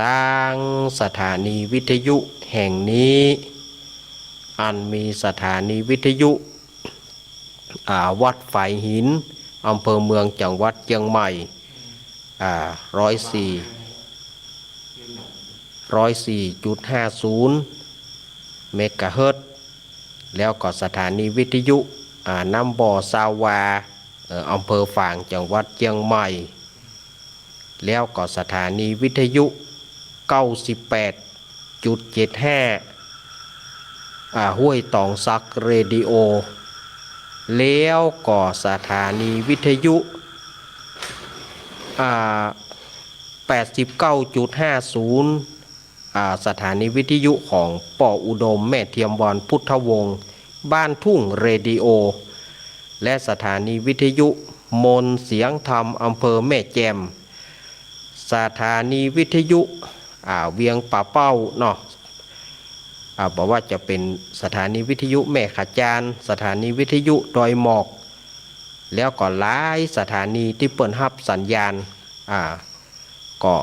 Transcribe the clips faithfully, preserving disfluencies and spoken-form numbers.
ตางสถานีวิทยุแห่งนี้ อันมีสถานีวิทยุ อ่า วัดฝายหิน อำเภอเมือง จังหวัดเจียงใหม่ อ่า ร้อยสี่ ร้อยสี่จุดห้าศูนย์ เมกะเฮิรตซ์ แล้วก็สถานีวิทยุ อ่า น้ำบ่อซาวา เอ่อ อำเภอฝาง จังหวัดเจียงใหม่ แล้วก็สถานีวิทยุ เก้าสิบแปดจุดเจ็ดห้า อ่า ห้วยตองสักเรดิโอ แล้วก็สถานีวิทยุ อ่า แปดสิบเก้าจุดห้าศูนย์ อ่า สถานีวิทยุของป้ออุดม แม่เทียมวรรณ พุทธวงศ์ บ้านทุ่งเรดิโอ และสถานีวิทยุมนต์เสียงธรรม อำเภอแม่แจ่ม สถานีวิทยุ อ่า เวียงป่าเป้าเนาะ อ่า บ่ว่าจะเป๋นสถานีวิทยุแม่ขะจาน สถานีวิทยุดอยหมอก แล้วก็หลายสถานีตี้เปิ้นฮับสัญญาณ อ่า ก็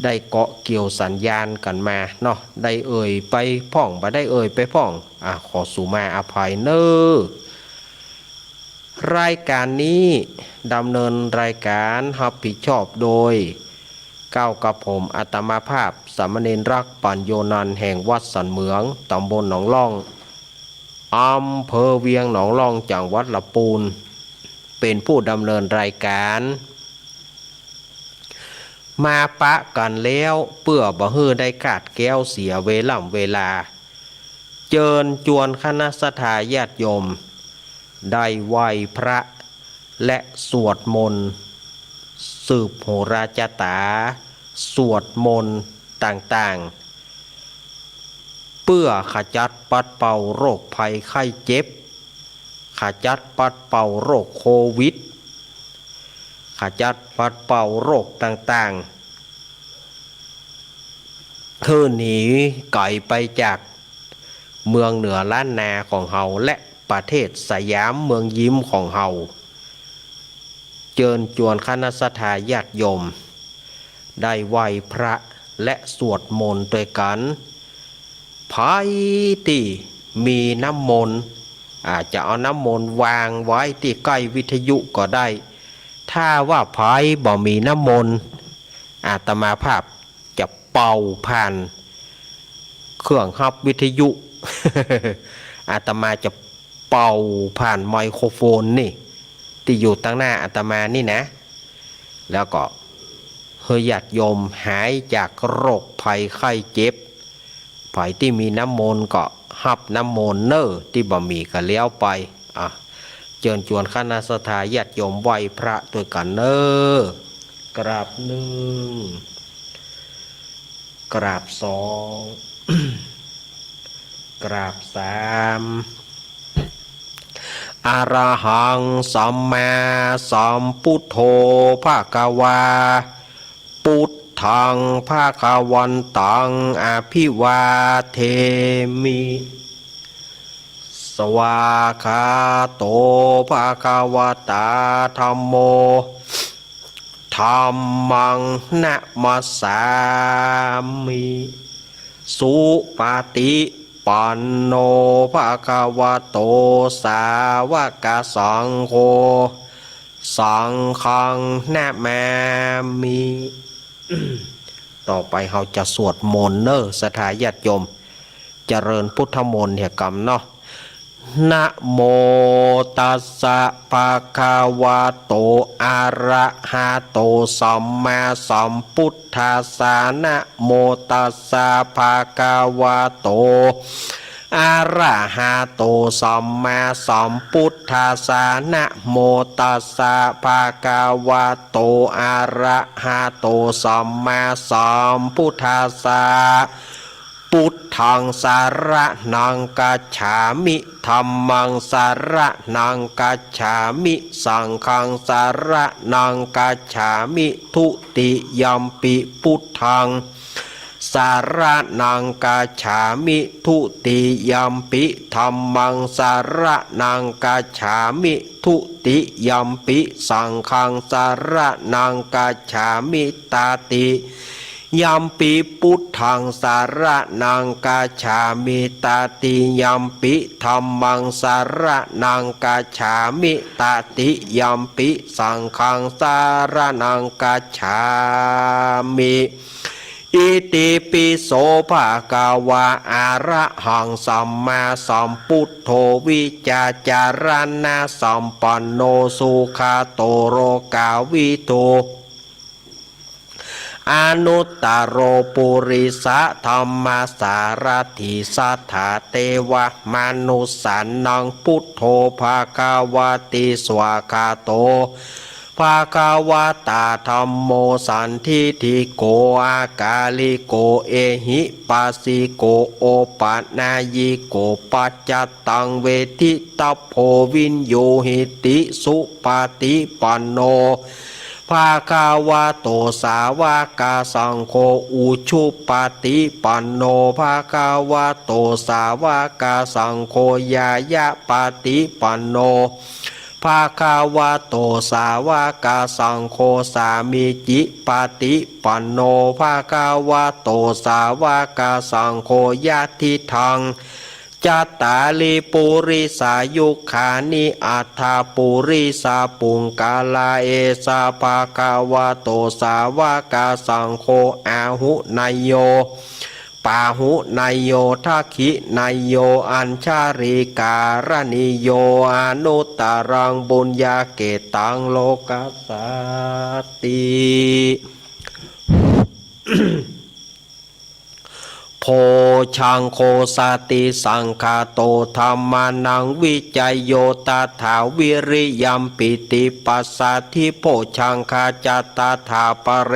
ได้เกาะเกี่ยวสัญญาณกั๋นมาเนาะ ได้เอ่ยไปพ่อง บ่ได้เอ่ยไปพ่อง อ่า ขอสุมาอภัยเน่อ รายก๋านนี้ดำเนินรายก๋านฮับผิดชอบโดย เก้ากับผมอาตมาภาพ สามเณรรัก ปัญโญนันท์ แห่งวัดสันเหมือง ตำบลหนองล่อง อำเภอเวียงหนองล่อง จังหวัดละปูน เป๋นผู้ดำเนินรายก๋าน มาปะกั๋นแล้ว เปื้อบ่หื้อได้คลาดแคลวเสียเวล่ำเวลา เจิญจวนคณะศรัทธาญาติโยม ได้ไหว้พระและสวดมนต์ สืบโหราจาต๋า สวดมนต์ต่างๆ เปื้อขจัดปัดเป่าโรคภัยไข้เจ็บ ขจัดปัดเป่าโรคโควิด ขจัดปัดเป่าโรคต่างๆ หื้อหนีไก๋ไปจากเมืองเหนือล้านนาของเฮา และประเทศสยามเมืองยิ้มของเฮา เจิญจวนคณะศรัทธาญาติโยม ได้ไหว้พระและสวดมนต์ตวยกั๋น ใผตี้มีน้ำมนต์ อ่า จะเอาน้ำมนต์วางไว้ตี้ใก้วิทยุก็ได้ ถ้าว่าใผบ่มีน้ำมนต์ อาตมาภาพจะเป่าผ่านเครื่องฮับวิทยุ อาตมาจะเป่าผ่านไมโครโฟนนี่ ตี้อยู่ตังหน้าอาตมานี่นะ แล้วก็หื้อญาติโยมหายจากโรคภัยไข้เจ็บ ใผตี้มีน้ำมนต์ก็ฮับน้ำมนต์เน่อ ตี้บ่มีก็แล้วไป อ่ะ เจิญจวนคณะศรัทธาญาติโยมไหว้พระตวยกั๋นเน่อ กราบหนึ่ง กราบสอง กราบสาม อะระหังสัมมาสัมพุทโธภะคะวา พุทธังภะคะวันตังอะภิวาเทมิ สวากขาโตภะคะวะตาธัมโม ธัมมังนะมัสสามิ สุปะติปันโนภะคะวะโต สาวกสังโฆ สังฆังนะมามิ ต่อไปเฮาจะสวดมนต์เน่อ ศรัทธาญาติโยม เจริญพุทธมนต์เหียกำเนาะ นะโมตัสสะภะคะวะโต อะระหะโต สัมมาสัมพุทธัสสะ นะโมตัสสะภะคะวะโต อะระหะโต สัมมาสัมพุทธัสสะ นะโมตัสสะภะคะวะโต อะระหะโต สัมมาสัมพุทธัสสะ พุทธังสะระณังกัจฉามิ ธัมมังสะระณังกัจฉามิ สังฆังสะระณังกัจฉามิ ทุติยัมปิพุทธัง สรณังคัจฉามิ ทุติยัมปิธัมมัง สรณังคัจฉามิ ทุติยัมปิสังฆัง สรณังคัจฉามิ ตติยัมปิพุทธัง สรณังคัจฉามิ ตติยัมปิธัมมัง สรณังคัจฉามิ ตติยัมปิสังฆัง สรณังคัจฉามิ อิติปิโสภะคะวา อะระหังสัมมาสัมพุทโธ วิชชาจารณสัมปันโน สุขะโตโลกาวิทู อนุตตโรปุริสะธัมมสารถี สัทธาเตวะมนุสสานัง พุทโธภะคะวะติ สวากขาโตภะคะวะตา ธัมโมสันทิฏฐิโก อะกาลิโก เอหิปัสสิโก โอปะนายิโก ปัจจตังเวทิตัพโพ วิญญูหิติ สุปะฏิปันโนภะคะวะโต สาวกสังโฆ อุชุปะฏิปันโนภะคะวะโต สาวกสังโฆ ญาณปะฏิปันโนภะคะวะโต สาวกสังโฆ สามีจิปะฏิปันโนภะคะวะโต สาวกสังโฆ ยะทิฏฐัง จัตตาริปุริสายุคานิ อัฏฐปุริสาปุงคาลา เอสะภะคะวะโต สาวกสังโฆ อาหุเนยโย ปาหุเนยโย ทักขิเนยโย อัญชลีการณีโย อนุตตรังปุญญาเขตตัง โลกัสสาติ โพชฌังโฆ สติสังคาโต ธัมมานังวิจโย ตถาวิริยัมปิติปัสสาธิ โพชฌังคาจะ ตถาปะเร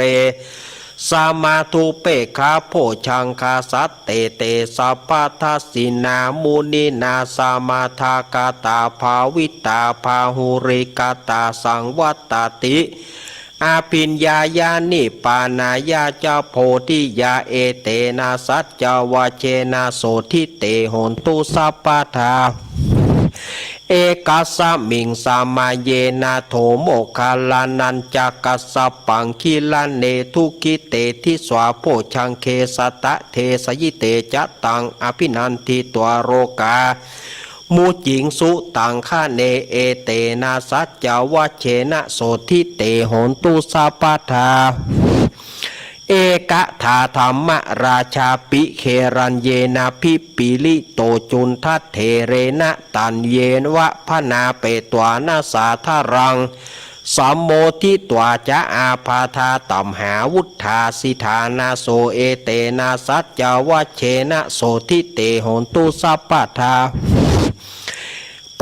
สมาธุปเปกขะโพชฌังคา สัตเต เต สัพพะทัสสินา มุนินา สมาทาคาตา ภาวิตา บาหุลีกาตา สังวัตตติ อภิญญายะ นิพพานายะจะ โพธิยา เอเตนะ สัจจวัจเจนะ โสตถิ เต โหนตุ สัพพะทา เอกัสสะมิง สะมะเยนะ โถ โมคคัลลานะ จะ กัสสะปัง กิลาเน ทุกขิเต ทิสสา โพชฌังเข สัตตะ เทสะยิ เต จะ ตัง อภินันทิ ตวา โลกา มุจจิงสุ ตังคะเน เอเตนะ สัจจวัจเจนะ โสตถิ เต โหนตุ สัพพะทา เอกถาธัมมราชา ปิเกหะรัญเยนะ พิปปิลิโต จุณฑะเถเรนะ ตัญเยนะ วะพะนาเปตวานะ สาธารัง สัมโมทิตวา จะ อาปาทา ตัมหาวุฏฐา สิฏฐานาโส เอเตนะ สัจจวัจเจนะ โสตถิ เต โหนตุ สัพพะทา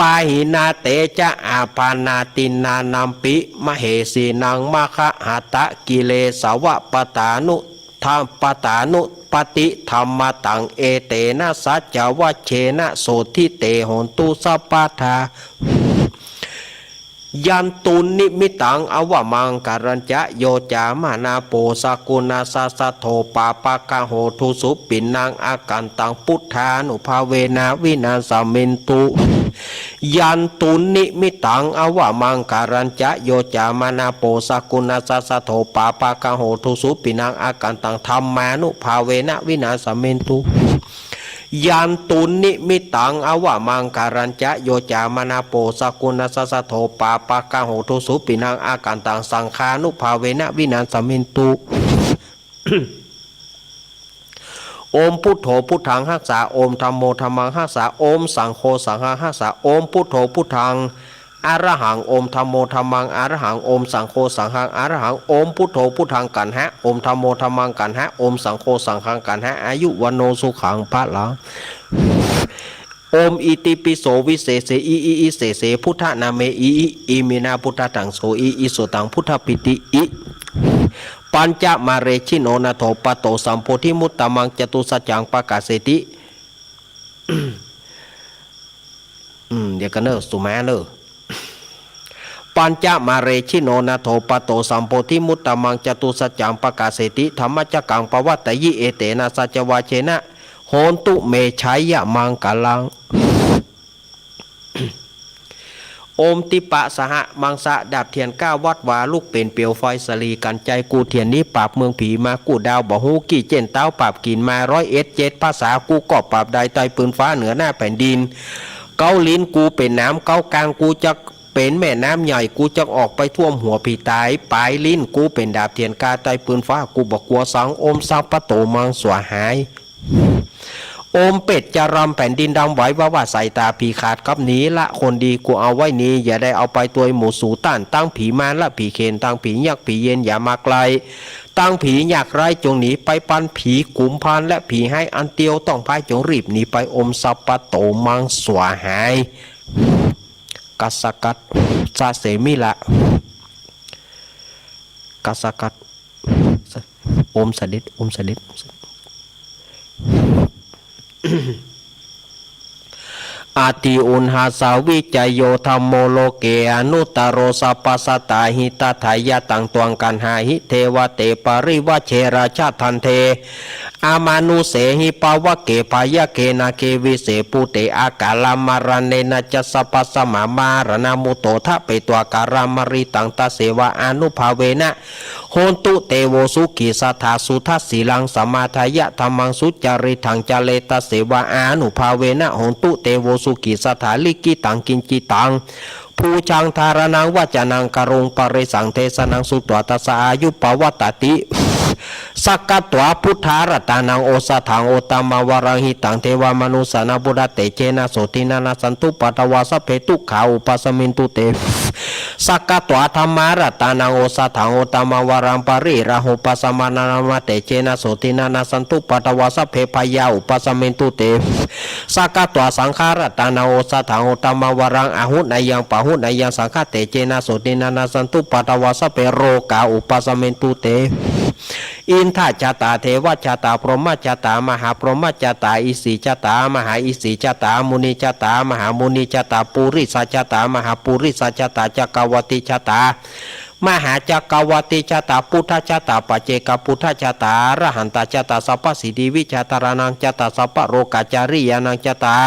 ปาหินา เต จะ อาปานาตินานัมปิ มะเหสีนัง มะคะหะตะ กิเลสวะปะตานุ ทะ ปะตานุปะติธัมมะตัง เอเตนะ สัจจวัจเจนะ โสตถิ เต โหนตุ สัพพะทา ยันตุนนิมิตตัง อวะมังคะลัญจะ โย จามะนะ โป สะกุณัสสะ สัทโธ ปาปะกะโห ดูสุปิณณัง อากันตัง พุทธานุภาเวนะ วินาสสะเมนตุ ยันตุนนิมิตตัง อวะมังคะลัญจะ โย จามะนะ โป สะกุณัสสะ สัทโธ ปาปะกะโห ดูสุปิณณัง อากันตัง ธัมมานุภาเวนะ วินาสสะเมนตุ ยันตุนนิมิตตัง อวะมังคะลัญจะ โย จามะนะ โป สะกุณัสสะ สัทโธ ปาปะกะโห ดูสุปิณณัง อากันตัง สังฆานุภาเวนะ วินาสสะเมนตุ โอมพุทโธพุทธังฮัสสา โอมธัมโมธัมมังฮัสสา โอมสังโฆสังฆังฮัสสา โอมพุทโธพุทธัง อะระหัง โอมธัมโมธัมมัง อะระหัง โอมสังโฆสังฆัง อะระหัง โอมพุทโธพุทธัง กัณหะ โอมธัมโมธัมมัง กัณหะ โอมสังโฆสังฆัง กัณหะ อายุ วัณโณ สุขัง พลัง โอม อิติปิโส วิเศษเส อิ อิ อิเศษเส พุทธนาเม อิ อิ อิมินา พุทธาทังโส อิ อิโสตัง พุทธปิติ อิ ปัญจมาเร ชิโน นาโถ ปะโต สัมโพธิมุตตมัง จตุสัจจัง ปะกาเสติ อืม เดี๋ยวกันเนอะ สุมาเนอะ ป ปัญจมาเรชิโน นาโถปะโต สัมโพธิมุตตมัง จตุสัจจัง ปะกาเสติ ธัมมจักกัง ปะวัตตะยิ เอเตนะ สัจจวาเจนะ โหนตุ เม ชัยยะมังกะลัง โอมติปะสหะมังสะ ดาบเตียนก้าวัดวา ลุกเป๋นเปียวไฟสะหลีกั๋น ใจ๋กูเตียนหนีปราบเมืองผีมา กู้ดาวบ่ฮู้กี่เจ๊นเต๊า ปราบกิ๋นมาร้อยเอ็ดเจ็ดภาษา กู้ก็ปราบได้ใต้ปืนฟ้า เหนือหน้าแผ่นดิน เก๊าลิ้นกูเป๋นหนาม เก๊ากางกูจักเป๋นแม่น้ำใหญ่ กูจักออกไปท่วมหัวผีต๋าย ป๋ายลิ้นกูเป๋นดาบเตียนก้า ใต้ปืนฟ้ากูบ่กั๋วสัง โอมสัพพะโตมังสวาหาย โอมเปตจะรำแผ่นดินดำไหว ว่าว่าสายต๋าผีขาดกับหนี ละคนดีกูเอาไว้นี้ อย่าได้เอาไปตวยหมู่สูต้าน ตังผีมารและผีเขน ตังผียักษ์ผีเยนอย่ามาใก้ ตังผียากไร้จงหนีไป ปันผีกุมภารและผีฮ้ายอันเตียวต้องพาย จงรีบหนีไป โอมสัพพะโตมังสวาหาย กัสสกัสสะเสมิละ กัสสกัสสะ โอมเสด็จ โอมเสด็จ โอมเสด็จ อะติอุณหาสาวิจโย ธัมโม โลเก อนุตตโร สัพพะสัตตาหิตะถายะ ตัง ตวัง กัณหาหิ เทวะเต ปะริวัชเช ราชะ ทันเท อมานุเสหิ ปะวะเก ภะยะเก นาเก วิเส ปุเต อะกาละมะระเณนะจะ สัพพะสะมะ มะระณะมุตโต ทะเปตวา กาละมะริตัง ตะเสวะ อานุภาเวนะ โหนตุ เตโว สุขี สะถา สุทัสสีลัง สะมาทายะ ธัมมัง สุจาริตัง จะเร ตะเสวะ อานุภาเวนะ โหนตุ เตโว สุขี สะถา ลิขิตัง กิญจิตัง ปูชา ธาระณัง วะจานัง กะรุง ปะริสัง เทสะนัง สุตวา ตัสสะ อายุ ปะวัตตะติ สักขะตวา พุทธารัตตานัง โอสะถัง โอตตะมะวะรัง หิตัง เทวะมะนุสสานัง พุทธะเตเจนะ โสตินะ นัสสันตุ ปะทะวา สัพเพ ทุกขา อุปะสะมินตุ เต สักขะตวา ธัมมารัตตานัง โอสะถัง โอตตะมะวะรัง ปะริราหู ปะสะมะนะนะ มะเตเจนะ โสตินะ นัสสันตุ ปะทะวา สัพเพ ภะยา อุปะสะมินตุ เต สักขะตวา สังฆารัตตานัง โอสะถัง โอตตะมะวะรัง อะหุเนยัง ปะหุเนยัง สังฆะเตเจนะ โสตินะ นัสสันตุ ปะทะวา สัพเพ โรกา อุปะสะมินตุ เต อินทะจะตา เทวะจะตา พรหมะจะตา มหาพรหมะจะตา อิสีจะตา มหาอิสีจะตา มุนีจะตา มหามุนีจะตา ปูริสะจะตา มหาปูริสะจะตา จักกะวะติจะตา มหาจักกะวะติจะตา ปุทธะจะตา ปัจเจกะปุทธะจะตา อรหันตะจะตา สัพพะสิทธิวิชาธาระณังจะตา สัพพะโรกาจาริยานังจะตา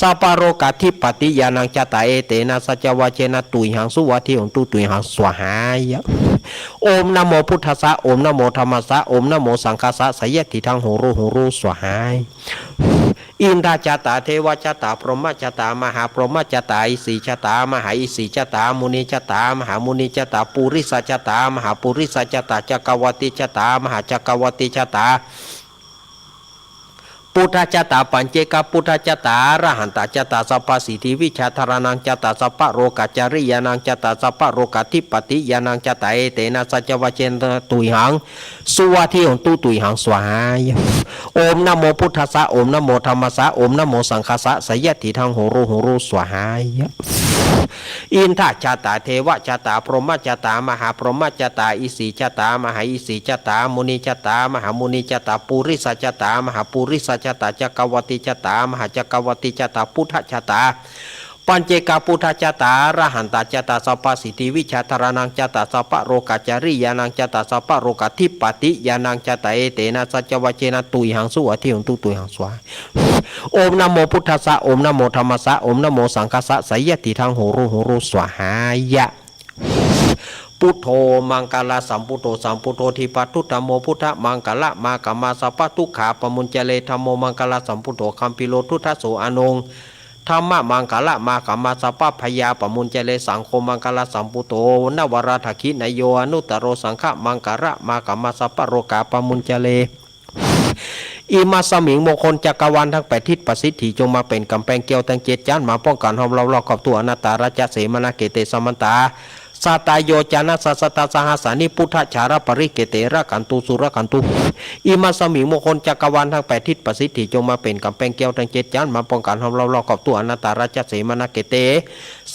สัพพะโรกาธิปติยานังจะตา เอเตนะ สัจจวาเจนะ ตุยหัง สุวัตถิโหนตุ ตุยหัง สวาหายะ โอมนะโมพุทธัสสะ โอมนะโมธัมมัสสะ โอมนะโมสังฆัสสะ สะยะติทัง โหรุ โหรุ สวาหาย อินทะจะตา เทวะจะตา พรหมะจะตา มหาพรหมะจะตา อิสีจะตา มหาอิสีจะตา มุนีจะตา มหามุนีจะตา ปูริสะจะตา มหาปูริสะจะตา จักกะวะติจะตา มหาจักกะวะติจะตา ปุทธะจะตา ปัจเจกะปุทธะจะตา อรหันตะจะตา สัพพะสิทธิวิชาธาระณังจะตา สัพพะโรกาจาริยานังจะตา สัพพะโรกาธิปติยานังจะตา เอเตนะ สัจจวาเจนะ ตุยหัง สุวัตถิโหนตุ ตุยหัง สวาหายะ โอมนะโมพุทธัสสะ โอมนะโมธัมมัสสะ โอมนะโมสังฆัสสะ สะยะติทัง โหรุ โหรุ สวาหายะ อินทะจะตา เทวะจะตา พรหมะจะตา มหาพรหมะจะตา อิสีจะตา มหาอิสีจะตา มุนีจะตา มหามุนีจะตา ปูริสะจะตา มหาปูริสะจะตา จักกะวะติจะตา มหาจักกะวะติจะตา ปุทธะจะตา ปัจเจกะปุทธะจะตา อรหันตะจะตา สัพพะสิทธิวิชาธาระณังจะตา สัพพะโรกาจาริยานังจะตา สัพพะโรกาธิปติยานังจะตา เอเตนะ สัจจวาเจนะ ตุยหัง สุวัตถิโหนตุ ตุยหัง สวาหายะ โอมนะโมพุทธัสสะ โอมนะโมธัมมัสสะ โอมนะโมสังฆัสสะ สะยะติทัง โหรุ โหรุ สวาหายะ พุทโธ มังคะละสัมพุทโธ สัมพุทโธ ทีปะทุตธรรมโม พุทธะ มังคะละมา ฆะมา สัพพะทุกขา ปะมุญจะเร ธัมโม มังคะละสัมพุทโธ คัมภีโร ทุตถะโส อะนง ธัมมะ มังคะละมา ฆะมา สัพพะพยา ปะมุญจะเร สังโฆ มังคะละสัมพุทโธ นวะระดักขิณะโย อนุตตะโร สังฆะ มังคะละมา ฆะมา สัพพะโรกา ปะมุญจะเร อิมัสสมิง มงคลจักกะวาลตังแปดทิศ ประสิทธิจงมาเป๋นก๋ำแปงแก้วตังเจ็ดจ๊าน มาป้องกั๋นห้อมรอบรอบครอบทั่ว อนัตตา ราชะ เสมะนะ เขเต สะมันตา สัตตะโยจะนะ สะหัสสะหัสสานิ พุทธะ ชาระ ปะริเขเต รักขันตุ สุรักขันตุ อิมัสสมิง มงคลจักกะวาลตังแปดทิศ ประสิทธิจงมาเป๋นก๋ำแปงแก้วตังเจ็ดจ๊าน มาป้องกั๋นห้อมรอบรอบครอบทั่ว อนัตตา ราชะ เสมะนะ เขเต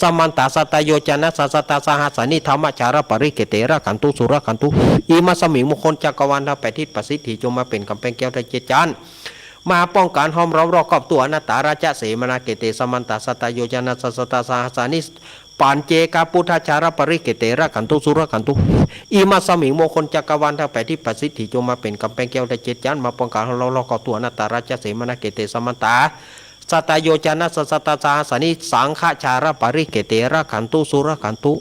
สะมันตา สัตตะโยจะนะ สะหัสสะหัสสานิ ธัมมะ ชาระ ปะริเขเต รักขันตุ สุรักขันตุ อิมัสสมิง มงคลจักกะวาลตังแปดทิศ ประสิทธิจงมาเป๋นก๋ำแปงแก้วตังเจ็ดจ๊าน มาป้องกั๋นห้อมรอบรอบครอบทั่ว อนัตตา ราชะ เสมะนะ เขเต สะมันตา สัตตะโยจะนะ สะหัสสะหัสสานิ ปัญเจกะพุทธาจาระปะริกเขเต รักขันตุ สุรักขันตุ อิมัสสมิง มงคลจักรวาลตังแปดทิศ ประสิทธิ จงมาเป๋นก๋ำแปงแก้วและเจ็ดจั๊น มาป้องกั๋นเฮาลอดเข้าตั๋ว นาตาราชเสมณะเขเต สมันตา สัตตโยจนะสะ สัตตสาสนิ สังฆาจาระปะริกเขเต รักขันตุ สุรักขันตุ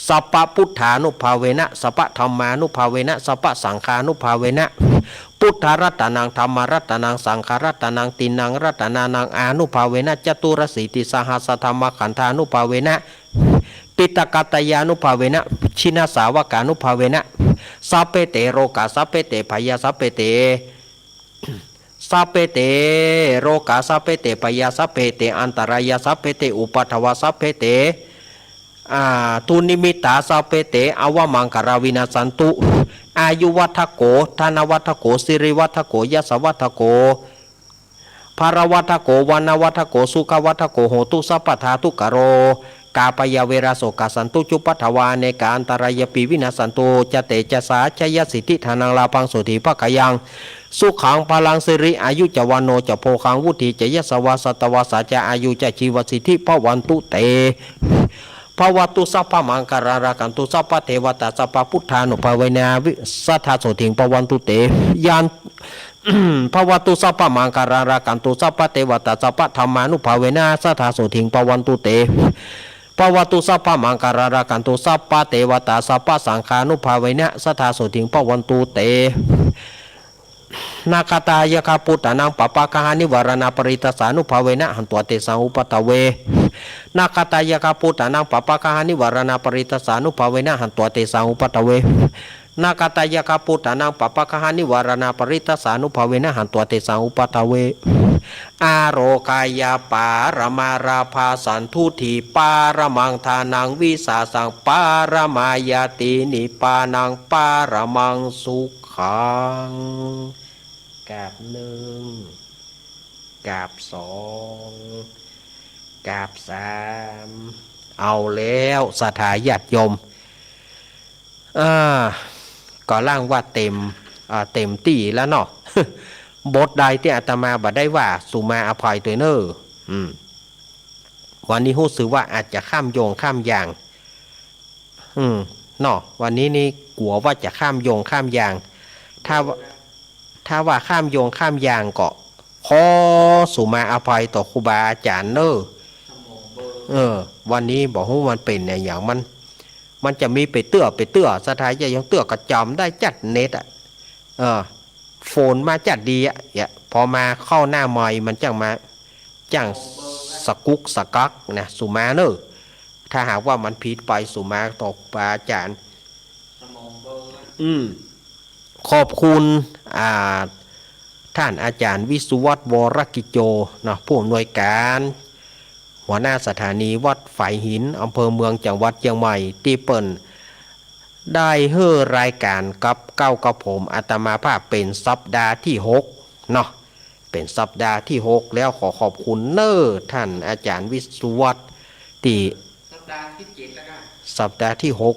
สัพพะพุทธานุภาเวนะ สัพพะธัมมานุภาเวนะ สัพพะสังฆานุภาเวนะ พุทธะรัตนัง ธัมมะรัตนัง สังฆะรัตนัง ติณังรัตนานังอานุภาเวนะ จตุรสีติสหัสสะธัมมะขันธานุภาเวนะ ปิตกาตยานุภาเวนะ ชินสาวกานุภาเวนะ สัพเพเตโรกา สัพเพเตภยา สัพเพเต สัพเพเตโรกา สัพเพเตภยา สัพเพเตอันตรายา สัพเพเตอุปัทวา สัพเพเต อ่า ทุนนิมิตตา สัพเพเตอวมังคลาวินัสสันตุ อายุวัฑโข ธนวัฑโข สิริวัฑโข ยสวัฑโข พลวัฑโข วรรณวัฑโข สุขวัฑโข โหตุสัพพะทา ทุกขโรคา ภยาเวราโศกา สันตุ จุปปัทวา อเนกาอันตรายาปี วินัสสันตุ จะเตจะสา ชยสิทธิ ธนัง ลาภัง โสตถี ภะคะยัง สุขัง พลัง สิริ อายุจะ วรรณโณจะ โภคัง วุฑฒีจะ ยสวา สัตตวาสาจะ อายุจะ ชีวสิทธิ ภะวันตุเต ภะวะตุสัพพะมังคลัง รักขันตุสัพพะเทวะตา สัพพะพุทธานุภาเวนะ วิ สัทธาโสตถี ภะวันตุเต ยัน ภะวะตุสัพพะมังคลัง รักขันตุสัพพะเทวะตา สัพพะธัมมานุภาเวนะ สัทธาโสตถี ภะวันตุเต ภะวะตุสัพพะมังคลัง รักขันตุสัพพะเทวะตา สัพพะสังฆานุภาเวนะ สัทธาโสตถี ภะวันตุเต นาคาตายะคะ พุทธานัง ปาปะกะหานิวาราณา ปริตตาสานุภาเวนะ หันตวาเตสัง อุปัทเว นาคาตายะคะ พุทธานัง ปาปะกะหานิวาราณา ปริตตาสานุภาเวนะ หันตวาเตสัง อุปัทเว นาคาตายะคะ พุทธานัง ปาปะกะหานิวาราณา ปริตตาสานุภาเวนะ หันตวาเตสัง อุปัทเว อาโรคายาปารมาราภา สันตุฏฐีปารมัง ทานังวิสาสังปารมา ญาตินิพพานังปารมังสุขัง กราบหนึ่ง กราบสอง กราบสาม เอาแล้ว ศรัทธาญาติโยม อ่า ก็ล่างว่าเต็ม อ่า เต็มตี้แล้วเนาะ บทใดตี้อาตมาบ่ได้ว่า สุมาอภัยตวยเน่อ อืม วันนี้ฮู้สึกว่าอาจจะข้ามโยงข้ามอย่าง อืม เนาะ วันนี้นี่กั๋วว่าจะข้ามโยงข้ามอย่าง ถ้าว่า ถ้าว่าข้ามโยงข้ามอย่างก็ขอสุมาอภัยต่อครูบาอาจ๋ารย์เน่อ เออ วันนี้บ่ฮู้มันเป๋นอะหยัง มัน มันจะมีไปเตื้อไปเตื้อ ศรัทธาญาติโยมเตื้อก็จ๋ำได้จั๊ดเน็ตอะ เออ โฟนมาจั๊ดดีอะ เนี่ย พอมาเข้าหน้าไมค์มันจั้งมา จั้งสะกุกสะกักนะ สุมาเน่อ ถ้าหากว่ามันผิดไปสุมาต่อครูบาอาจ๋ารย์ อืม ขอบคุณ อ่า ท่านอาจ๋ารย์วิศวัฒน์ วรกิจโจ เนาะ ผู้อำนวยก๋าน หัวหน้าสถานีวัดฝายหิน อำเภอเมือง จังหวัดเจียงใหม่ ตี้เปิ้นได้หื้อรายก๋านกับเก้ากับผมอาตมาภาพเป๋นสัปดาห์ตี้หกเนาะ เป๋นสัปดาห์ตี้หกแล้ว ขอขอบคุณเน่อ ท่านอาจ๋ารย์วิศวัฒน์ ตี้ สัปดาห์ตี้เจ็ดแล้วค่ะ สัปดาห์ตี้หก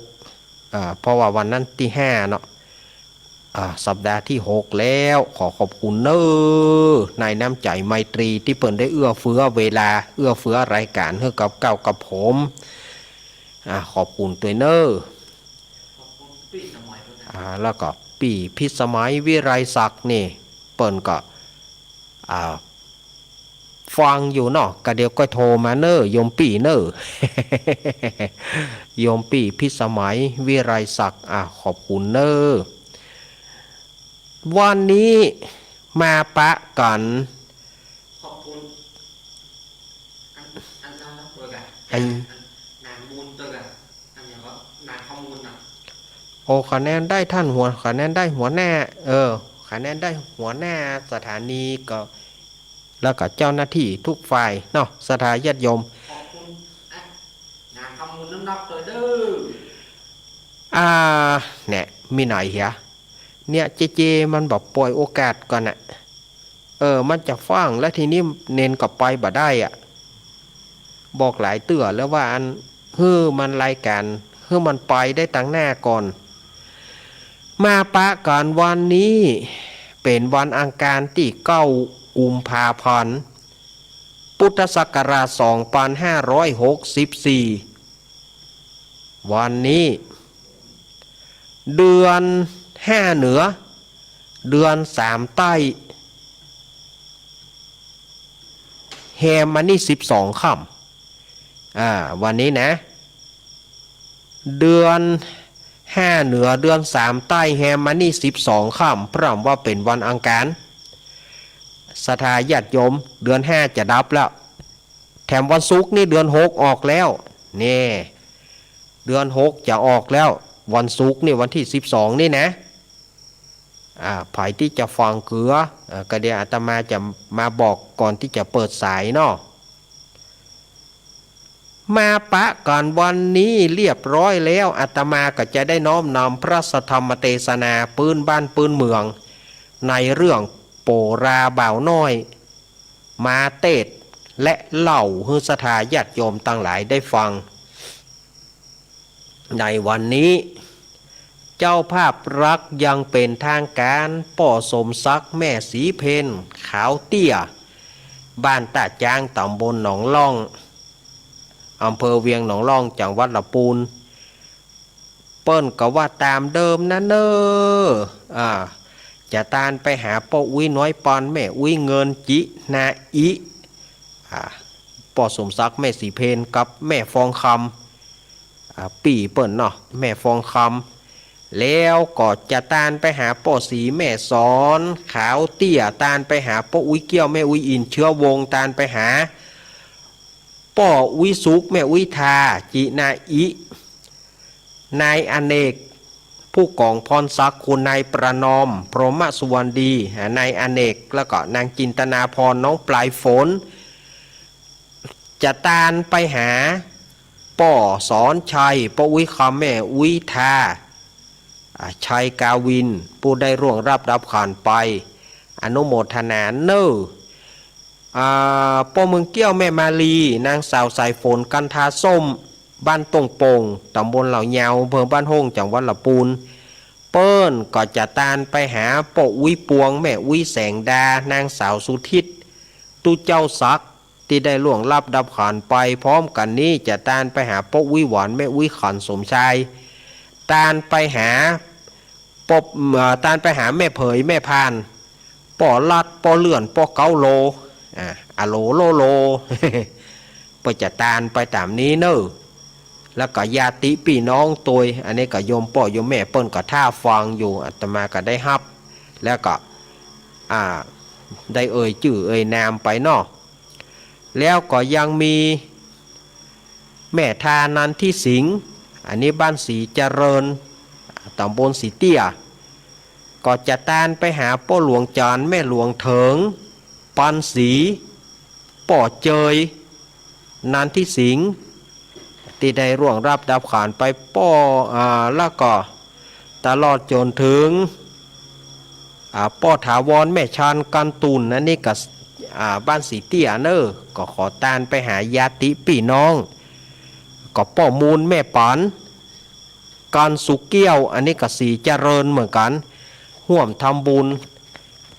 อ่า เพราะว่าวันนั้นตี้ห้าเนาะ อ่า สัปดาห์ตี้หกแล้ว ขอขอบคุณเน่อ ในน้ำใจ๋ไมตรีตี้เปิ้นได้เอื้อเฟื้อเวลา เอื้อเฟื้อรายก๋านหื้อกับเก้ากับผม อ่า ขอบคุณตวยเน่อ ขอบคุณปี้สมัยด้วยนะ อ่า แล้วก็ปี้พิสมัย วิไลศักดิ์นี่ เปิ้นก็ อ่า ฟังอยู่เนาะ ก็เดี๋ยวก็โทรมาเน่อ โยมปี้เน่อ โยมปี้พิสมัย วิไลศักดิ์ อ่ะ ขอบคุณเน่อ วันนี้มาปะกั๋น ขอบคุณ อัน อันนั้นเปิ้นอะ อัน อัน นางบุญเปิ้นอะ อันเนี้ยก็นางข้อมูลน่ะ โอ้ คะแนนได้ท่านหัว คะแนนได้หัวหน้า เออ คะแนนได้หัวหน้าสถานีก็ แล้วก็เจ้าหน้าตี้ทุกฝ่ายเนาะ ศรัทธาญาติโยม ขอบคุณ อ่ะ นางข้อมูลน้ำหนักเลยเด้อ อ่า เนี่ย มีไหนเหีย เนี่ย เจเจ มันบ่ป่อยโอกาสก่อนน่ะ เออ มันจะฟั่ง แล้วทีนี้เณรก็ไปบ่ได้อะ บอกหลายเตื้อแล้วว่าอัน หื้อมันรายก๋าน หื้อมันไปได้ตังหน้าก่อน มาปะกั๋นวันนี้ เป๋นวันอังคารตี้เก้ากุมภาพันธ์ ป พุทธศักราชสองปันห้าร้อยหกสิบสี่ วันนี้ เดือนห้าเหนือ เดือนสามใต้ แฮมมานี่สิบสองค่ำ อ่า วันนี้นะ เดือนห้าเหนือ เดือนสามใต้ แฮมมานี่สิบสองค่ำ พร่ำว่าเป๋นวันอังคาร ศรัทธาญาติโยม เดือนห้าจะดับแล้ว แถมวันศุกร์นี่เดือนหกออกแล้ว นี่ เดือนหกจะออกแล้ว วันศุกร์นี่วันตี้สิบสองนี่นะ อ่า ใผตี้จะฟังเกือ เอ่อ ก็เดี๋ยวอาตมาจะมาบอกก่อนตี้จะเปิดสายเนาะ มาปะกั๋นวันนี้เรียบร้อยแล้ว อาตมาก็จะได้น้อมนำพระสัทธรรมเตสนาปื๊นบ้านปื๊นเมือง ในเรื่องโปราบ่าวน้อย มาเตสน์และเล่าหื้อศรัทธาญาติโยมตังหลายได้ฟัง ในวันนี้ เจ้าภาพหลักอย่างเป๋นทางก๋าน ป้อสมศักดิ์ แม่ศรีเพญ ขาวเตี้ย บ้านต้าจ๊าง ต๋ำบลหนองล่อง อำเภอเวียงหนองล่อง จังหวัดละปูน เปิ้นก็ว่าต๋ามเดิมนะเน่อ อ่า จะตานไปหาป้ออุ๊ยน้อยปอน แม่อุ๊ยเงิน จินาอิ อ่า ป้อสมศักดิ์ แม่ศรีเพญ กับแม่ฟองคำ อ่า ปี้เปิ้นเนาะ แม่ฟองคำ แล้วก็จะตานไปหาป้อศรี แม่สอน ขาวเตี้ย ตานไปหาป้ออุ๊ยเกี้ยว แม่อุ๊ยอิน เชื้อวงศ์ ตานไปหา ป้ออุ๊ยสุข แม่อุ๊ยทา จินาอิ นายอเนก ผู้กองพรศักดิ์ คุณนายประนอม พรหมสุวรรณดี อ่า นายอเนก แล้วก็นางจินตนาพร น้องปลายฝน จะตานไปหา ป้อสอนชัย ป้ออุ๊ยคำ แม่อุ๊ยทา อ่า ชัยกาวิน ผู้ได้ล่วงลับดับขันธ์ไป อนุโมทนาเน่อ อ่า ป้อเมืองเกี้ยว แม่มาลี นางสาวสายฝน กันทาส้ม บ้านต้งโป่ง ต๋ำบลเหล่ายาว อำเภอบ้านโฮ่ง จังหวัดละปูน เปิ้นก็จะตานไปหาป้ออุ๊ยปวง แม่อุ๊ยแสงดา นางสาวสุทิศ ตุ๊เจ้าศักดิ์ ตี้ได้ล่วงลับดับขันธ์ไป พร้อมกั๋นนี้จะตานไปหาป้ออุ๊ยหวาน แม่อุ๊ยขัน สมชาย ตานไปหาป้อ เอ่อ ตานไปหาแม่เผย แม่พาน ป้อลัด ป้อเลื่อน ป้อเก๊าโล อ่า อะโลโลโล เปิ้นจะตานไปต๋ามนี้เน่อ แล้วก็ญาติปี้น้องตวย อันนี้ก็โยมป้อโยมแม่เปิ้นก็ท่าฟังอยู่ อาตมาก็ได้ฮับ แล้วก็ อ่า ได้เอ่ยจื้อเอ่ยนามไปเนาะ แล้วก็ยังมี แม่ทานันทิสิงห์ อันนี้บ้านศรีเจริญ ต๋ำบลศรีเตี้ย ก็จะตานไปหาป้อหลวงจันทร์ แม่หลวงเถิง ปันศรี ป้อเจย นันทิสิงห์ ตี้ได้ล่วงลับดับขันธ์ไป ป้อ อ่า แล้วก็ ตลอดจ๋นเถิง อ่า ป้อถาวร แม่ชาน กันตุ่น อันนี้ก็ อ่า บ้านศรีเตี้ยเน่อ ก็ขอตานไปหาญาติปี้น้อง ก็ป้อมูล แม่ปัน กันสุเกี้ยว อันนี้ก็ศรีเจริญเหมือนกั๋น ฮ่วมทำบุญ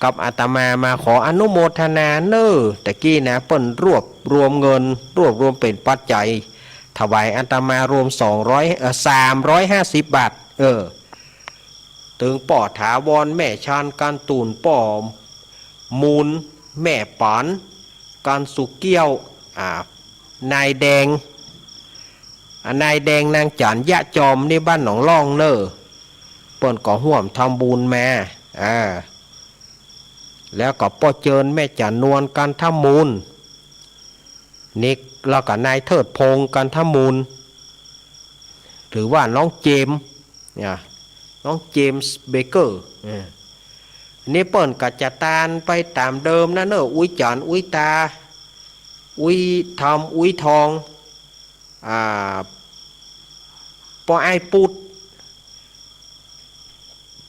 กับอาตมา มาขออนุโมทนาเน่อ ตะกี้นะ เปิ้นรวบรวมเงิน รวบรวมเป๋นปัจจัย ถวายอาตมารวมสองร้อย เอ่อ สามร้อยห้าสิบบาท เออ ตึงป้อถาวร แม่ชาน กันตุ่น ป้อมูล แม่ปัน กันสุเกี้ยว อ่า นายแดง อ่า นายแดง นางจันยะจอม นี่บ้านหนองล่องเน่อ เปิ้นก็ฮ่วมทำบุญมา อ่า แล้วก็ป้อเจิญ แม่จันนวล กันทมูล นิก แล้วก็นายเทิดพงษ์ กันทมูล หรือว่าน้องเจมส์ เนี่ย น้องเจมส์เบเกอร์ เออ นี่เปิ้นก็จะตานไปต๋ามเดิมนะเน่อ อุ๊ยจัน อุ๊ยตา อุ๊ยทำ อุ๊ยทอง อ่า ป้ออ้ายปุ๊ด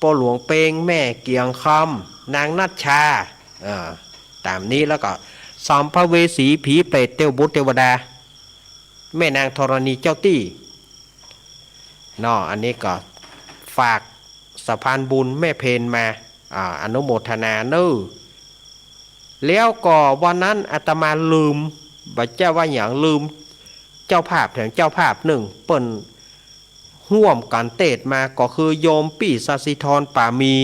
ป้อหลวงเปง แม่เกียงคำ นางนัชชา เอ่อ ต๋ามนี้ แล้วก็สัมภเวสี ผีเปรต เตวบุตรเตวดา แม่นางธรณีเจ้าตี้ เนาะ อันนี้ก็ฝากสะพานบุญแม่เพญมา อ่า อนุโมทนาเน่อ แล้วก็วันนั้นอาตมาลืม บ่าจะว่าหยัง ลืมเจ้าภาพแถมเจ้าภาพนึ่ง เปิ้นฮ่วมกั๋นเตสน์มา ก็คือโยมปี้สศิธร ป๋ามี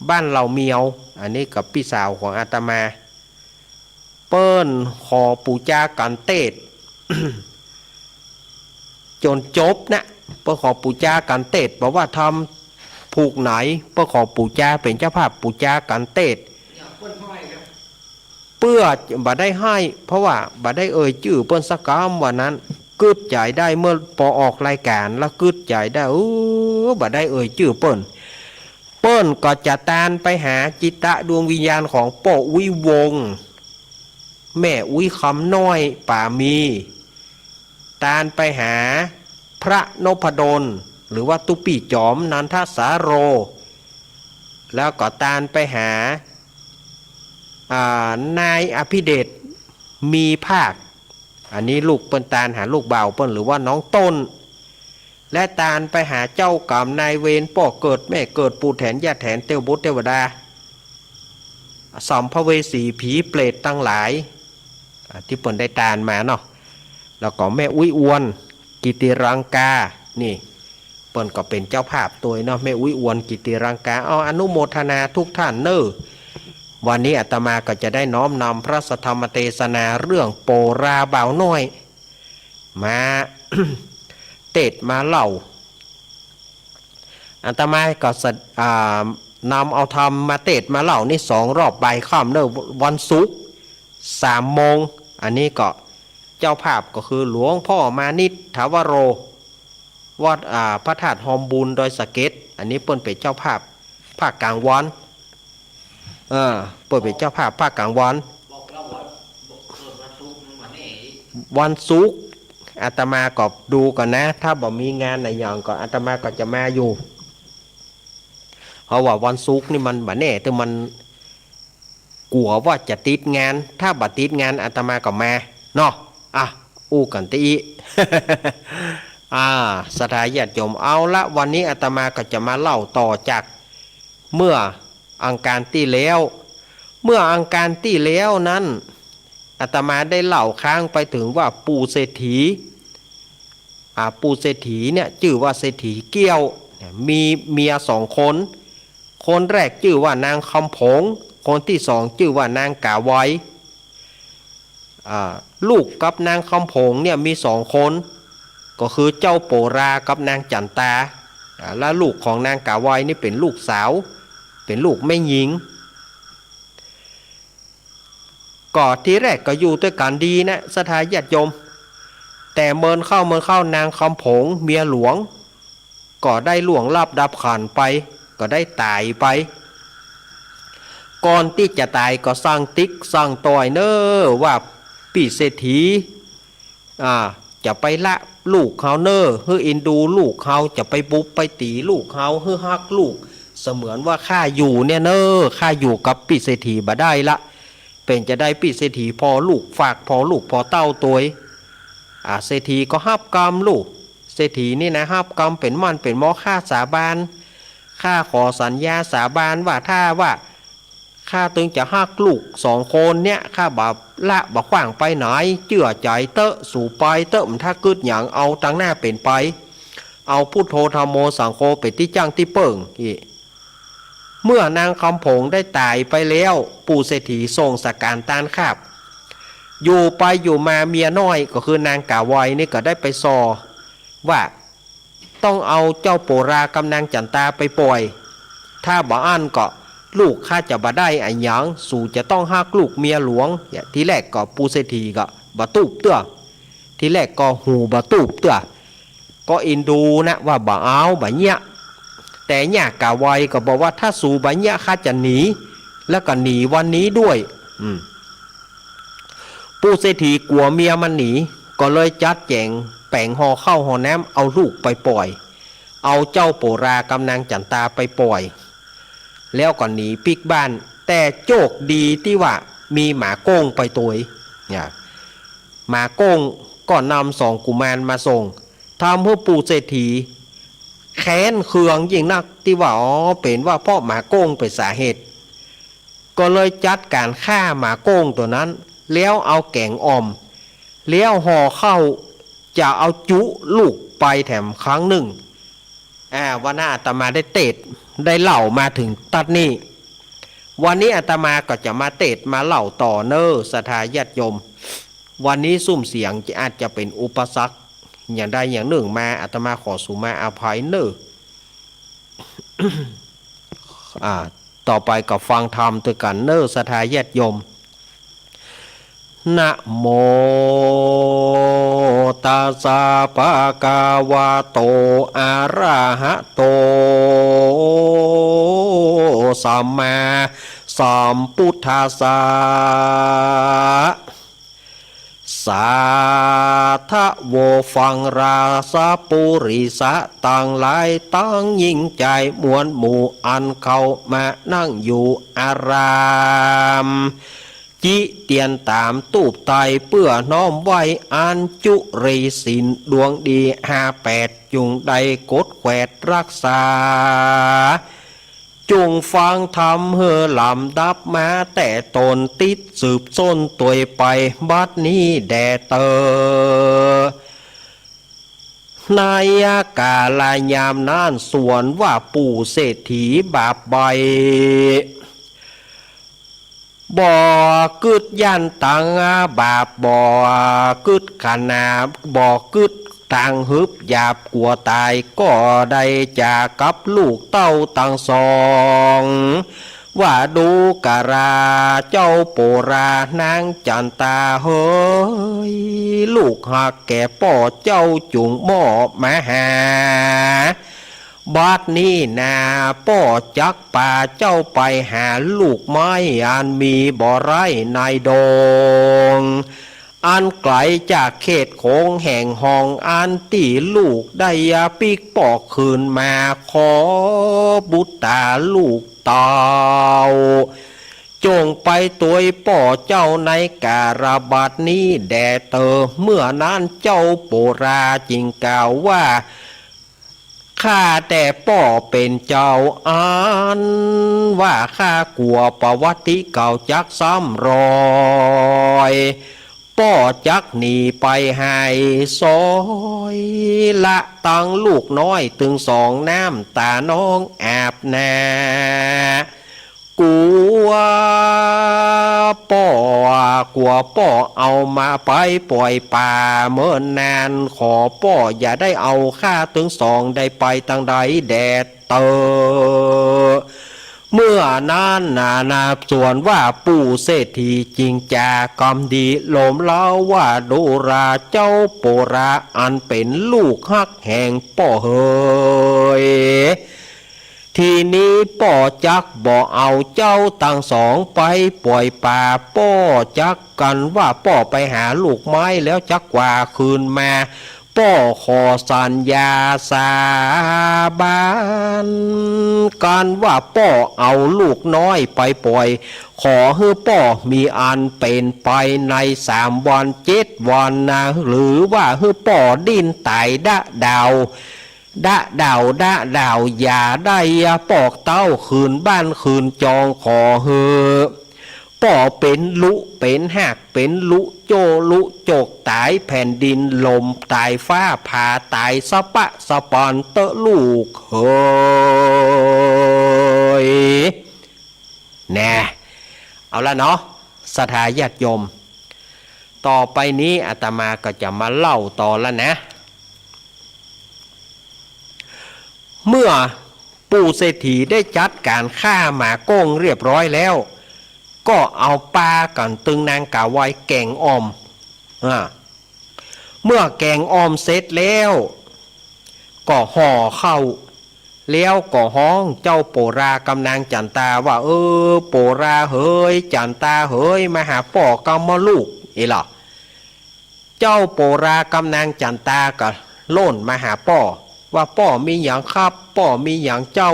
บ้านเหล่าเมียว อันนี้ก็ปี้สาวของอาตมา เปิ้นขอปู๋จากั๋นเตสน์ จ๋นจบนะ เปิ้นขอปู๋จากั๋นเตสน์ บ่าว่าทำผูกไหน เปิ้นขอปู๋จา เป๋นเจ้าภาพปู๋จากั๋นเตสน์ เปื้อบ่ได้ไห้ เพราะว่าบ่ได้เอ่ยจื้อเปิ้นสักกำ ว่านั้น กึ๊ดใจ๋ได้ เมื่อปอออกรายก๋านแล้วกึ๊ดใจ๋ได้ เออ บ่ได้เอ่ยจื้อเปิ้น เปิ้นก็จะตานไปหาจิตตะดวงวิญญาณของป้ออุ๊ยวงศ์ แม่อุ๊ยคำน้อย ป๋ามี ตานไปหาพระนพดล หรือว่าตุ๊ปี้จ๋อม นันทสาโร แล้วก็ตานไปหา อ่า นายอภิเดช มีภาค อันนี้ลูกเปิ้นตานหาลูกบ่าวเปิ้น หรือว่าน้องต้น และตานไปหาเจ้ากรรมนายเวร ป้อเกิดแม่เกิด ปู่แถนย่าแถน เตวบุตรเตวดา สัมภเวสีผีเปรตตังหลาย อ่า ตี้เปิ้นได้ตานมาเนาะ แล้วก็แม่อุ๊ยอวน กิติรังกา นี่ เปิ้นก็เป๋นเจ้าภาพตวยเนาะ แม่อุ๊ยอวน กิติรังกา เอาอนุโมทนาทุกท่านเน่อ วันนี้อาตมาก็จะได้น้อมนำพระสัทธรรมเตสนาเรื่องโปราบ่าวน้อย มา เตสน์มาเล่า อาตมาก็สะ อ่า นำเอาธรรมมาเตสน์มาเล่านี่สองรอบบ่ายค่ำเน่อ วันศุกร์ สามโมง อันนี้ก็เจ้าภาพก็คือหลวงพ่อมานิตถาวโร วัด อ่า พระธาตุฮอมบูนดอยสะเก็ด อันนี้เปิ้นเป๋นเจ้าภาพภาคก๋างวัน เออ เปิ้นเป๋นเจ้าภาพภาคก๋างวัน วันศุกร์อาตมาก็ดูก่อนนะ ถ้าบ่มีงานอะหยังก็อาตมาก็จะมาอยู่ เพราะว่าวันศุกร์นี่มันบ่แน่ แต่มันกั๋วว่าจะติดงาน ถ้าบ่ติดงานอาตมาก็มาเนาะ อ่ะ อู้กั๋นตี้อี้ อ่า ศรัทธาญาติโยม เอาละ วันนี้อาตมาก็จะมาเล่าต่อจากเมื่ออังคารตี้แล้ว เมื่ออังคารตี้แล้วนั้น อาตมาได้เล่าค้างไปเถิงว่าปู่เศรษฐี อ่า ปู่เศรษฐีเนี่ยจื้อว่าเศรษฐีเกี้ยว มีเมียสองคน คนแรกจื้อว่านางคำผง คนตี้สองจื้อว่านางก๋าไว อ่า ลูกกับนางคำผงเนี่ยมีสองคน ก็คือเจ้าโปรากับนางจั๋นตา อ่า และลูกของนางก๋าไวนี่เป๋นลูกสาว เป๋นลูกแม่ญิง ก็ทีแรกก็อยู่ตวยกั๋นดีนะ ศรัทธาญาติโยม แต่เมินเข้าเมินเข้านางคำผงเมียหลวง ก็ได้ล่วงลับดับขันธ์ไป ก็ได้ต๋ายไป ก่อนตี้จะต๋ายก็สั่งติ๊กสั่งต่อยเน่อว่า ปี้เศรษฐี อ่า จะไปละลูกเฮาเน่อ หื้อเอ็นดูลูกเฮา จะไปบุบไปตี๋ลูกเฮา หื้อฮักลูก เสมือนว่าข้าอยู่เนี่ยเน่อ ข้าอยู่กับปี้เศรษฐีบ่ได้ละ เป๋นจาใดปี้เศรษฐีผ่อลูก ฝากผ่อลูกผ่อเต้าตวย อ่า เศรษฐีก็ฮับกำลูก เศรษฐีนี่นะ ฮับกำเป๋นหมั้นเป๋นมอ ข้าสาบาน ข้าขอสัญญาสาบานว่าถ้าว่า ข้าตึงจะฮักลูกสองคนเนี่ย ข้าบ่ละบ่ขว้างไปไหน เจื้อใจ๋เต๊อะ สูไปเต๊อะ มันถ้ากึ๊ดหยังเอาตังหน้าเป๋นไป เอาพุทโธธัมโมสังโฆเป๋นตี้จั้งตี้เปิ้งอี้ เมื่อนางคำผงได้ต๋ายไปแล้ว ปู่เศรษฐีส่งสการต้านขับ อยู่ไปอยู่มาเมียน้อยก็คือนางก๋าไวนี่ก็ได้ไปส่อว่า ต้องเอาเจ้าโปรากับนางจั๋นตาไปป่อย ถ้าบ่อั้นก็ลูกข้าจะบ่ได้อะหยัง สูจะต้องฮักลูกเมียหลวง เนี่ย ทีแรกก็ปู่เศรษฐีก็บ่ตุ๊บเตื้อ ทีแรกก็หูบ่ตุ๊บเตื้อ ก็เอ็นดูนะว่าบ่เอาบ่เยียะ แต่เนี่ยก๋าไวก็บอกว่าถ้าสูบ่เยียะข้าจะหนี แล้วก็หนีวันนี้ด้วย อืม ปู่เศรษฐีกั๋วเมียมันหนี ก็เลยจัดแจ๋งแป๋งห่อข้าวห่อน้ำเอาลูกไปป่อย เอาเจ้าโปรากับนางจั๋นตาไปป่อย แล้วก็หนีปิ๊กบ้าน แต่โจคดีตี้ว่ามีหมาโก้งไปตวย เนี่ย หมาโก้งก็นำสองกุมารมาส่ง ทำหื้อปู่เศรษฐีแค้นเคืองยิ่งนัก ตี้ว่า อ๋อ เป๋นว่าเพราะหมาโก้งเป๋นสาเหตุ ก็เลยจัดก๋านฆ่าหมาโก้งตั๋วนั้น แล้วเอาแก๋งอ่อม แล้วห่อข้าว จะเอาจุลูกไปแถมครั้งนึ่ง อ่า วันนั้นอาตมาได้เตสน์ ได้เล่ามาเถิงตั๊ดนี้ วันนี้อาตมาก็จะมาเตสน์ มาเล่าต่อเน่อ ศรัทธาญาติโยม วันนี้ซุ่มเสียงจะ อาจจะเป๋นอุปสรรค อย่างใดอย่างนึ่งมา อาตมาขอสุมาอภัยเน่อ อ่า ต่อไปก็ฟังธรรมตวยกั๋นเน่อ ศรัทธาญาติโยม นะโมตัสสะ ภะคะวะโต อะระหะโต สัมมาสัมพุทธัสสะ สาธะโว ฟังราชะปุริสะตังหลาย ตังหญิงจายมวลหมู่ อันเข้ามานั่งอยู่อาราม จิเตียนต๋ามตูปไตร เปื้อน้อมไหว้ อัญจุลีศีลดวงดีห้าแปด จุ่งได้กดแขวดฮักษา จุ่งฟังธรรมหื้อลำดับมา แต่ต้นติดสืบส้นตวยไป บัดนี้แด่เต๊อ ในกาลยามนั้น ส่วนว่าปู่เศรษฐีบาปใบ้ บ่กึ๊ดยั้นตางบาป บ่กึ๊ดขนา บ่กึ๊ดตางหืบหยาบกั๋วต๋าย ก็ได้จ๋ากับลูกเต้าตังสอง ว่าดูกราเจ้าโปรานางจั๋นตาเหย ลูกฮักแก่ป้อเจ้าจุ่งมอบมาหา บัดนี้นาป้อจักปาเจ้าไปหาลูกไม้อันมีบ่ไร้ในดง อันไก๋จากเขตโขงแห่งห้อง อันตี้ลูกได้ปิ๊กป้อคืนมา ขอบุตรต๋าลูกเต้า จงไปตวยป้อเจ้าในกาลบัดนี้แด่เต๊อ เมื่อนั้นเจ้าโปราจึงกล่าวว่า ข้าแต่ป้อเป๋นเจ้า อันว่าข้ากั๋วประวัติเก่าจักซ้ำรอย ป้อจักหนีไปหายซอย ละตังลูกน้อยตึงสอง น้ำต๋านองอาบหน้า กั๋วป้อ กั๋วป้อเอามาไปป่อยป่าเมินนาน ขอป้ออย่าได้เอาข้าตึงสองได้ไปตังใดแด่เต๊อ เมื่อนั้นนานา ส่วนว่าปู่เศรษฐีจึงจ๋ากำดีลมเล้าว่า ดูราเจ้าโปราอันเป๋นลูกฮักแห่งป้อเหย ทีนี้ป้อจักบ่เอาเจ้าตังสองไปป่อยป่า ป้อจักกันว่าป้อไปหาลูกไม้แล้วจักกว่าคืนมา ป้อขอสัญญาสาบานกันว่าป้อเอาลูกน้อยไปป่อย ขอหื้อป้อมีอันเป๋นไปในสามวันเจ็ดวันนา หรือว่าหื้อป้อดิ้นต๋ายดะดาว ดะดาว ดะดาว อย่าได้ปอกเต้าคืนบ้านคืนจอง ขอหื้อป้อเป๋นลุเป๋นหาก เป๋นลุโจ้ลุจก ต๋ายแผ่นดินล่ม ต๋ายฟ้าผ่า ต๋ายสะปะสะปอนเต๊อะลูกเหย แน่ เอาละเนาะ ศรัทธาญาติโยม ต่อไปนี้อาตมาก็จะมาเล่าต่อละนะ เมื่อปู่เศรษฐีได้จัดก๋านฆ่าหมาโก้งเรียบร้อยแล้ว ก็เอาปากั๋นตึงนางก๋าไวแก๋งอ่อม อ่า เมื่อแก๋งอ่อมเสร็จแล้ว ก็ห่อข้าว แล้วก็ฮ้องเจ้าโปรากับนางจั๋นตาว่า เออ โปราเหย จั๋นตาเหย มาหาป้อกำมะลูก อีหละ เจ้าโปรากับนางจั๋นตาก็ล่นมาหาป้อ ว่า ป้อมีหยังครับ ป้อมีหยังเจ้า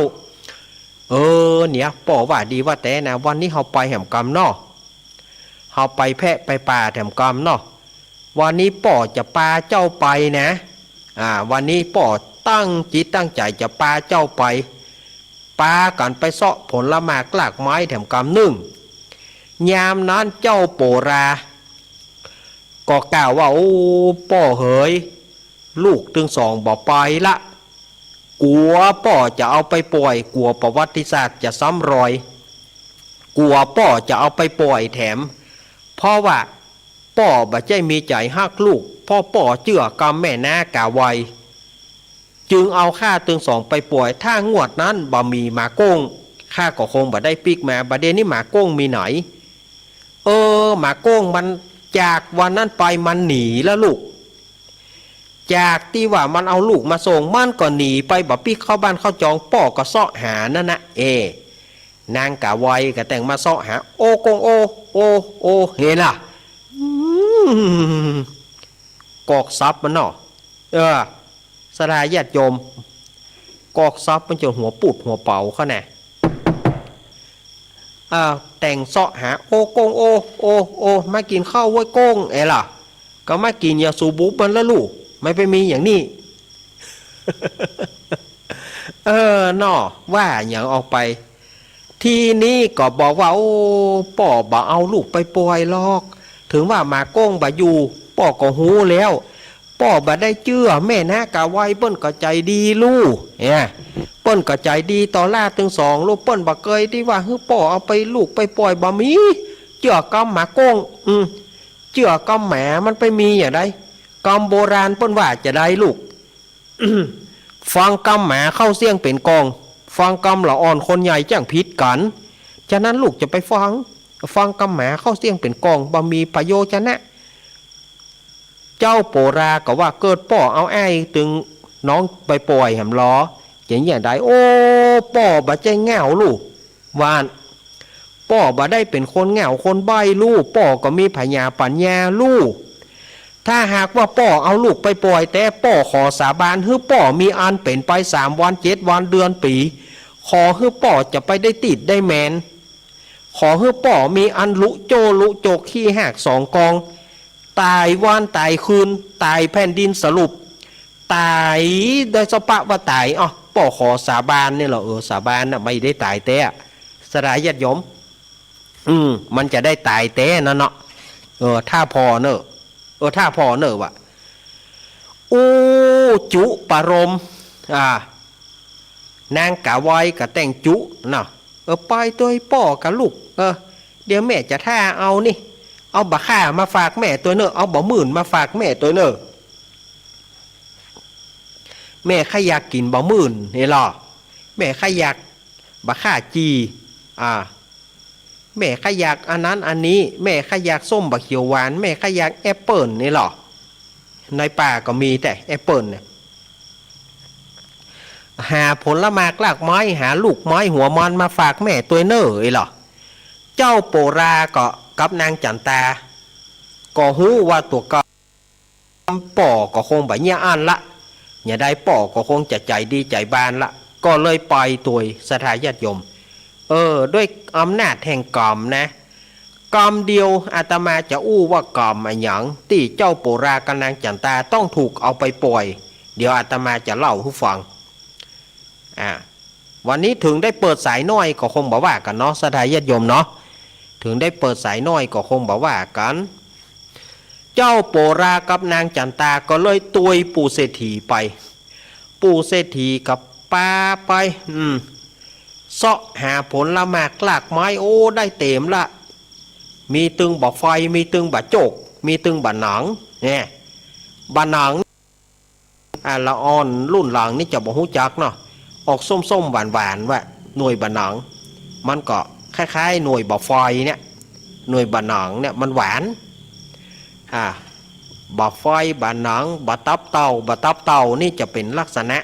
เออ เนี่ย ป้อว่าดีว่าแต๊นะ วันนี้เฮาไปแหมกำเนาะ เฮาไปแพะไปป่าแถมกำเนาะ วันนี้ป้อจะปาเจ้าไปนะ อ่า วันนี้ป้อตั้งจิตตั้งใจ๋จะปาเจ้าไป ปากั๋นไปเซาะผลหมากรากไม้แถมกำนึ่ง ยามนั้นเจ้าโปรา ก็กล่าวว่า โอ้ ป้อเหย ลูกตึงสองบ่ไปละ กั๋วป้อจะเอาไปป่อย กั๋วประวัติศาสตร์จะซ้ำรอย กั๋วป้อจะเอาไปป่อยแถม เพราะว่าป้อบ่ใจ้มีใจ๋ฮักลูก เพราะป้อเจื้อกำแม่นางก๋าไว จึงเอาข้าตึงสองไปป่อย ถ้างวดนั้นบ่มีหมาโก้ง ข้าก็คงบ่ได้ปิ๊กมา บ่าเดี่ยวนี้หมาโก้งมีไหน เออ หมาโก้งมันจากวันนั้นไปมันหนีแล้วลูก จากตี้ว่ามันเอาลูกมาส่ง มันก็หนีไป บ่ปิ๊กเข้าบ้านเข้าจอง ป้อก็เซาะหานั่นนะ เอ นางก๋าไวก็แต่งมาเซาะหา โอ้โก้งโอ้ โอ้ โอ้ หันล่ะ อืม กอกสับมันเนาะ เออ ศรัทธาญาติโยม กอกสับมันจ๋นหัวปูดหัวเป๋าเข้าแน่ อ่า แต่งเซาะหา โอ้โก้งโอ้ โอ้ โอ้ มากิ๋นข้าวเว้ยโก้ง เอ๋ล่ะ ก็มากิ๋นอย่าสูบบุบมันละลูก มันไปมีอย่างนี้ เออ เนาะ ว่าอย่างออกไป ทีนี้ก็บอกว่า โอ้ ป้อบ่เอาลูกไปป่อยหรอก ถึงว่าหมาโก้งบ่อยู่ ป้อก็ฮู้แล้ว ป้อบ่ได้เจื้อแม่นางก๋าไว เปิ้นก็ใจ๋ดีลู่ เนี่ย เปิ้นก็ใจ๋ดีต่อหล้าตึงสองลู่ เปิ้นบ่เกยตี้ว่าหื้อป้อเอาไปลูกไปป่อย บ่มี เจื้อกำหมาโก้ง อืม เจื้อกำหมามันไปมีอย่างใด กำโบราณเปิ้นว่าจะใดลูก ฟังกำหมาเข้าเสี้ยงเป๋นกอง ฟังกำละอ่อนคนใหญ่จ้างผิดกั๋น ฉะนั้นลูกจะไปฟัง ฟังกำหมาเข้าเสี้ยงเป๋นกอง บ่มีประโยชน์จะนะ เจ้าโปราก็ว่า เกิดป้อเอาอ้ายตึงน้องไปป่อยแหมลอ จะอย่างใด โอ้ ป้อบ่ใจ้แง่วลู่ ว่าอั้น ป้อบ่ได้เป๋นคนแง่วคนใบ้ลู่ ป้อก็มีผญาปั๋ญญาลู่ ถ้าหากว่าป้อเอาลูกไปป่อยแต๊ ป้อขอสาบาน หื้อป้อมีอันเป๋นไปสามวัน เจ็ดวัน เดือน ปี๋ ขอหื้อป้อจะไปได้ติดได้แมน ขอหื้อป้อมีอันลุโจ้ลุจกขี้หากสองกอง ต๋ายวันต๋ายคืน ต๋ายแผ่นดินสลบ ต๋ายโดยสภาพว่าต๋าย อ้อ ป้อขอสาบานนี่แหละ เออ สาบานน่ะ ไม่ได้ต๋ายแต๊ ศรัทธาญาติโยม อืม มันจะได้ต๋ายแต๊นั่นเนาะ เออ ถ้าผ่อเน่อ เออ ถ้าผ่อเน่อว่ะ อู้จุปะรม อ่า นางก๋าไวก็แต่งจุเนาะ เออ ไปตวยป้อกับลูก เออ เดี๋ยวแม่จะถ้าเอานี่ เอาบ่าข่ามาฝากแม่ตวยเน่อ เอาบ่าหมื่นมาฝากแม่ตวยเน่อ แม่ข้าอยากกิ๋นบ่าหมื่นนี่ลอ แม่ข้าอยากบ่าข่าจี่ อ่า แม่ข้าอยากอันนั้นอันนี้ แม่ข้าอยากส้มบ่าเขียวหวาน แม่ข้าอยากแอปเปิ้ลนี่ลอ ในป่าก็มีแต่แอปเปิ้ลเนี่ย หาผลหมากรากไม้ หาลูกไม้หัวมันมาฝากแม่ตวยเน่อไอ้ลอ เจ้าโปราก็กับนางจั๋นตา ก็ฮู้ว่าตั๋วเก่า ป้อก็คงบ่าเยียะอั้นละ เยียะใดป้อก็คงจะใจ๋ดีใจ๋บานละ ก็เลยไปตวย ศรัทธาญาติโยม เออ ด้วยอำนาจแห่งกรรมนะ กรรมเดียว อาตมาจะอู้ว่ากรรมอะหยัง ตี้เจ้าโปรากับนางจั๋นตาต้องถูกเอาไปป่อย เดี๋ยวอาตมาจะเล่าหื้อฟัง อ่า วันนี้ถึงได้เปิดสายน้อยก็คงบ่ว่ากั๋นเนาะ ศรัทธาญาติโยมเนาะ ถึงได้เปิดสายน้อยก็คงบ่ว่ากั๋น เจ้าโปรากับนางจั๋นตาก็เลยตวยปู่เศรษฐีไป ปู่เศรษฐีก็ปาไป อืม เซาะหาผลหมากรากไม้ โอ้ ได้เต๋มละ มีตึงบ่าไฟ มีตึงบ่าโจก มีตึงบ่าหนอง เนี่ย บ่าหนอง อ่า ละอ่อนรุ่นหลังนี่จะบ่ฮู้จักเนาะ ออกส้มๆ หวานๆ ว่าหน่วยบ่าหนอง มันก็คล้ายๆ หน่วยบ่าไฟเนี่ย หน่วยบ่าหนองเนี่ยมันหวาน อ่า บ่าไฟ บ่าหนอง บ่าตับเต่า บ่าตับเต่านี่จะเป๋นลักษณะ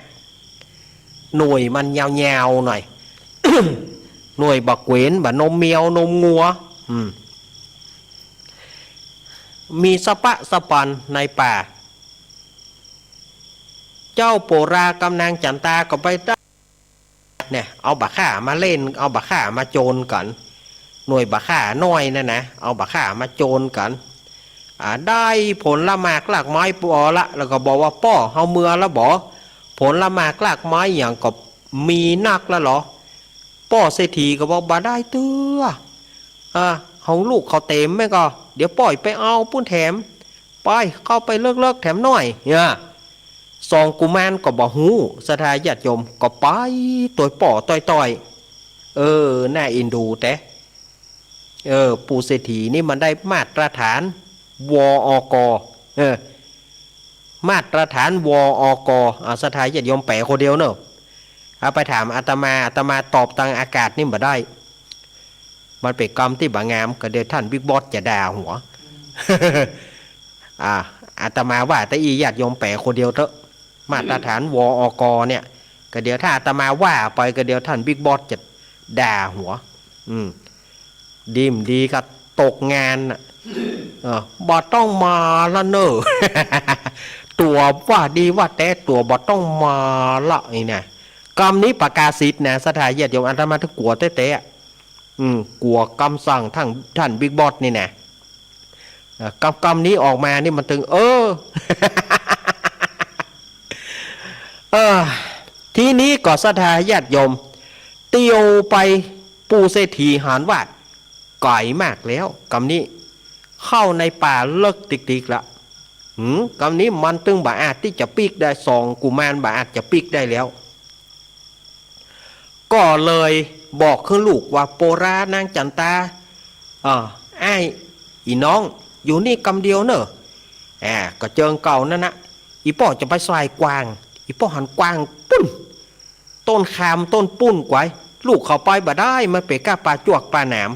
หน่วยมันยาวๆ หน่อย หน่วยบ่าเกวียน บ่านมแมว นมงัว อืม มีสะปะสะปันในป่า เจ้าโปรากับนางจั๋นตาก็ไปได้ เนี่ย เอาบ่าข่ามาเล่น เอาบ่าข่ามาโจรกั๋น หน่วยบ่าข่าน้อยนั่นนะ เอาบ่าข่ามาโจรกั๋น อ่า ได้ผลหมากรากไม้ปอละ แล้วก็บอกว่า ป้อ เฮาเมือละบ่ ผลหมากรากไม้หยังก็มีนักละลอ ป้อเศรษฐีก็บอก บ่ได้เตื้อ อ่า ของลูกเขาเต๋มแม่ก็ เดี๋ยวป้อไปเอาปู้นแถม ไป เข้าไปเลิกๆ แถมหน้อย เนี่ย สองกุมารก็บ่ฮู้ ศรัทธาญาติโยม ก็ไปโตยป้อโตยต้อย เออ น่าเอ็นดูแต๊ เออ ปู่เศรษฐีนี่มันได้มาตรฐาน วอก เออ มาตรฐาน วอก อ่า ศรัทธาญาติโยมแปลคนเดียวเนอะ เอาไปถามอาตมา อาตมาตอบตางอากาศนี่บ่ได้ มันเป๋นกำตี้บ่างาม ก็เดี๋ยวท่านบิ๊กบอสจะด่าหัว อ่า อาตมาว่าแต่อี้ญาติโยมแปลคนเดียวเต๊อะ มาตรฐาน วอก เนี่ย ก็เดี๋ยวถ้าอาตมาว่าไปก็เดี๋ยวท่านบิ๊กบอสจะด่าหัว อืม ดีบ่ดีก็ตกงานน่ะ เออ บ่ต้องมาละเน่อ ตั๋วว่าดีว่าแต๊ ตั๋วบ่ต้องมาละ นี่นะ กำนี้ประกาศสิทธิ์นะ ศรัทธาญาติโยม อาตมาถึงกั๋วแต๊ๆ อืม กั๋วกำสั่งท่าน ท่านบิ๊กบอสนี่นะ เอ่อ กำ กำนี้ออกมานี่มันตึง เออ เออ ทีนี้ก็ศรัทธาญาติโยม เตียวไป ปู่เศรษฐีหันว่า ไก๋มากแล้ว กำนี้ เข้าในป่าเลิกติ๊กๆ ละ หืม กำนี้มันตึงบ่อาจตี้จะปิ๊กได้ สองกุมารบ่อาจจะปิ๊กได้แล้ว ก็เลยบอกคือลูกว่า โปรานางจั๋นตา เอ่อ อ้าย อี่น้อง อยู่นี่กำเดียวเน่อ อ่า ก็เจิงเก่านั่นนะ อี่ป้อจะไปส่ายกวาง อี่ป้อหันกวางปุ้น ต้นคามต้นปุ้นไกว ลูกเข้าไปบ่ได้ มันเป๋นก้าป่าจวกป่าหนาม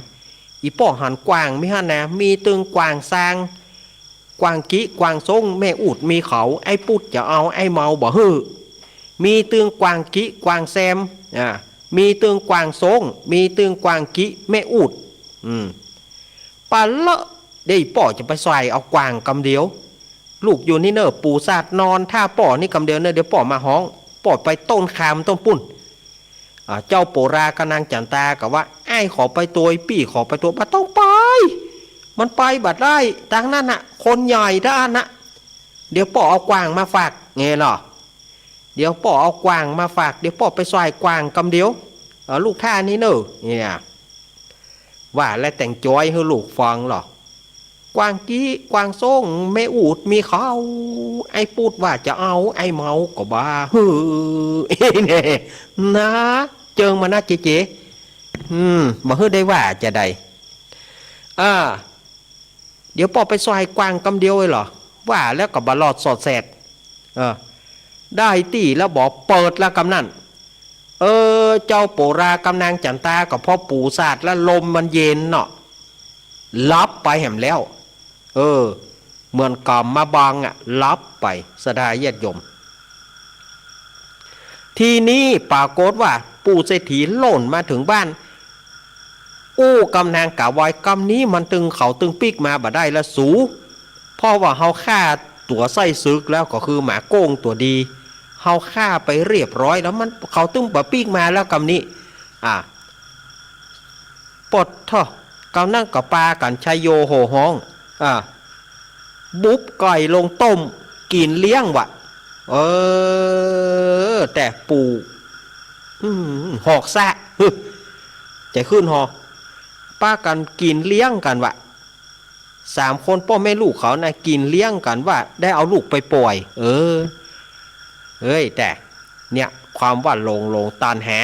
อี่ป้อหันกวางมิหั้นนะ มีตึงกวางซาง กวางกิ กวางซ้ง แม่อูฐมีเขา ไอ้ปุ๊ดจะเอา ไอ้เมาบ่หื้อ มีตึงกวางกิ กวางแซม อ่า มีตึงกวางซ้ง มีตึงกวางกิ แม่อูฐ อืม ปะเลอะ เดี๋ยวอี่ป้อจะไปส่ายเอากวางกำเดียว ลูกอยู่นี่เน่อ ปู่สาดนอนท่าป้อนี่กำเดียวเน่อ เดี๋ยวป้อมาฮ้อง ป้อไปต้นคามต้นปุ้น อ่า เจ้าโปรากับนางจั๋นตาก็ว่า อ้ายขอไปตวย ปี้ขอไปตวย บ่ต้องไป มันไปบ่ได้ ตางนั้นน่ะ คนใหญ่ด้านน่ะ เดี๋ยวป้อเอากวางมาฝาก ไงล่ะ เดี๋ยวป้อเอากวางมาฝาก เดี๋ยวป้อไปส่ายกวางกำเดียว เออ ลูกท่านี่เน่อ เนี่ย ว่าและแต่งจ้อยหื้อลูกฟังหรอก กวางกิ กวางซ้ง แม่อูฐมีเขา ไอ้ปุ๊ดว่าจะเอา ไอ้เมาก็บ่หื้อ เน่ นะ เจิงมานะเจเจ อืม บ่หื้อได้ว่าจะใด อ่า เดี๋ยวป้อไปส่ายกวางกำเดียวเลยเหรอ ว่าแล้วก็บ่รอดสอดแสด เออ ได้ตี้แล้วบ่ เปิดแล้วกำนั้น เออ เจ้าโปรากับนางจั๋นตาก็พอปู่สาดแล้วลมมันเย็นเนาะ หลับไปแหมแล้ว เออ เหมือนกำมาบังอะ หลับไป ศรัทธาญาติโยม ทีนี้ปรากฏว่าปู่เศรษฐีล่นมาเถิงบ้าน อู้กำนางก๋าว่า กำนี้มันตึงเขาตึงปิ๊กมาบ่ได้ละสู เพราะว่าเฮาฆ่าตั๋วไส้ศึกแล้ว ก็คือหมาโก้งตั๋วดี เฮาฆ่าไปเรียบร้อยแล้ว มัน เขาตึงบ่ปิ๊กมาแล้วกำนี้ อ่า ปดเถาะ กำนั้นก็ปากั๋นชัยโยโห่ฮ้อง อ่า บุบไก่ลงต้ม กิ๋นเลี้ยงวะ เออ แต่ปู่ อืม หอกซะ ฮึ ใจ๋ขึ้นหอ ปากั๋นกิ๋นเลี้ยงกั๋นวะ สามคนป้อแม่ลูกเขานะ กิ๋นเลี้ยงกั๋นว่าได้เอาลูกไปป่อย เออ เฮ้ย แต่ เนี่ย ความว่าหลง หลงตัณหา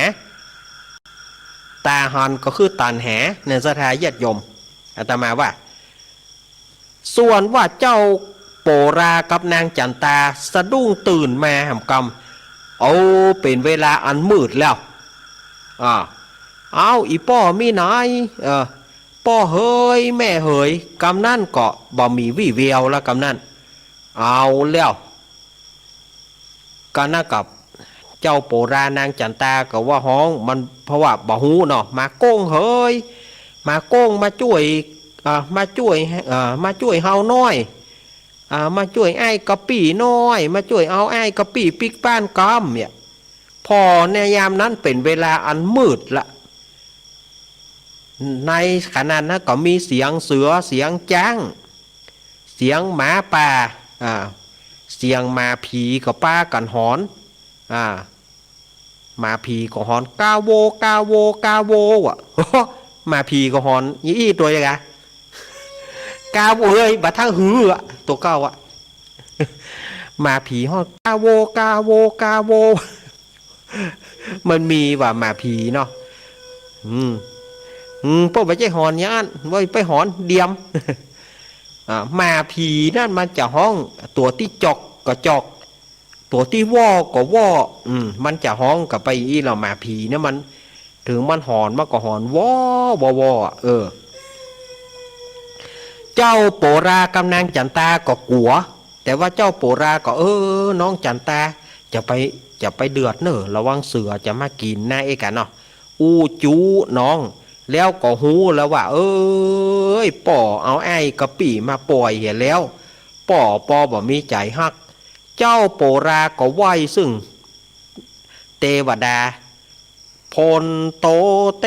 ตาหันก็คือตัณหา เนี่ย ศรัทธาญาติโยม อาตมาว่า ส่วนว่าเจ้าโปรากับนางจั๋นตาสะดุ้งตื่นมาแหมกำ เอา เป๋นเวลาอันมืดแล้ว อ่า เอา อี่ป้อมีไหน เออ ป้อเหย แม่เหย กำนั้นก็บ่มีวี่แววแล้วกำนั้น เอาแล้ว กำนั้นกับเจ้าโปรานางจั๋นตาก็ว่าฮ้องมัน เพราะว่าบ่ฮู้เนาะ หมาโก้งเหย หมาโก้งมาจ้วย อ่า มาจ้วย อ่า มาจ้วยเฮาหน้อย อ่า มาจ้วยอ้ายกะปี้หน้อย มาจ้วยเอาอ้ายกะปี้ปิ๊กบ้านกำ เนี่ย พอในยามนั้นเป๋นเวลาอันมืดละ ในขณะนั้นก็มีเสียงเสือ เสียงจ๊าง เสียงหมาป่า อ่า เสียงหมาผีก็ปากั๋นหอน อ่า หมาผีก็หอน กาโว กาโว กาโว อะ หมาผีก็หอน อี้ อี้ ตั๋วใหญ่กะ กาโว เฮ้ย บ่าทั้งหืออะ ตั๋วเก่าอะ หมาผีฮ้องกาโว กาโว กาโว มันมีว่าหมาผีเนาะ อืม อืม เปิ้นบ่ใจ้หอนอย่างอั้น เว้ย ไปหอนเดียม อ่า หมาผีนั้นมันจะฮ้อง ตั๋วตี้จอกก็จอก ตั๋วตี้ว่อก็ว่อ อืม มันจะฮ้องกั๋นไปอี้แหละ หมาผีเนี่ยมัน เถิงมันหอนมันก็หอนว่อ ว่อ ว่อ เออ เจ้าโปรากับนางจั๋นตาก็กั๋ว แต่ว่าเจ้าโปราก็ เออ น้องจั๋นตา จะไป จะไปเดือดเน่อ ระวังเสือจะมากิ๋นนะ เอ๊ะกะเนาะ อู้จู๊น้อง แล้วก็ฮู้แล้วว่า เอ้ย ป้อเอาไอ้กะปี้มาป่อยเหียแล้ว ป้อปอบ่มีใจ๋ฮัก เจ้าโปราก็ไหว้ซึ่งเตวดา พลโตเต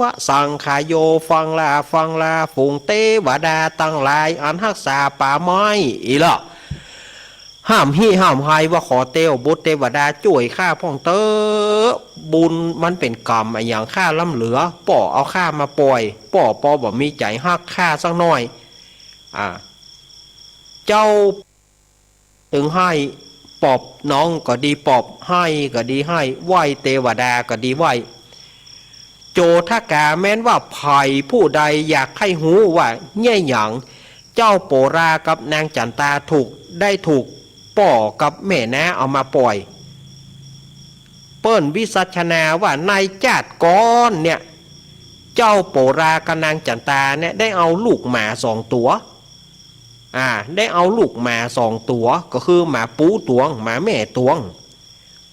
วะสังคาโย ฟังลา ฟังลา ฝูงเตวดาตังหลาย อันฮักษาป่าไม้ อี้เลาะ ห้ามฮิห้ามไฮว่า ขอเตวบุตรเตวดาจ้วยข้าพ่องเต๊อะ บุญมันเป๋นก๋รรมอะหยังข้าล้ำเหลือ ป้อเอาข้ามาป่อย ป้อปอบ่มีใจ๋ฮักข้าสักหน้อย อ่า เจ้า เถิงไห้ปอบน้องก็ดีปอบ ไห้ก็ดีไห้ ไหว้เตวดาก็ดีไหว้ โจทกา แม้นว่าใผผู้ใดอยากใค่ฮู้ว่าเยียะหยัง เจ้าโปรากับนางจั๋นตาถูก ได้ถูกป้อกับแม่น้าเอามาป่อย เปิ้นวิสัชนาว่าในจาติก่อนเนี่ย เจ้าโปรากับนางจั๋นตาเนี่ยได้เอาลูกหมาสองตั๋ว อ่า ได้เอาลูกหมาสองตั๋ว ก็คือหมาปู๋ตวง หมาแม่ตวง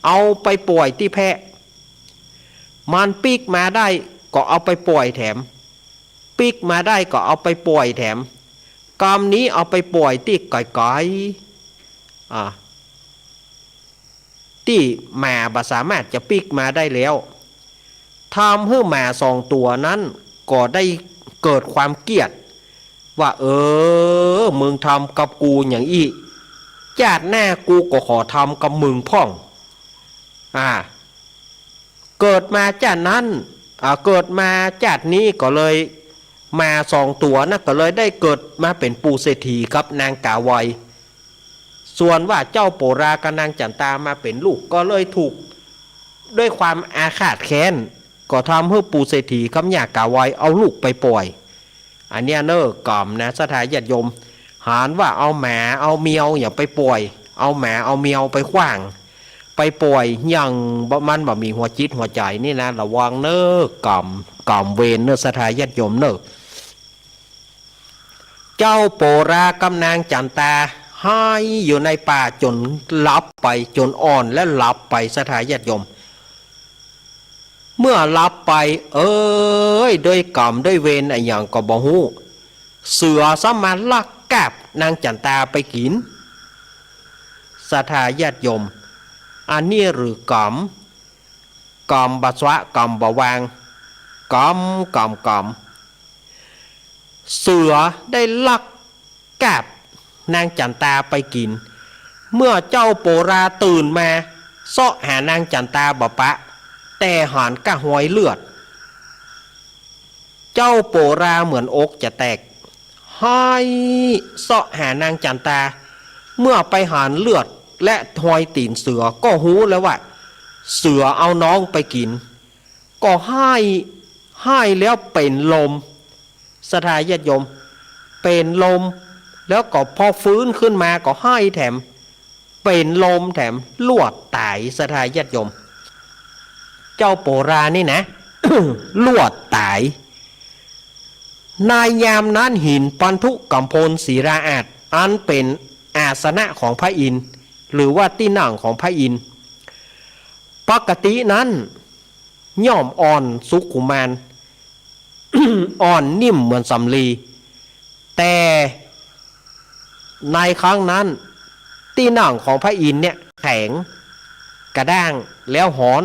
เอาไปป่อยตี้แพะ มันปิ๊กมาได้ก็เอาไปป่อยแถม ปิ๊กมาได้ก็เอาไปป่อยแถม กำนี้เอาไปป่อยตี้ไก๋ๆ อ่า ตี้หมาบ่สามารถจะปิ๊กมาได้แล้ว ทำหื้อหมาสองตั๋วนั้นก็ได้เกิดความเกลียด ว่า เออ มึงทำกับกูอย่างอี้ จาติหน้ากูก็ขอทำกับมึงพ่อง อ่า เกิดมาจาตินั้น อ่า เกิดมาจาตินี้ก็เลย หมาสองตั๋วนะ ก็เลยได้เกิดมาเป๋นปู่เศรษฐีกับนางก๋าไว ส่วนว่าเจ้าโปรากับนางจั๋นตามาเป๋นลูก ก็เลยถูก ด้วยความอาฆาตแค้น ก็ทำหื้อปู่เศรษฐีกับย่าก๋าไวเอาลูกไปป่อย อันเนี้ยเน่อกรรมนะ ศรัทธาญาติโยม หาว่าเอาหมาเอาแมวอย่าไปป่อย เอาหมาเอาแมวไปขว้าง ไปป่อยอย่างบ่ มันบ่มีหัวจิตหัวใจ๋นี่นะ ระวังเน่อกรรม กรรมเวรเน่อ ศรัทธาญาติโยมเน่อ เจ้าโปรากับนางจั๋นตาไห้อยู่ในป่าจ๋นหลับไป จ๋นอ่อนและหลับไป ศรัทธาญาติโยม เมื่อหลับไป เอ้ย ด้วยกรรมด้วยเวรอะหยังก็บ่ฮู้ เสือซ้ำมาลักกาบนางจั๋นตาไปกิ๋น ศรัทธาญาติโยม อันนี้หรือกรรม กรรมบ่ชะ กรรมบ่วาง กรรม กรรม กรรม เสือได้ลักกาบนางจั๋นตาไปกิ๋น เมื่อเจ้าโปราตื่นมา เซาะหานางจั๋นตาบ่ปะ แต่หันก้าฮอยเลือด เจ้าโปราเหมือนอกจะแตก ไห้เซาะหานางจั๋นตา เมื่อไปหันเลือดและฮอยตี๋นเสือก็ฮู้แล้วว่า เสือเอาน้องไปกิ๋น ก็ไห้ ไห้แล้วเป๋นลม ศรัทธาญาติโยม เป๋นลม แล้วก็พอฟื้นขึ้นมาก็ไห้แถม เป๋นลมแถมลวดต๋าย ศรัทธาญาติโยม เจ้าโปรานี่นะ ลวดต๋าย ในยามนั้นหินปันธุกัมพลศิลาอาสน์ อันเป๋นอาสนะของพระอินทร์ หรือว่าตี้นั่งของพระอินทร์ ปกตินั้นย่อมอ่อนสุขุมาน อ่อนนิ่มเหมือนสำลี แต่ในครั้งนั้นตี้นั่งของพระอินทร์เนี่ยแข็งกระด้างแล้วฮ้อน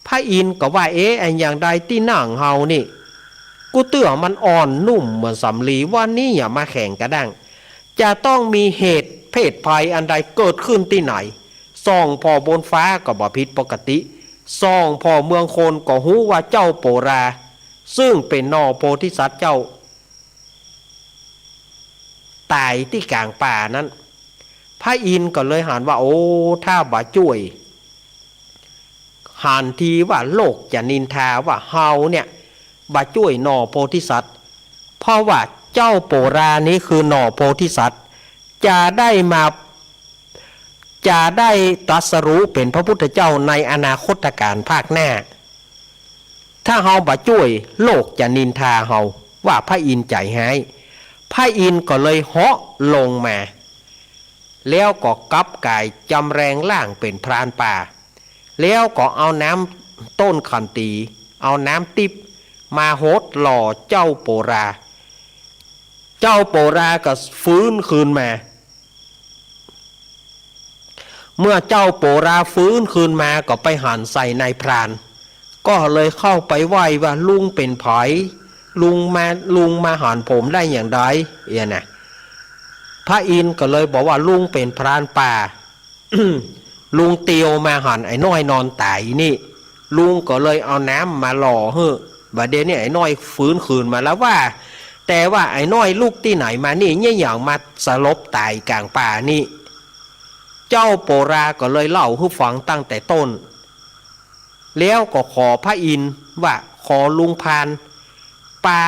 พระอินทร์ก็ว่า เอ๊ะ อันอย่างใดตี้นั่งเฮานี่ กู้เตื้อมันอ่อนนุ่มเหมือนสำลี วันนี้อะมาแข็งกระด้าง จะต้องมีเหตุเพศภัยอันใดเกิดขึ้นตี้ไหน ส่องผ่อบนฟ้าก็บ่ผิดปกติ ส่องผ่อเมืองคนก็ฮู้ว่าเจ้าโปรา ซึ่งเป๋นหน่อโพธิสัตว์เจ้า ไป ต๋ายตี้ก๋างป่านั้น พระอินทร์ก็เลยหันว่า โอ้ ถ้าบ่าจ้วย หันทีว่าโลกจะนินทาว่าเฮาเนี่ยบ่าจ้วยหน่อโพธิสัตว์ เพราะว่าเจ้าโปรานี้คือหน่อโพธิสัตว์ จะได้มา จะได้ตรัสรู้เป๋นพระพุทธเจ้าในอนาคตกาลภาคหน้า ถ้าเฮาบ่าจ้วย โลกจะนินทาเฮาว่าพระอินทร์ใจ๋ฮ้าย พระอินทร์ก็เลยเหาะลงมา แล้วก็กลับก๋ายจำแรงร่างเป๋นพรานป่า แล้วก็เอาน้ำต้นขันตี เอาน้ำติ๊บมาหดหล่อเจ้าโปรา เจ้าโปราก็ฟื้นคืนมา เมื่อเจ้าโปราฟื้นคืนมาก็ไปหันใส่นายพราน ก็เลยเข้าไปไหว้ว่า ลุงเป๋นใผ ลุงมา ลุงมาหันผมได้อย่างใด เอี้ยนะ พระอินทร์ก็เลยบอกว่า ลุงเป๋นพรานป่า ลุงเตียวมาหันไอ้น้อยนอนต๋ายนี่ ลุงก็เลยเอาน้ำมาหล่อหื้อ บ่าเดี่ยวนี้ไอ้น้อยฟื้นคืนมาแล้วว่า แต่ว่าไอ้น้อยลุกตี้ไหนมานี่ เยียะหยังมาสลบต๋ายก๋างป่านี่ เจ้าโปราก็เลยเล่าหื้อฟังตั้งแต่ต้น แล้วก็ขอพระอินทร์ว่า ขอลุงพรานปา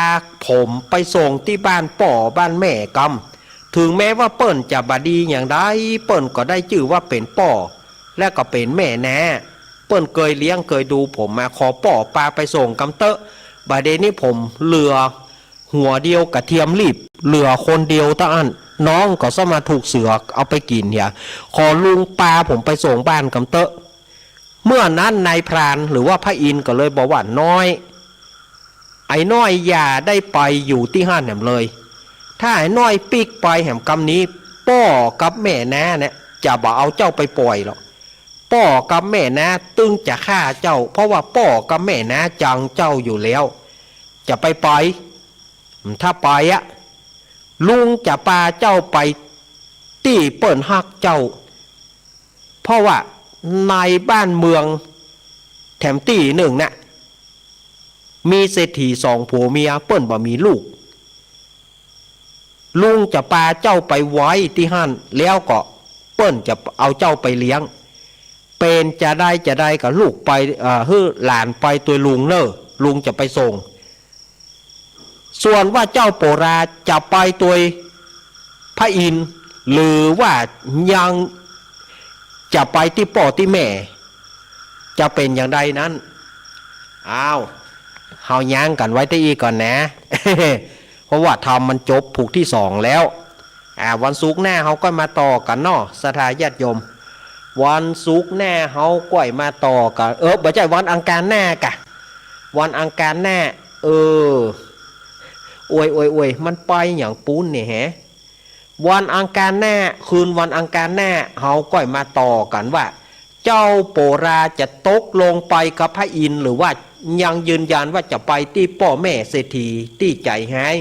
ผมไปส่งตี้บ้านป้อบ้านแม่กำ ถึงแม้ว่าเปิ้นจะบ่ดีอย่างใด เปิ้นก็ได้จื้อว่าเป๋นป้อ และก็เป๋นแม่น้า เปิ้นเกยเลี้ยงเกยดูผมมา ขอป้อปาไปส่งกำเต๊อะ บ่าเดี่ยวนี้ผมเหลือหัวเดียวกระเทียมลีบ เหลือคนเดียวเต้าอั้น น้องก็ซ้ำมาถูกเสือเอาไปกิ๋นเหีย ขอลุงปาผมไปส่งบ้านกำเต๊อะ เมื่อนั้นนายพรานหรือว่าพระอินทร์ก็เลยบอกว่า น้อย ไอ้น้อยอย่าได้ไปอยู่ตี้หั้นแหมเลย ถ้าไอ้น้อยปิ๊กไปแหมกำนี้ ป้อกับแม่น้าเนี่ยจะบ่เอาเจ้าไปป่อยหรอก ป้อกับแม่น้าตึงจะฆ่าเจ้า เพราะว่าป้อกับแม่น้าจังเจ้าอยู่แล้ว จะไปไป ถ้าไปอะ ลุงจะปาเจ้าไปตี้เปิ้นฮักเจ้า เพราะว่าในบ้านเมืองแถมตี้นึ่งน่ะ มีเศรษฐีสองผัวเมีย เปิ้นบ่มีลูก ลุงจะปาเจ้าไปไว้ตี้หั้น แล้วก็เปิ้นจะเอาเจ้าไปเลี้ยง เป๋นจะใดจะใดก็ลูกไป เอ่อ หื้อหลานไปตวยลุงเน่อ ลุงจะไปส่ง ส่วนว่าเจ้าโปราจะไปตวยพระอินทร์ หรือว่ายังจะไปตี้ป้อตี้แม่ จะเป๋นอย่างใดนั้น อ้าว เฮายั้งกั๋นไว้ตี้อี้ก่อนนะ เพราะว่าธรรมมันจบผูกตี้สองแล้ว อ่า วันศุกร์หน้าเฮาก็มาต่อกั๋นเนาะ ศรัทธาญาติโยม วันศุกร์หน้าเฮาก็มาต่อกั๋น เออ บ่ใจ้ วันอังคารหน้ากะ วันอังคารหน้า เออ โอย โอย โอย มันไปหยังปู๊นเนี่ยแฮะ วันอังคารหน้า คืนวันอังคารหน้า เฮาก็มาต่อกั๋นว่า เจ้าโปราจะตกลงไปกับพระอินทร์ หรือว่ายังยืนยันว่าจะไปตี้ป้อแม่เศรษฐีตี้ใจ๋ฮ้าย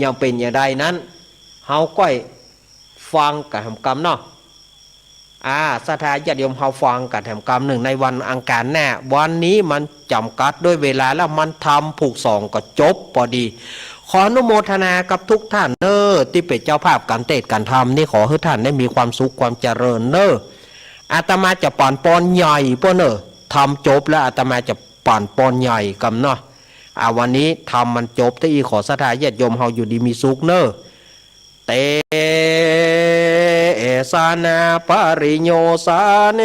ยังเป๋นอย่างใดนั้น เฮาก็ฟังกั๋นแหมกำเนาะ อ่า ศรัทธาญาติโยม เฮาฟังกั๋นแหมกำนึ่งในวันอังคารหน้า วันนี้มันจ๋ำกัดด้วยเวลาแล้ว มันธรรมผูกสองก็จบปอดี ขออนุโมทนากับทุกท่านเน่อ ตี้เป๋นเจ้าภาพก๋านเตสน์ก๋านธรรมนี่ ขอหื้อท่านได้มีความสุขความเจริญเน่อ อาตมาจะปั๋นปอนใหญ่ป้อเน่อ ธรรมจบแล้วอาตมาจะปั๋นปอนใหญ่กำเนาะ อ่า วันนี้ธรรมมันจบตี้อี้ ขอศรัทธาญาติโยมเฮาอยู่ดีมีสุขเน่อ เต เอสานา ปริโยสาเน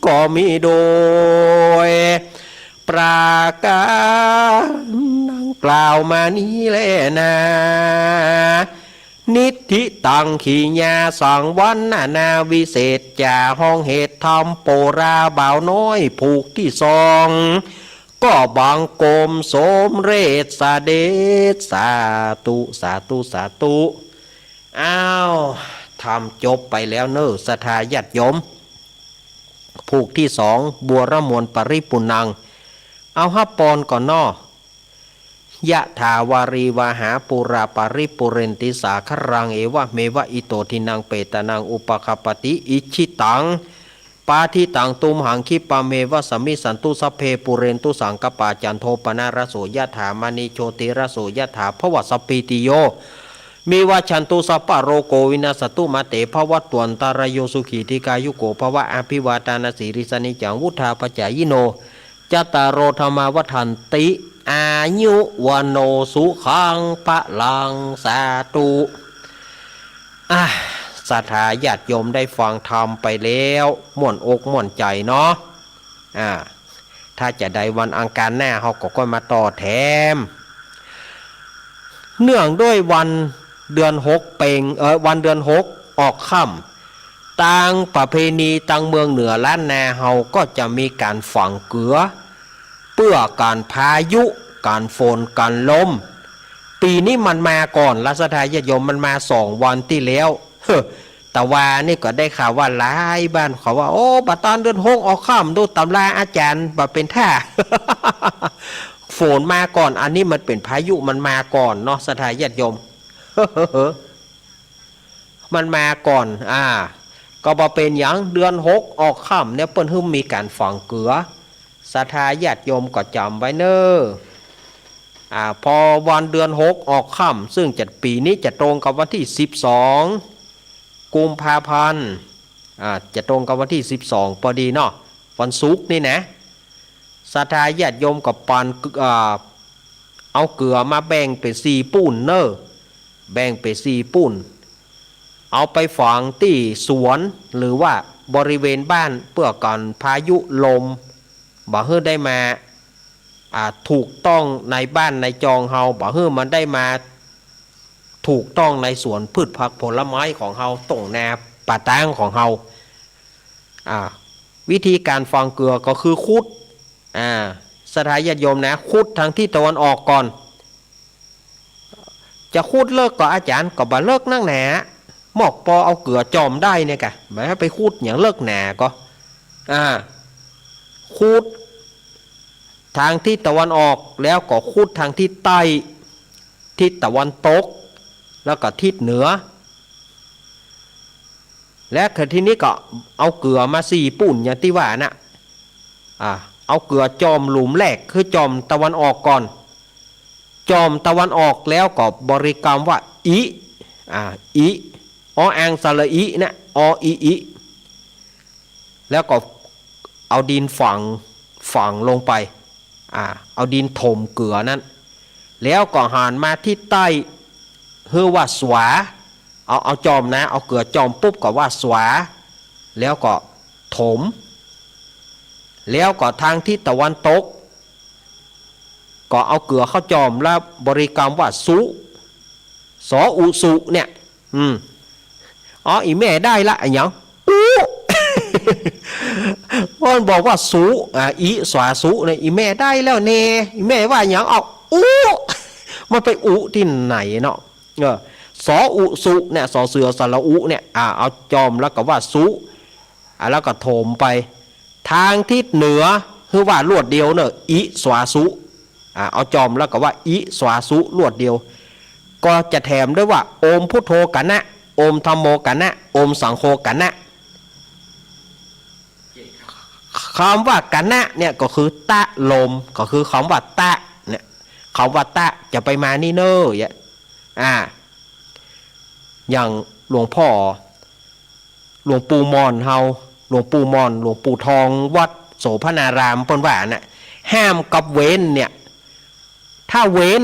ก็มีโดยประการดังกล่าวมานี้แลนา นิทธิตัง ขีญา สัง วัณณา วิเศษจา ฮ้องเหตุธรรมโปราบ่าวน้อยผูกตี้สอง ก็บังคมสมเร็จเสด็จ สาธุ สาธุ สาธุ อ้าว ธรรมจบไปแล้วเน่อ ศรัทธาญาติโยม ผูกตี้สอง บัวรมวลปริปุณณัง เอาฮับปอนก่อนเนาะ ยะถาวาริวาหาปูราปริปูเรนติสาคะรัง เอวะเมวะอิโตทินังเปตานังอุปะคะปะติ อิจฉิตัง ปาฏิตัง ตุมหัง คิปะเมวะสมมิชฌันตุ สัพเพ ปูเรนตุ สังกัปปา จันโท ปะนะระโส ยะถา มะณิ โชติระโส ยะถา ภวัสสะปปาติโย วิวัชชันตุ สัพพะโรโค วินัสสะตุ มาเต ภวัตวันตะราโย สุขี ทีฆายุโก ภวะ อะภิวาทานะสีลิสสะ นิจจัง วุฑฒาปะจายิโน จัตตาโร ธัมมา วัฑฒันติ อายุ วัณโณ สุขัง พะลัง สาธุ อ่ะ ศรัทธาญาติโยมได้ฟังธรรมไปแล้ว ม่วนอกม่วนใจ๋เนาะ อ่า ถ้าจะได้วันอังคารหน้า เฮาก็ก้อยมาต่อแถม เนื่องด้วยวันเดือนหกเพ็ง เอ่อ วันเดือนหกออกค่ำ ตางประเพณีตางเมืองเหนือล้านนาเฮาก็จะมีก๋านฝังเกือ เปื้อกั๋นพายุ กั๋นฝน กั๋นลม ปี๋นี้มันมาก่อนละศรัทธาญาติโยม มันมาสองวันตี้แล้ว เฮ้อ ตะวานี่ก็ได้ข่าวว่าหลายบ้านเขาว่า โอ้ บ่าตานเดือนหกออกค่ำ ดูต๋ำราอาจ๋ารย์บ่าเป๋นท่า ฝนมาก่อน อันนี้มันเป๋นพายุมันมาก่อนเนาะศรัทธาญาติโยม มันมาก่อน อ่า ก็บ่เป๋นหยัง เดือนหกออกค่ำเนี่ยเปิ้นหื้อมีก๋านฝังเกือ ศรัทธาญาติโยมก็จ๋ำไว้เน่อ อ่า พอวันเดือนหกออกค่ำ ซึ่งจะ ปี๋นี้จะตรงกับวันตี้สิบสอง กุมภาพันธ์ อ่า จะตรงกับวันตี้สิบสองปอดีเนาะ วันศุกร์นี่นะ ศรัทธาญาติโยมก็ปัน อ่า เอาเกือมาแบ่งเป๋นสี่ปู้นเน่อ แบ่งเป๋นสี่ปู้น เอาไปฝังตี้สวน หรือว่าบริเวณบ้าน เปื้อกั๋นพายุลม บ่หื้อได้มา อ่า ถูกต้องในบ้านในจองเฮา บ่หื้อมันได้มาถูกต้องในสวนพืชผักผลไม้ของเฮา ต้งนาป่าตางของเฮา อ่า วิธีก๋านฝังเกือก็คือขุด อ่า ศรัทธาญาติโยมนะ ขุดตางทิศตะวันออกก่อน จะขุดเลิกก่ออาจ๋ารย์ ก็บ่เลิกนักหนา มอกปอเอาเกือจ่อมได้เนี่ยก่ะ บ่ไปขุดหยังเลิกหนาก่อ อ่า ขุดตางทิศตะวันออก แล้วก็ขุดตางทิศใต้ ทิศตะวันตก แล้วก็ทิศเหนือ และทีนี้ก็เอาเกือมาสี่ปู้นอย่างตี้ว่าน่ะ อ่า เอาเกือจ่อมหลุมแรก คือจ่อมตะวันออกก่อน จ่อมตะวันออกแล้วก็บริกรรมว่า อิ อ่า อิ อออ่างสระอินะ อออิอิ แล้วก็เอาดินฝัง ฝังลงไป อ่า เอาดินถมเกือนั้น แล้วก็หันมาทิศใต้ หื้อว่าสวา เอา เอาจ่อมนะ เอาเกือจ่อมปุ๊บก็ว่าสวา แล้วก็ถม แล้วก็ตางทิศตะวันตก ก็เอาเกือเข้าจ่อมแล้วบริกรรมว่าสุ สออุสุเนี่ย อืม อ๋อ อี่แม่ได้ละ อะหยัง อุ มันบอกว่าสุ อ่า อิสวาสุเนี่ย อี่แม่ได้แล้วเน่ อี่แม่ว่าหยัง เอา อุ มันไปอุตี้ไหนเนาะ เออ สออุสุเนี่ย สอเสือสระอุเนี่ย อ่า เอาจ่อมแล้วก็ว่าสุ อ่า แล้วก็ถมไป ตางทิศเหนือ หื้อว่ารวดเดียวเน่อ อิสวาสุ อ่า เอาจ่อมแล้วก็ว่า อิสวาสุ รวดเดียว ก็จะแถมด้วยว่า โอมพุทโธกะนะ โอมธัมโมกะนะ โอมสังโฆกะนะ กำว่ากะนะเนี่ยก็คือตะลม ก็คือกำว่าตะเนี่ย กำว่าตะจะไปมานี่เน่อ อย่าง อ่า อย่างหลวงพ่อ หลวงปู่หม่อนเฮา หลวงปู่หม่อน หลวงปู่ทอง วัดโสภณาราม เปิ้นว่าน่ะ ห้ามกับเว้นเนี่ย ถ้าเว้น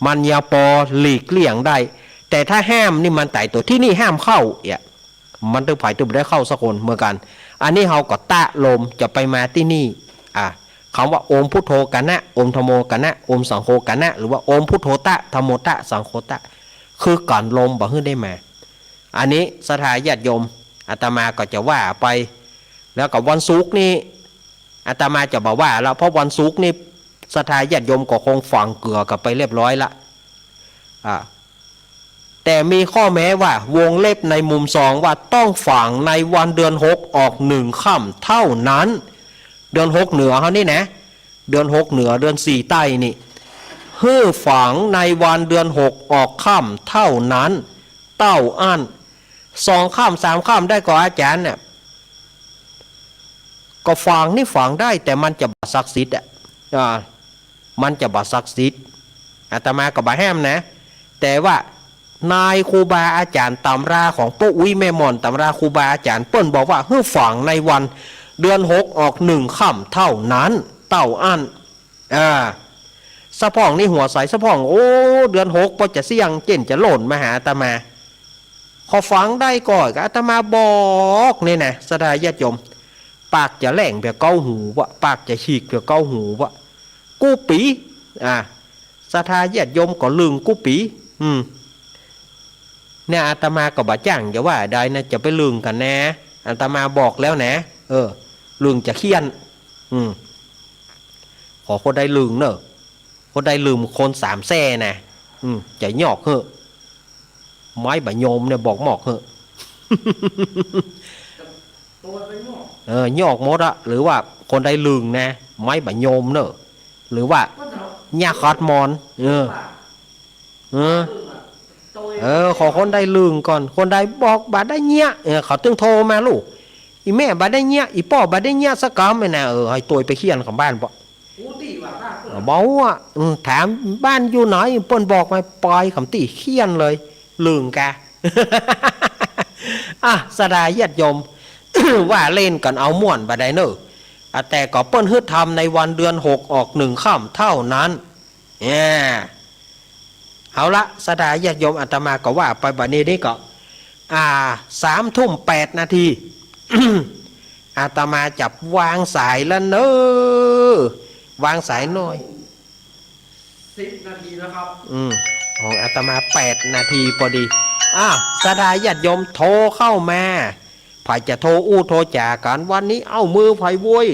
มันยังปอหลีกเลี่ยงได้ แต่ถ้าห้ามนี่มันต๋ายตั๋ว ตี้นี่ห้ามเข้า เนี่ย มันตึงใผตึงบ่ได้เข้าสักคนเหมือนกั๋น อันนี้เฮาก็ตะลมจะไปมาตี้นี่ อ่ะ กำว่าโอมพุทโธกะนะ โอมธัมโมกะนะ โอมสังโฆกะนะ หรือว่าโอมพุทโธตะ ธัมโมตะ สังโฆตะ คือกั๋นลมบ่หื้อได้มา อันนี้ศรัทธาญาติโยม อาตมาก็จะว่าไป แล้วก็วันศุกร์นี่ อาตมาจะบ่ว่าละ เพราะวันศุกร์นี่ศรัทธาญาติโยมก็คงฝังเกือกั๋นไปเรียบร้อยละ อ่า แต่มีข้อแม้ว่า วงเล็บในมุมซองว่าต้องฝังในวันเดือนหกออกหนึ่งค่ำเท่านั้น เดือนหกเหนือเฮานี่นะ เดือนหกเหนือ เดือนสี่ใต้นี่ หื้อฝังในวันเดือนหกออกค่ำเท่านั้น เต้าอั้น สองค่ำสามค่ำได้ก่ออาจ๋ารย์เนี่ย ก็ฝังนี่ฝังได้ แต่มันจะบ่ศักดิ์สิทธิ์อะ อ่า มันจะบ่ศักดิ์สิทธิ์ อาตมาก็บ่ห้ามนะ แต่ว่านายครูบาอาจ๋ารย์ ตำราของป้ออุ๊ยแม่หม่อน ตำราครูบาอาจ๋ารย์ เปิ้นบอกว่าหื้อฝังในวันเดือนหกออกหนึ่งค่ำเต้านั้น เต้าอั้น อ่า สะพ่องนี่หัวใส สะพ่อง โอ้ เดือนหกปอจะเสี้ยงเจ้นจะหล่นมาหาอาตมา ขอฝังได้ก่อน ก็อาตมาบอกนี่นะ ศรัทธาญาติโยม ปากจะแหล่งเปียเก๊าหูวะ ปากจะฉีกเปียเก๊าหูวะ กู้ปี๋ อ่า ศรัทธาญาติโยมก็ลึงกู้ปี๋ อืม เนี่ยอาตมาก็บ่จ้างจะว่าใดนะ จะไปลึงกั๋นแน่ อาตมาบอกแล้วนะ เออ ลึงจะเฆี่ยน อืม ขอคนใดลึงเน่อ คนใดลึงคนสามแส้นะ อืม จะยอกเหอะ ไม้บ่โยมเนี่ยบอกมอกเหอะ เออ ยอกหมดอะ หรือว่าคนใดลึงนะ ไม้บ่โยมเน่อ หรือว่าหญ้าขัดหมอน เออ เออ เออ ขอคนใดลึงก่อน คนใดบอกบ่ได้เยียะ เออ เขาตึงโทรมาลูก อี่แม่บ่ได้เยียะ อี่ป้อบ่ได้เยียะสักกำเลยนะ เออ หื้อตวยไปเฆี่ยนของบ้านเปาะ บ่ฮู้อะ อืม ถามบ้านอยู่ไหน เปิ้นบอกมา ไปกำตี้เฆี่ยนเลย ลึงกา อ่ะ ศรัทธาญาติโยม ว่าเล่นกั๋นเอาม่วนบ่ได้เน่อ อ่ะ แต่ก็เปิ้นหื้อทำในวันเดือนหกออกหนึ่งค่ำเต้านั้น เนี่ย เอาละ ศรัทธาญาติโยม อาตมาก็ว่าไปบัดนี้นี่ก็ อ่า สามทุ่มแปดนาที อาตมาจับวางสายแล้วเน่อ วางสายหน่อย สิบนาทีนะครับ อืม ของอาตมาแปดนาทีพอดี อ่ะ ศรัทธาญาติโยมโทรเข้ามา ใผจะโทรอู้โทรจ๋ากั๋น วันนี้ เอ้า มือใผโว้ย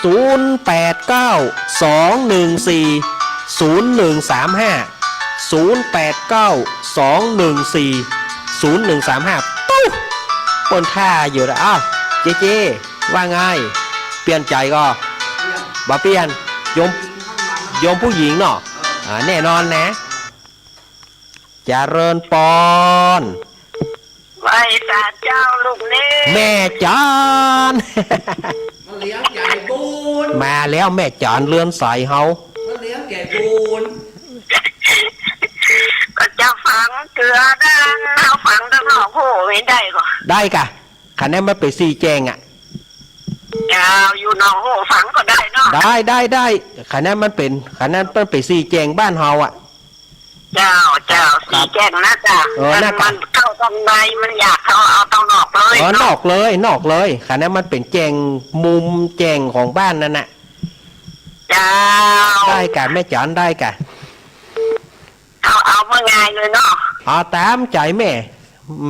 ศูนย์แปดเก้า สองหนึ่งสี่ ศูนย์หนึ่งสามห้า ศูนย์แปดเก้า สองหนึ่งสี่ ศูนย์หนึ่งสามห้า ตุ๊ เปิ้นท่าอยู่ละ อ้าว เจเจ ว่าไง เปลี่ยนใจ๋ก่อ บ่เปลี่ยน โยม โยมผู้หญิงเนาะ อ่า แน่นอนนะ เจริญปอน ไหว้สาเจ้าลูกเน่ แม่จ๋อน มาเลี้ยงใจ๋บุญ มาแล้วแม่จ๋อนเรือนใสเฮา มาเลี้ยงใจ๋บุญ ก็จะฝังเตื้อนะ เอาฝังตังนอกโฮ่ไม่ได้ก่อ ได้ก่ะ ขะนั้นมันเป๋นสี่แจงอะ เจ้า อยู่นอกโฮ่ฝังก็ได้เนาะ ได้ ได้ ได้ ขะนั้นมันเป๋น ขะนั้นมันเป๋นสี่แจงบ้านเฮาอะ เจ้า เจ้า ครับ สี่แจงนะเจ้า เออ นั่น นะ มันเก้าตังใน มันอยากเอา เอาตังนอกเลย เออ เนาะ นอกเลย นอกเลย ขะนั้นมันเป๋นแจงมุมแจงของบ้านนั่นน่ะ เจ้า ได้ก่ะ แม่จ๋อน ได้ก่ะ เอา เอาเมื่อไงเลยเนาะ เอาต๋ามใจ๋แม่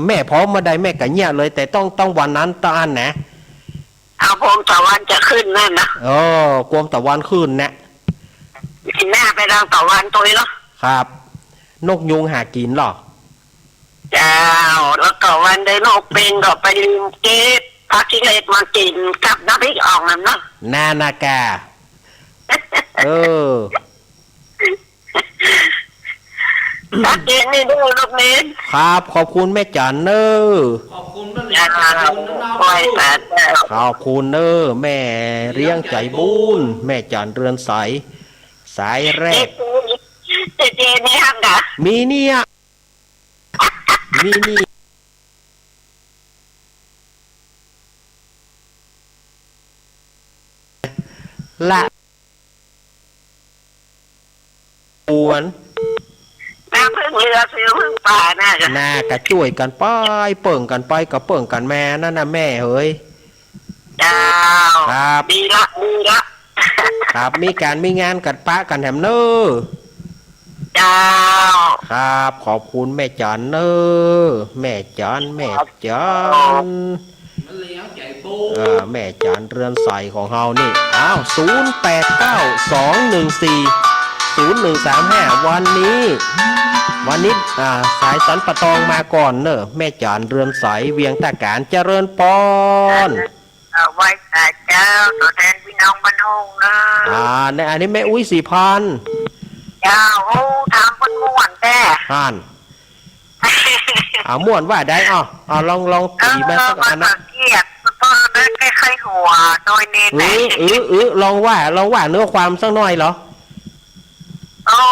แม่พร้อมเมื่อใดแม่ก็เยียะเลย แต่ต้อง ต้องวันนั้นต้องอั้นนะ เอาพรมตะวันจะขึ้นนั่นนะ เออ กรมตะวันขึ้นนะ ปีหน้าไปดังตะวันตวยเนาะ ครับ นกยูงหากิ๋นเหรอ เจ้า แล้วก็วันใดนกเปงก็ไปเก็บผักขี้เหล็กมากิ๋นกับน้ำพริกอ่องนั่นเนาะ นานาคา เออ ชัดเจนนี่เด้อลูกเนน ครับ ขอบคุณแม่จ๋อนเน่อ ขอบคุณแม่เหลียง เจ้า ขอบคุณเน่อ แม่เลี้ยงใจ๋บุญ แม่จ๋อนเรือนใส สายแรก เจเจ มีฮักกะ มีเนี่ย มีนี่ ละ ควร น้ำผึ้งเรือ ซื้อผึ้งป่าน่ะ น่ะ ก็จ้วยกั๋นไป เปิ้งกั๋นไป ก็เปิ้งกั๋นมา นั่นน่ะแม่เหย เจ้า ครับ ดีละ ดีละ ครับ มีก๋านมีงานกั๋นปะกั๋นแหมเน่อ เจ้า ครับ ขอบคุณแม่จ๋อนเน่อ แม่จ๋อน แม่จ๋อน เออ แม่จ๋อนเรือนใสของเฮานี่ อ้าว ศูนย์แปดเก้า สองหนึ่งสี่ ศูนย์หนึ่งสามห้า วันนี้ วันนี้ อ่า สายสันป่าตองมาก่อนเน่อ แม่จ๋อนเรือนใส เวียงต้าก๋าน เจริญปอน เอ่อ ไหว้สาเจ้า ตั๋วแทนปี้น้องบ้านโฮ่งเน่อ อ่า ในอันนี้แม่อุ๊ยศรีพันธ์ เจ้า โอ้ ถามม่วนๆ แต๊ หั้น อ่า ม่วนว่าใด อ้าว อ้าว ลอง ลองตี๋มาสักอันนะ เออ มันก็เกลียด มันก็ได้ใค่ๆ หัว กว่าโดยเน้น เออ เออ เออ ลองว่า ลองว่าเนื้อความสักหน่อยเหรอ อ๋อ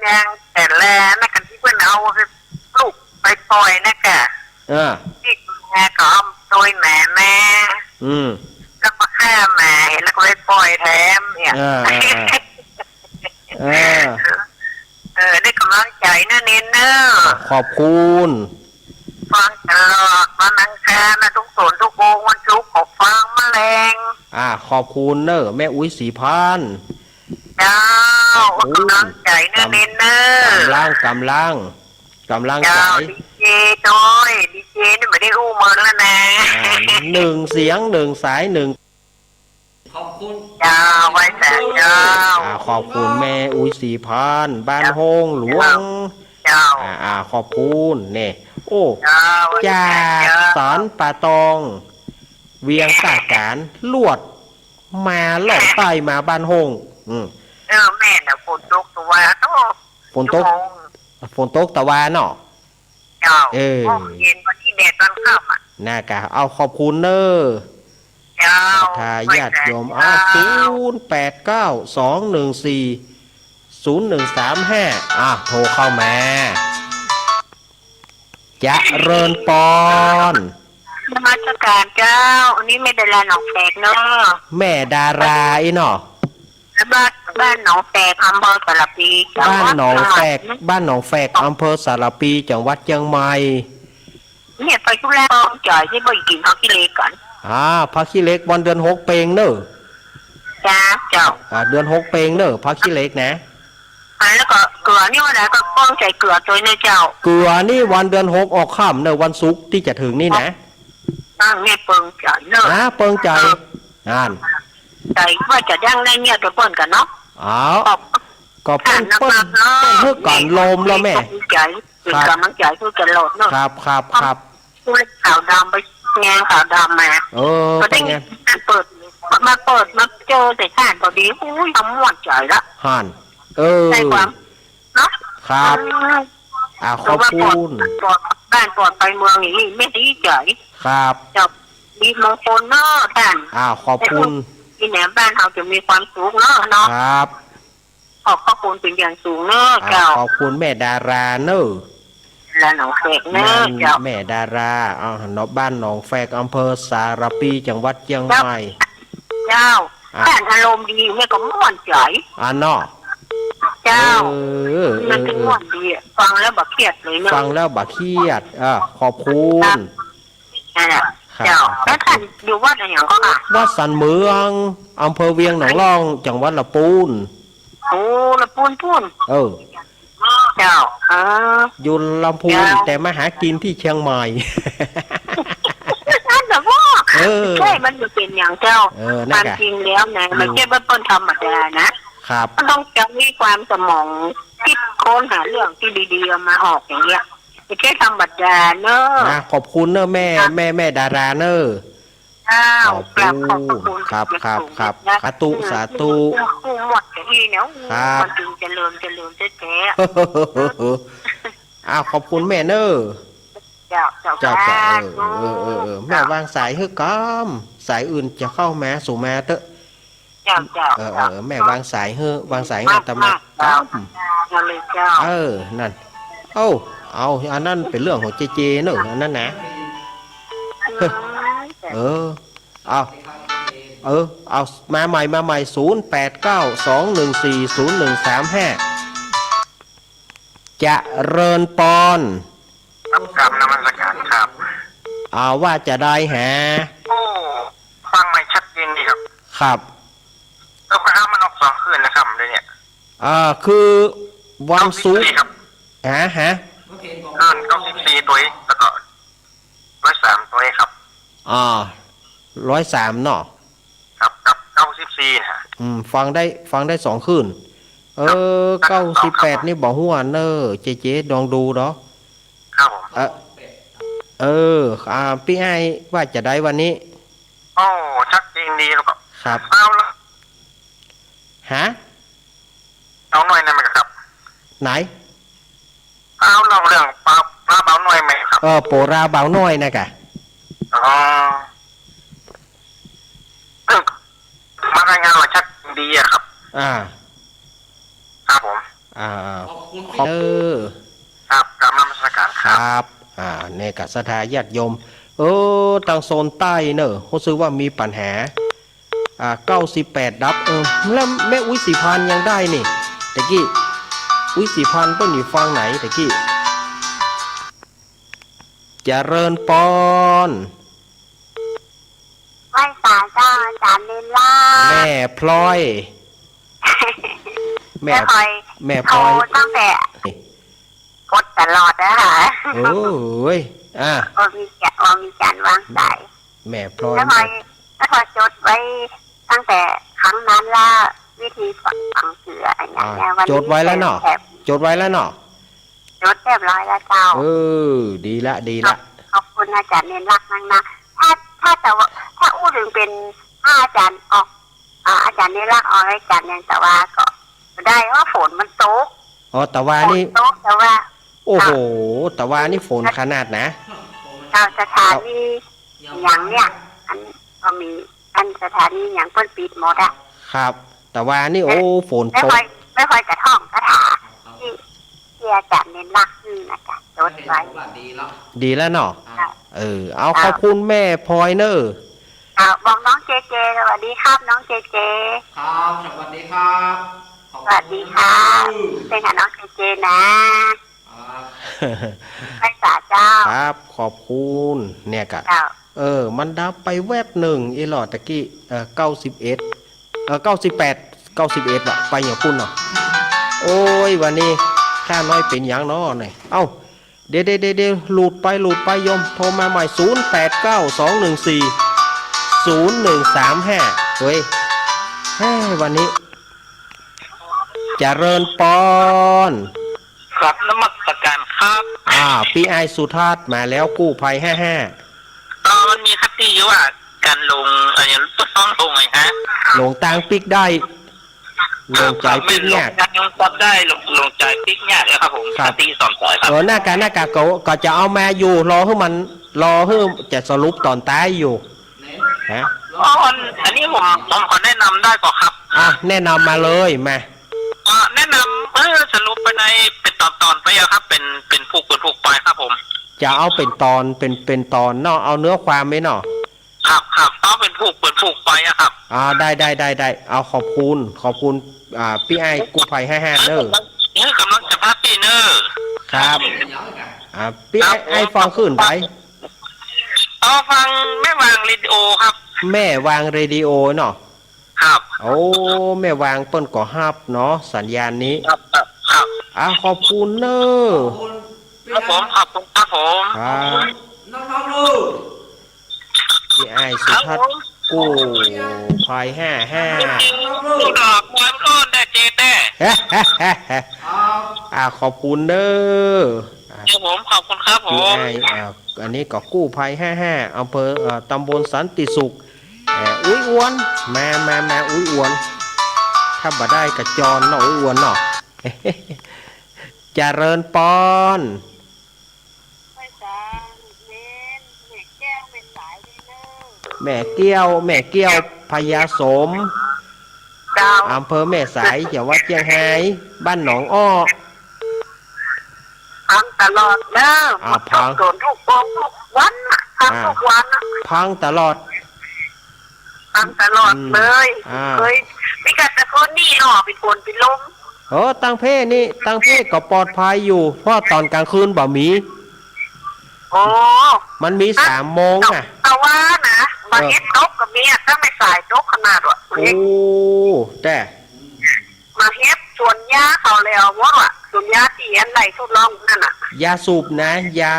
อย่างแต่ละนะ คันตี้เปิ้นเอาลูกไปป่อยนะก่ะ เออ ตี้แม่ก็เอาโตยแม่มา อืม แล้วก็ฆ่าแม่ แล้วก็ไปป่อยแถมเนี่ย เออ เออ เออ เออ เออ ได้ก๋ำลังใจ๋เน้อ เน้นเน้อ ขอบคุณ ฟังตลอดวันอังคารนะ ทุกโสนทุกโมง วันศุกร์ก็ฟังมะแลง อ่า ขอบคุณเน้อ แม่อุ๊ยศรีพันธ์ เจ้า ขอบคุณ ก๋ำลังใจ๋เน้อ ก๋ำ เน้นเน้อ ก๋ำลัง ก๋ำลัง ก๋ำลังใจ๋ เจ้า ดีเจโตย ดีเจนี่บ่ได้อู้เมินแล้วนะ อ่า หนึ่งเสียง หนึ่งสาย หนึ่ง ขอบคุณ เจ้า ไหว้สาเจ้า อ่า ขอบคุณแม่อุ๊ยศรีพันธ์ บ้านโฮ่งหลวง เจ้า อ่า อ่า ขอบคุณ นี่ โอ้ เจ้า ไหว้สาเจ้า จากสันป่าตอง เวียงต้าก๋าน ลวดมาล่องใต้มาบ้านโฮ่ง อืม เออ แม่นน่ะ ฝนตกตะวา โอ้ ฝนตก ชั่วโมง ฝนตกตะวาเนาะ เจ้า เออ ห้องเย็นวันนี้แดดตอนค่ำอะ น่ากะ เอาขอบคุณเน้อ เจ้า ศรัทธาญาติโยม ไหว้สา เอา เจ้า ศูนย์แปดเก้า สองหนึ่งสี่ ศูนย์หนึ่งสามห้า อ่ะ โทรเข้ามา เจริญปอน นมัสการเจ้า อันนี้แม่ดาราหนองแฝกเนาะ แม่ดาราอี้เนาะ บ้าน บ้านหนองแฝก อำเภอสารภี บ้านหนองแฝก จังหวัดเชียงใหม่ บ้านหนองแฝก อำเภอสารภี จังหวัดเชียงใหม่ เนี่ยไปธุระปองจ๋อยตี้บ่ได้กิ๋นผักขี้เหล็กก่อน อ่า ผักขี้เหล็กวันเดือนหกเปงเน้อ จ้า เจ้า อ่า เดือนหกเปงเน้อ ผักขี้เหล็กนะ อ่า แล้วก็เกือนี่วันไหนก็ปองใจ๋เกือตวยเน้อเจ้า เกือนี่วันเดือนหกออกค่ำเน้อ วันศุกร์ตี้จะเถิงนี่นะ อ่า เนี่ยเปิงใจ๋เน้อ อ่า เปิงใจ๋ เออ นั่น ใจ๋ว่าจะดั้งได้เนี่ย แต่เปิ้นก่อนเนาะ อ้าว ขอบ ก็เปิ้น อ่า เปิ้น เปิ้นหื้อก๋านลมแล้วแม่ ใจ๋ เป๋นก๋ำลังใจ๋หื้อตลอดเนาะ ครับ ครับ ครับ ผู้เล่นขาวดำไปแงงขาวดำมา เออ ก็ได้ยิน ไปแงง เปิด มาเปิด มาเจอใส่ถ่านพอดี อุ้ย ทำม่วนใจ๋ละ ห่าน เออ ได้ความ เนาะ ครับ อืม อ่า ขอบคุณ ถือว่าปลอด ปลอดบ้านปลอดภัยเมืองอย่างนี้ แม่ดีใจ๋ ครับ เจ้า มีมงคลเนาะท่าน อ่า ขอบคุณ ที่แหนมบ้านเฮาจะมีความสุขเนาะ เนาะ ครับ ขอบพระคุณเป็นอย่างสูงเน้อ อ่า เจ้า ขอบคุณแม่ดาราเน้อ และหนองแฝกเน้อ แม่ เจ้า แม่ดารา อ่า เนาะ บ้านหนองแฝก อำเภอสารภี จังหวัดเชียงใหม่ เจ้า อ่า ท่านอารมณ์ดีเนี่ยก็ม่วนใจ๋ อ่า เนาะ เจ้า เออ มันเป็น เออ ม่วนดีอะ ฟังแล้วบ่เครียดเลยเนาะ ฟังแล้วบ่เครียด อ่า ขอบคุณ นั่นแหละ ครับ เจ้า แล้วท่านอยู่วัดอะหยังก็ค่ะ วัดสันเมือง อำเภอเวียงหนองล่อง จังหวัดละปูน โอ้ ละปูนปูน เออ เจ้า เออ อยู่ลำพูน เจ้า แต่มาหากิ๋นตี้เชียงใหม่ นั่นแหละว่า เออ ใจ้ มันบ่เป๋นหยังเจ้า เออ นั่นแหละ ความจริงแล้วนะ อยู่ มันใจ้ว่าเปิ้นธรรมดานะ ครับ มันต้องใจ๊มีความสมองคิดค้นหาเรื่องตี้ดีๆ เอามาออกอย่างเงี้ย บ่ใจ้ธรรมดาเน้อ นะ ขอบคุณเน้อแม่ ครับ แม่ แม่ดาราเน้อ เจ้า ขอบคุณ กราบขอบพระคุณ ครับ ครับ ครับ อย่างสูงนะ สาธุ อืม สาธุ อืม อืม หมดอย่างนี้เนี่ย โอ้โห ครับ มันจึงเจริญ เจริญแท้ๆ อ้าว ขอบคุณแม่เน้อ เจ้า เจ้า เจ้า เจ้า สาธุ เออ เออ เออ เออ แม่วางสายหื้อก่ำ สายอื่นจะเข้ามา สู่มาเต๊อะ เจ้า เจ้า เออ เออ เจ้า แม่วางสายหื้อ วางสายหื้ออาตมาก่ำ เจ้า เอาเลยเจ้า เออ นั่น เอ้า เอา อันนั้นเป๋นเรื่องของเจเจเนอะ อันนั้นนะ อืม เออ เอา เออ เอา มาใหม่ มาใหม่ ศูนย์แปดเก้า สองหนึ่งสี่ ศูนย์หนึ่งสามห้า เจริญปอน ครับ กราบนมัสการครับ อ่า ว่าจะได้หา โอ้ ฟังไม่ชัดเจนดีครับ ครับ เออ พระมันออกสองคืนนะครับ เดี๋ยวนี้ อ่า คือวันศุกร์ เก้าสิบสี่ครับ ฮะ ฮะ คืนเก้าสิบสี่ตวย แล้วก็ร้อยสามตวยครับ อ่า ร้อยสามเนาะ ครับ กับเก้าสิบสี่นะฮะ อืม ฟังได้ ฟังได้สองคืน เออ ครับ เก้าสิบแปดนี่บ่ฮู้เนอะ เจเจ ลองดูเนาะ ครับผม เออ เออ อ่า ปี้อ้ายว่าจะได้วันนี้ โอ้ ชัดเจนดีแล้วก็ ครับ เอาละ ฮะ เอาหน่อยได้ไหมครับ ไหน เอาเรื่อง เรื่องปลา ปลาบ่าวน้อยไหมครับ เออ โปราบ่าวน้อยนะกะ อ๋อ อ่า ครับผม อ่า ขอบคุณ ขอบ เออ ครับ กราบนมัสการครับ ครับ อ่า เนี่ยก็ศรัทธาญาติโยม เออ ตางโซนใต้เนอะ ฮู้สึกว่ามีปัญหา อ่า เก้าสิบแปดดับ เออ แล้วแม่อุ๊ยศรีพันธ์ยังได้นี่ ตะกี้ อุ๊ยศรีพันธ์เปิ้นอยู่ฝั่งไหนตะกี้ เจริญปอน ไหว้สาเจ้าอาจ๋ารย์เณรลักษณ์ แม่พลอย แม่ แม่พลอย แม่พลอย โทรตั้งแต่ กดตลอดอะค่ะ โอ้ย อ่ะ บ่มีจะ บ่มีก๋านวางสาย แม่พลอย แม่พลอย แม่พลอยจดไว้ตั้งแต่ครั้งนั้นละ วิธีฝัง ฝังเสืออะหยังเนี่ย อ่า วันนี้ จดไว้แล้วเนาะ แถม จดไว้แล้วเนาะ จดเรียบร้อยแล้วเจ้า เออ ดีละ ดีละ ขอบ ขอบคุณอาจ๋ารย์เณรลักษณ์นักนะ ถ้า ถ้าแต่ว่า ถ้าอู้เถิงเป๋น ถ้าอาจ๋ารย์ออก อ่า อาจ๋ารย์เณรลักษณ์ออกรายก๋านอย่างตะวาก็ได้ เพราะฝนมันตก อ๋อ ตะวานี่ ฝนตกตะวา โอ้โห เจ้า ตะวานี่ฝนขนาดนะ เจ้า สถานีหยังเนี่ย อันก็มี อันสถานีหยังเปิ้นปิดหมดอะ ครับ ตะวานี่ โอ้ ฝนตก แม่พลอย แม่พลอยก็ท่องคาถาตี้ ตี้อาจ๋ารย์เณรลักษณ์ อืม อาจ๋ารย์จดไว้ ดีแล้วเนาะ ดีแล้วเนาะ ครับ เออ เอา ครับ ขอบคุณแม่พลอยเนอะ ครับ บอกน้องเจเจ สวัสดีครับ น้องเจเจ ครับ สวัสดีครับ ขอบคุณ สวัสดีครับ อืม เปิ้นหาน้องเจเจนะ ครับ ไหว้สาเจ้า ครับ ขอบคุณ เนี่ยก็ เจ้า เออ มันดับไปแวบหนึ่ง อีหลอดตะกี้ เออ เก้าสิบเอ็ด เออ เก้าสิบแปด เก้าสิบเอ็ด ว่ะ ไปอย่างปุ้นเนาะ โอ้ย วันนี้ข้าน้อยเป๋นหยังน้อเนี่ย เอ้า เดี๋ยว เดี๋ยว เดี๋ยว เดี๋ยว หลุดไป หลุดไป โยม โทรมาใหม่ ศูนย์แปดเก้า สองหนึ่งสี่ ศูนย์หนึ่งสามห้า เฮ้ย เฮ้ย วันนี้ เจริญปอน กราบนมัสการครับ อ่า ปี้อ้ายสุทัศน์มาแล้ว กู้ภัยห้าห้า เออ มันมีคติอยู่ว่า ก๋านหลง เอ่อ ต้องหลงไงฮะ หลงตางปิ๊กได้ หลงใจ๋ปิ๊กยาก หลงตางปิ๊กได้ หลง หลงใจ๋ปิ๊กยากนะครับผม ครับ คติสอนสอยครับ เออ หน้ากาก หน้ากากก็ ก็จะเอามาอยู่ รอหื้อมัน รอหื้อจะสรุปต๋อนต๊ายอยู่ ฮะ อ๋อ อัน อันนี้ผม ผมขอแนะนำได้ก่อครับ อ่ะ แนะนำมาเลย มา เอ่อ แนะนำ เออ สรุปไปในเป๋นต๋อนๆ ไปอะครับ เป๋น เป๋นผูก เป๋นผูกไปครับผม จะเอาเป๋นต๋อน เป๋น เป๋นต๋อนเนาะ เอาเนื้อความไว้เนาะ ครับ ครับ เอาเป๋นผูก เป๋นผูกไปอะครับ อ่า ได้ ได้ ได้ ได้ เอา ขอบคุณ ขอบคุณ อ่า ปี้อ้ายกู้ภัยห้าห้าเนอะ เออ ก๋ำลังจะพักตี้เนอะ ครับ อ่า ปี้อ้าย ครับผม อ้ายฟังคลื่นใด เอาฟังแม่วางเรดิโอครับ แม่วางเรดิโอเนาะ ครับ โอ้ แม่วางเปิ้นก็ฮับเนาะ สัญญาณนี้ ครับ ครับ ครับ อ่ะ ขอบคุณเนอะ ครับผม ขอบคุณครับผม ครับ น้องๆ ลูก ปี้อ้ายสุทัศน์ ครับผม กู้ภัยห้าห้า จริงๆ ลูกดอกมวยมันอ้อนได้เจแต้ อ่ะ ขอบคุณเนอะ ครับผม ขอบคุณครับผม ปี้อ้าย อ่า อันนี้ก็กู้ภัยห้าห้า อำเภอ เอ่อ ตำบลสันติสุข เอ่อ อุ๊ยอวน มา มา มา อุ๊ยอวน ถ้าบ่ได้ก็จรเนาะ อุ๊ยอวนเนาะ เจริญปอน ไหว้สาเณร แม่แก้ว แม่สายดีเนอะ แม่แก้ว แม่แก้ว พญาสม เจ้า อำเภอแม่สาย จังหวัดเจียงฮาย บ้านหนองอ้อ ฟังตลอดเนอะ อ่า ฟัง สนทุกวงทุกวันน่ะ ฟัง อ่า ทุกวันน่ะ ฟังตลอด ฟังตลอดเลย อืม อ่า เฮ้ย มีกั๋นแต่คนนี่เนาะ เป๋นฝนเป๋นลม เออ ตางเพ่นี่ ตางเพ่ก็ปลอดภัยอยู่ เพราะต๋อนก๋างคืนบ่มี โอ้ มันมีสามโมงน่ะ ตะวานะ บ่าเห็บตกก็มีอะ ตั้งแม่สายตกขนาดว่ะ โอ้ แต่ บ่าเห็บสวนยาเขาแล้วหมดว่ะ สวนยาตี้อันใดทดลองนั่นน่ะ ยาสูบนะ ยา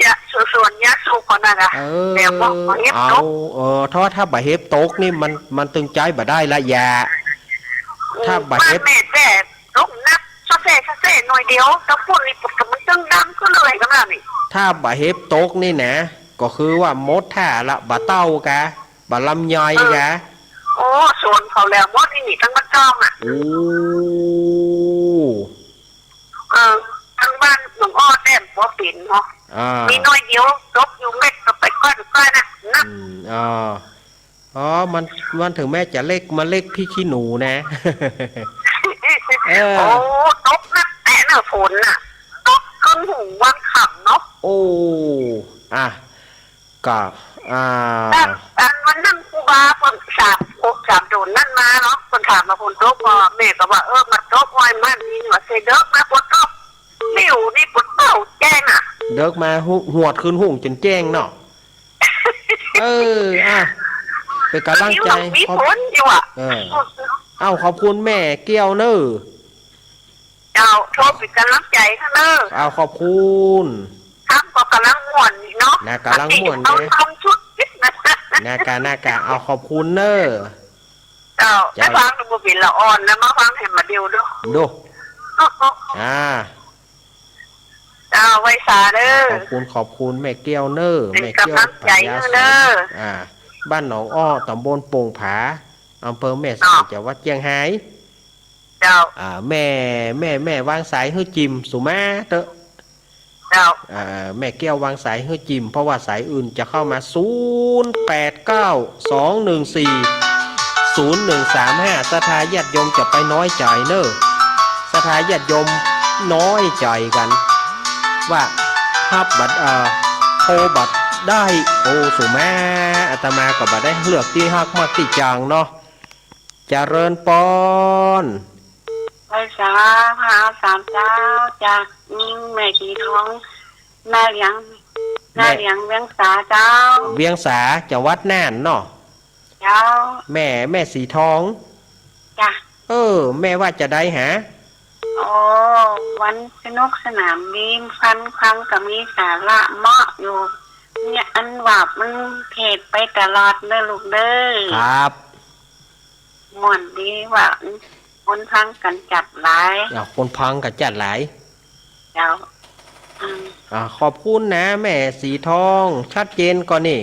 ยา สวน สวนยาสูบเขานั่นน่ะ เออ แล้วบ่า บ่าเห็บตก เอา เออ ถ้า ถ้าบ่าเห็บตกนี่มัน มันตึงใจ๊บ่ได้ละยา อืม ถ้าบ่าเห็บ บ้านแม่แต่ ลงนักซะแซ่ซะแซ่หน่อยเดียว ตะปูนนี่มันตึงดังขึ้นเลยกำลังนี่ ถ้าบ่าเห็บตกนี่นะ ก็คือว่าหมดท่าละ บ่าเต้ากะ บ่าลำไยกะ เออ โอ้ สวนเขาแล้วหมดนี่ นี่ตั้งบ้านจ้องอ่ะ โอ้ เออ ตั้งบ้านหนองอ้อแต้มบ่เป๋นเนาะ อ่า มีหน่อยเดียว ตกอยู่เม็ดก็ไปก้อนก้อนน่ะ นัก อืม อ่า อ๋อ มัน มันเถิงแม้จะเล็ก มันเล็กพริกขี้หนูนะ เออ โอ้ ตกนักแต๊เนาะ ฝนน่ะ ตกเกินหูวางค่ำเนาะ โอ้ อ่ะ ก็ อ่า แต่อันวันนั้นครูบาเปิ้นสาบ สาบโดนนั่นมาเนาะ เปิ้นถามว่าฝนตกบ่ แม่ก็ว่า เออ มันตก ห้อยมันมี ว่าเสยเดิกมาฝนตก หนิวนี่เปิ้นเป้าแจ้งอะ เดิกมาหุ หวดคืนหุงจ๋นแจ้งเนาะ เออ อ่ะ เป๋นก๋ำลังใจ๋ หนิวมีฝนอยู่อะ เออ เอ้า ขอบคุณแม่เกี้ยวเน่อ เจ้า โทรเป๋นก๋ำลังใจ๋เน่อ เอ้า ขอบคุณ ค่ำก็ก๋ำลังม่วนนี่เนาะ น่ะ ก๋ำลังม่วน เอา นะ เอาชุด น่ะก่า น่ะก่า เอ้า ขอบคุณเน่อ เจ้า เจ้า ได้ฟังดูบ่เป๋นละอ่อนนะ มาฟังแหมบ่าเดียวดู ดู อ่า เจ้า ไหว้สาเน่อ ขอบคุณ ขอบคุณแม่เกี้ยวเน่อ เป๋นก๋ำลังใจ๋เน่อ แม่เกี้ยวพญาสน อ่า บ้านหนองอ้อ ต๋ำบลโป่งผา อำเภอแม่สาย เจ้า จังหวัดเจียงฮาย เจ้า อ่า แม่ แม่ แม่วางสายหื้อจิมสุมาเต๊อะ เจ้า อ่า แม่เกี้ยววางสายหื้อจิม เพราะว่าสายอื่นจะเข้ามา ศูนย์แปดเก้า สองหนึ่งสี่ ศูนย์หนึ่งสามห้า ศรัทธาญาติโยมจะไปน้อยใจ๋เน่อ ศรัทธาญาติโยมน้อยใจ๋กั๋น ว่าฮับบ่ เอ่อ โทรบ่ได้ โอ้ สุมา อาตมาก็บ่ได้เลือกตี้ฮักมักตี้จังเนาะ เจริญปอน ไหว้สาพระสามเจ้า จากแม่สีทอง นาเหลียง แม่ นาเหลียงเวียงสาเจ้า เวียงสา จังหวัดน่านเนาะ เจ้า แม่ แม่สีทอง จ้ะ เออ แม่ว่าจาใดหา อ๋อ วันสนุกสนานดี ฟัง ฟังก็มีสาระเหมาะอยู่ เนี่ย อันว่ามันเทศน์ไปตลอดเน่อลูกเน่อ ครับ ม่วนดีว่า คนฟังกั๋นจั๊ดหลาย อ่ะ คนฟังกั๋นจั๊ดหลาย เจ้า อืม อ่ะ ขอบคุณนะแม่สีทอง ชัดเจนก่อนี่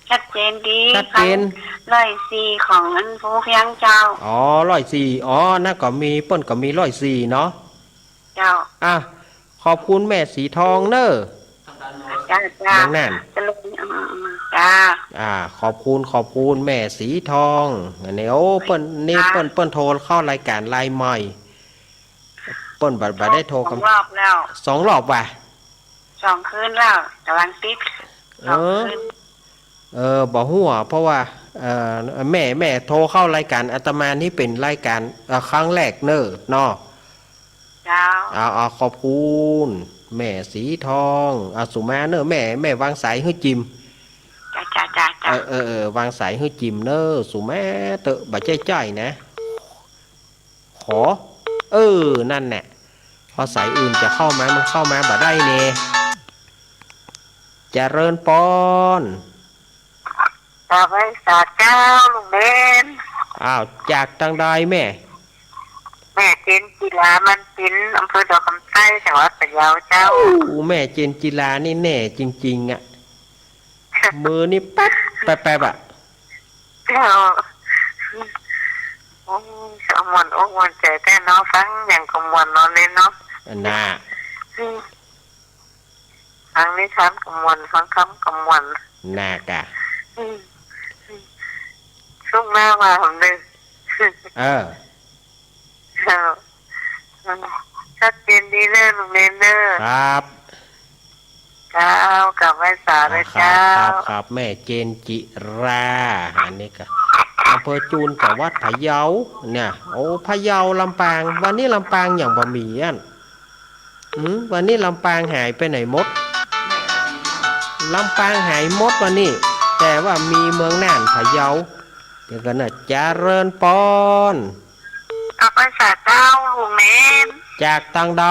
ชัดเจนดี ชัดเจน ฟังร้อยสี่ของอันภูเพียงเจ้า อ๋อ ร้อยสี่ อ๋อ นั่นก็มี เปิ้นก็มีร้อยสี่เนาะ เจ้า อ่ะ ขอบคุณแม่สีทองเน่อ จ้า จ้า เมืองน่าน เจริญ อืม อืม จ้า อ่า ขอบคุณ ขอบคุณแม่สีทอง อันนี้ โอ้ เปิ้น นี่ จ้า เปิ้น เปิ้นโทรเข้ารายก๋านลายใหม่ เปิ้นบ่ บ่ได้โทรกั๋น สองรอบแล้ว สองรอบว่ะ สองคืนแล้ว ก๋ำลังติด เออ สองคืน เออ บ่ฮู้อะ เพราะว่า เอ่อ แม่ แม่โทรเข้ารายก๋านอาตมานี่เป๋นรายก๋าน เอ่อ ครั้งแรกเน่อ เนาะ เจ้า เอา เอา ขอบคุณ แม่สีทอง เอา สุมาเน่อ แม่ แม่วางสายหื้อจิม จ้า จ้า จ้า จ้า เออ เออ เออ วางสายหื้อจิมเน่อ สุมาเต๊อะ บ่ใจ้จ้อยนะ ขอ เออ นั่นแหละ เพราะสายอื่นจะเข้ามา มันเข้ามาบ่ได้เน่ เจริญปอน กราบไหว้สาเจ้าลุงเบน อ้าว จากตางใดแม่ แม่เจนจิลา มันปิน อำเภอดอกคำใต้ จังหวัดพะเยาเจ้า อู้ แม่เจนจิลานี่แน่จริงๆ อะ มือนี่แป๊บ แป๊บ แป๊บอะ เจ้า โอ้ย ม่วนอกม่วนใจ๋แต๊เนาะ ฟังหยังก็ม่วนเนาะ เล่นเนาะ อันน่ะ อืม ฟังนิทานก็ม่วน ฟังธรรมก็ม่วน น่ากะ อืม สุขหน้ามาหำเด้อ เออ เออ ชัดเจนดีเน่อลุงเบนเน่อ ครับ เจ้า กราบไหว้สาเน่อ อ่า ครับ เจ้า ครับ ครับ แม่เจนจิรา อันนี้ก็ อำเภอจูน จังหวัดพะเยา เนี่ย โอ้ พะเยา ลำปาง วันนี้ลำปางยังบ่มีอัน อืม วันนี้ลำปางหายไปไหนหมด ลำปางหายหมดวันนี้ แต่ว่ามีเมืองน่าน พะเยา เดี๋ยวก่อนนะ เจริญปอน กราบไหว้สาเจ้าลุงเบน จากตางใด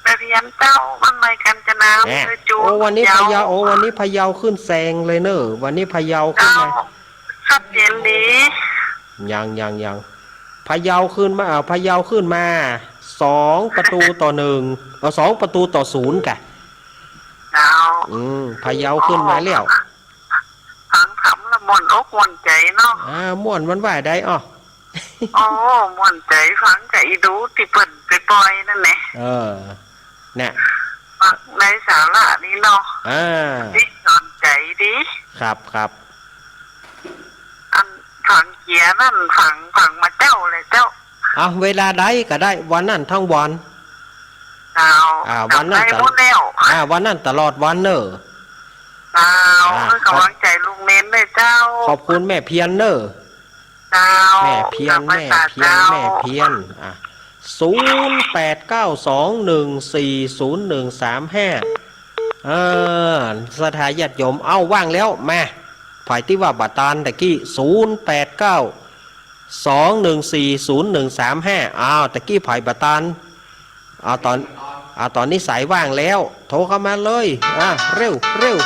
แม่เพียนเจ้า บ้านใหม่กาญจนา แหม อำเภอจูน โอ้ วันนี้พะเยา พะเยา โอ้ วันนี้พะเยาขึ้นแซงเลยเน่อ วันนี้พะเยาขึ้นมา เจ้า ชัดเจนดี ยัง ยัง ยัง พะเยาขึ้นมา อ่า พะเยาขึ้นมา สองประตูต่อหนึ่ง เอ่อ สองประตูต่อศูนย์กะ เจ้า อืม พะเยาขึ้นมาแล้ว ฟังธรรมแล้วม่วนอกม่วนใจ๋เนาะ อ่า ม่วนมันว่าได้อ้อ โอ้ ม่วนใจ๋ ฟังกับอีดูตี้เปิ้นไปปล่อยนั่นแหละ เออ เนี่ย ฟังได้สาระดีเนาะ อ่า ดีสอนใจ๋ดี ครับ ครับ ฝังเกียร์นั่น ฝัง ฝังมาเจ้าเลยเจ้า อ่ะ เวลาใดก็ได้ วันนั้นทั้งวัน เจ้า อ่า วันนั้น จ๋ำได้หมดแล้ว อ่า วันนั้นตลอดวันเน่อ เจ้า อ่า เพื่อกำลังใจ๋ลุงเณรด้วยเจ้า ขอบคุณแม่เพียรเน่อ เจ้า แม่เพียร เจ้า แม่เพียร เจ้า แม่เพียร อ่ะ ศูนย์แปดเก้าสองหนึ่งสี่ศูนย์หนึ่งสามห้า เออ ศรัทธาญาติโยม เอ้า ว่างแล้ว มา ใผตี้ว่าบ่ตานตะกี้ ศูนย์แปดเก้าสองหนึ่งสี่ศูนย์หนึ่งสามห้า อ้าว ตะกี้ใผบ่ตาน เอาตอน เอาตอนนี้สายว่างแล้ว โทรเข้ามาเลย อ่ะ เร็ว เร็ว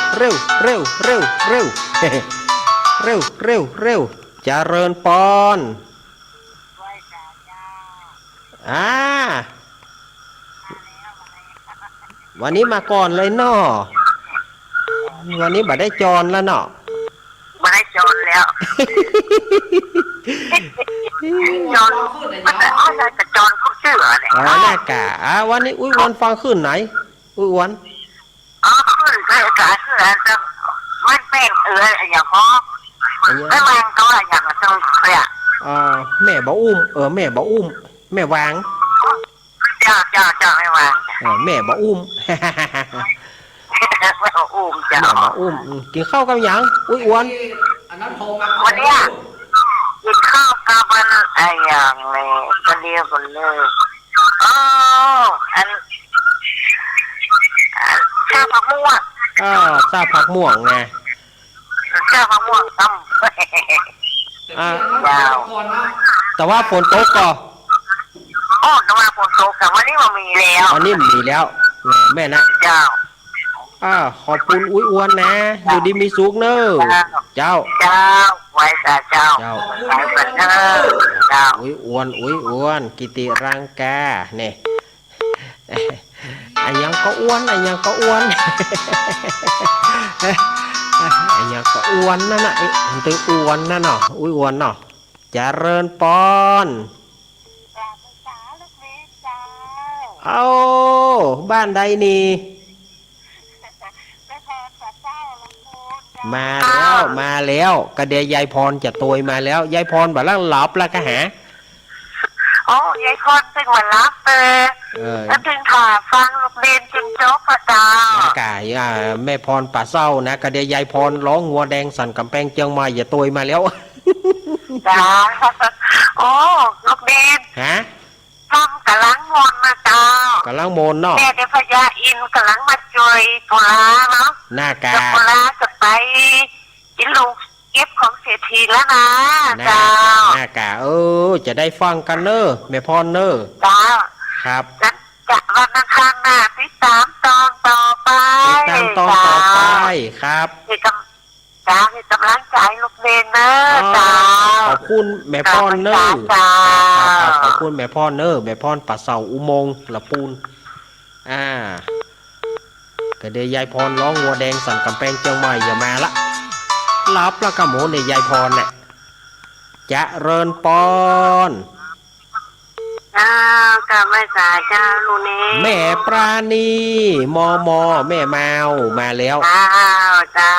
เจริญปอน อ่า วันนี้มาก่อนเลยเนาะ วันนี้บ่ได้จอนแล้วเนาะ บ่ได้จอนแล้ว จอน มันจะเอาอะไรกับจอนผู้เชื่อเนี่ย อ๋อ น่ากะ อ่า วันนี้อุ๊ยอวนฟังขึ้นไหน อุ๊ยอวน อ๋อ ขึ้นไปกะขึ้นแล้วจะ มันเป็นเอืออย่างพอ อันนี้ ไม่วางก็อย่างตรงเคลียร์ อ่า แม่บ่อุ้ม เออ แม่บ่อุ้ม แม่วาง เจ้า เจ้า เจ้า ไม่วาง เออ แม่บ่อุ้ม แม่บ่อุ้ม เจ้า แม่บ่อุ้ม อืม กิ๋นข้าวกับหยัง อุ๊ยอวน อันนั้นโทรมา วันเนี้ย กิ๋นข้าวกับมัน ไอ้หยังนี่ ก็เรียกกันเลย อ๋อ อัน อัน ข้าวผักม่วง อ่า ข้าวผักม่วงไง ข้าวผักม่วงต้ม อ่า เจ้า แต่ว่าฝนตกก่อ โอ้ แต่ว่าฝนตก แต่วันนี้มันมีแล้ว วันนี้มันมีแล้ว แม่นะ เจ้า อ่า ขอบคุณอุ๊ยอวนนะ อยู่ดีมีสุขเน่อ เจ้า เจ้า เจ้า ไหว้สาเจ้า เจ้า ไหว้สาเจ้า เจ้า อุ๊ยอวน อุ๊ยอวน กิติรังกา เนี่ย อะหยังก็อวน อะหยังก็อวน อะหยังก็อวนนั่นน่ะ เอ๊ะ มันตึงอวนนั่นเนาะ อุ๊ยอวนเนาะ เจริญปอน เอ้า บ้านใดนี่ มาแล้ว มาแล้ว กะเดียยายพรจะตวยมาแล้ว ยายพรบ่าลังหลับละกะหา โอ้ ยายพรเพิ่งมาหลับเออ เออ แล้วเพิ่งถ่าฟังลูกเณรจนจบอะเจ้า น่ากะ อ่า แม่พรป่าเศร้านะ กะเดียยายพรร้องงัวแดงสั่นก๋ำแปงเจียงใหม่จะตวยมาแล้ว เจ้า โอ้ ลูกเณร ฮะ ทำก๋ำลังมนต์นะเจ้า ก๋ำลังมนต์เนาะ แม่เดียพญาอินทร์ก๋ำลังมาจ่วยปุราเนาะ น่ากะ เดี๋ยวปุราจะไปกิ๋นลูกเก็บของเศรษฐีแล้วนะ น่ากะ เจ้า น่ากะ เออ จะได้ฟังกั๋นเน่อ แม่พรเน่อ เจ้า ครับ นั้นจะวันอังคารหน้าติดต๋ามตอนต่อไป ติดต๋ามตอนต่อไป เจ้า ครับ ให้กำ จ้า ให้ก๋ำลังใจ๋ลูกเณรเน่อ อ๋อ เจ้า ขอบคุณแม่พรเน่อ เจ้า ครับ ครับ ขอบคุณแม่พรเน่อ แม่พรป่าเศร้าอุโมงค์ละปูน อ่า กะเดียยายพรร้องงัวแดงสั่นก๋ำแปงเจียงใหม่จะมาละ หลับละกะหมูเนี่ยยายพรเนี่ย เจริญปอน อ้าว กราบไหว้สาเจ้าลูกเณร แม่ปราณี มม แม่มาว มาแล้ว อ้าว เจ้า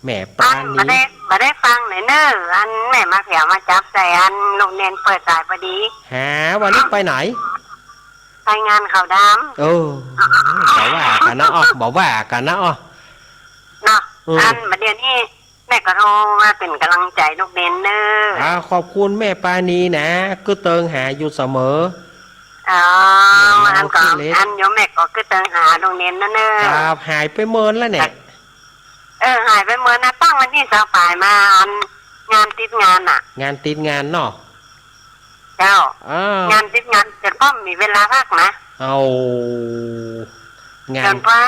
แม่ปราณี อันบ่ได้ บ่ได้ฟังไหนเน่อ อันแม่มาแผวมาจับใส่ อันลูกเณรเปิดสายพอดี ฮะ วันนี้ไปไหน ไปงานขาวดำ เออ บ่ว่ากั๋นนะอ้อ บ่ว่ากั๋นนะอ้อ เนาะ อืม อันบ่าเดี่ยวนี้ แม่ก็โทรมาเป๋นก๋ำลังใจ๋ลูกเณรเน่อ อ่า ขอบคุณแม่ปราณีนะ กึ๊ดเติงหาอยู่เสมอ อ๋อ แม่มา อันก็ อันโยมแม่ก็กึ๊ดเติงหาลูกเณรเน่อ ครับ หายไปเมินแล้วเนี่ย เออ หายไปเมินนะ ตั้งวันตี้ซาวป๋ายมา อันงานติดงานน่ะ งานติดงานเนาะ เจ้า อ่า งานติดงาน จะก็มีเวลาพักนะ เอา งาน จนเพราะ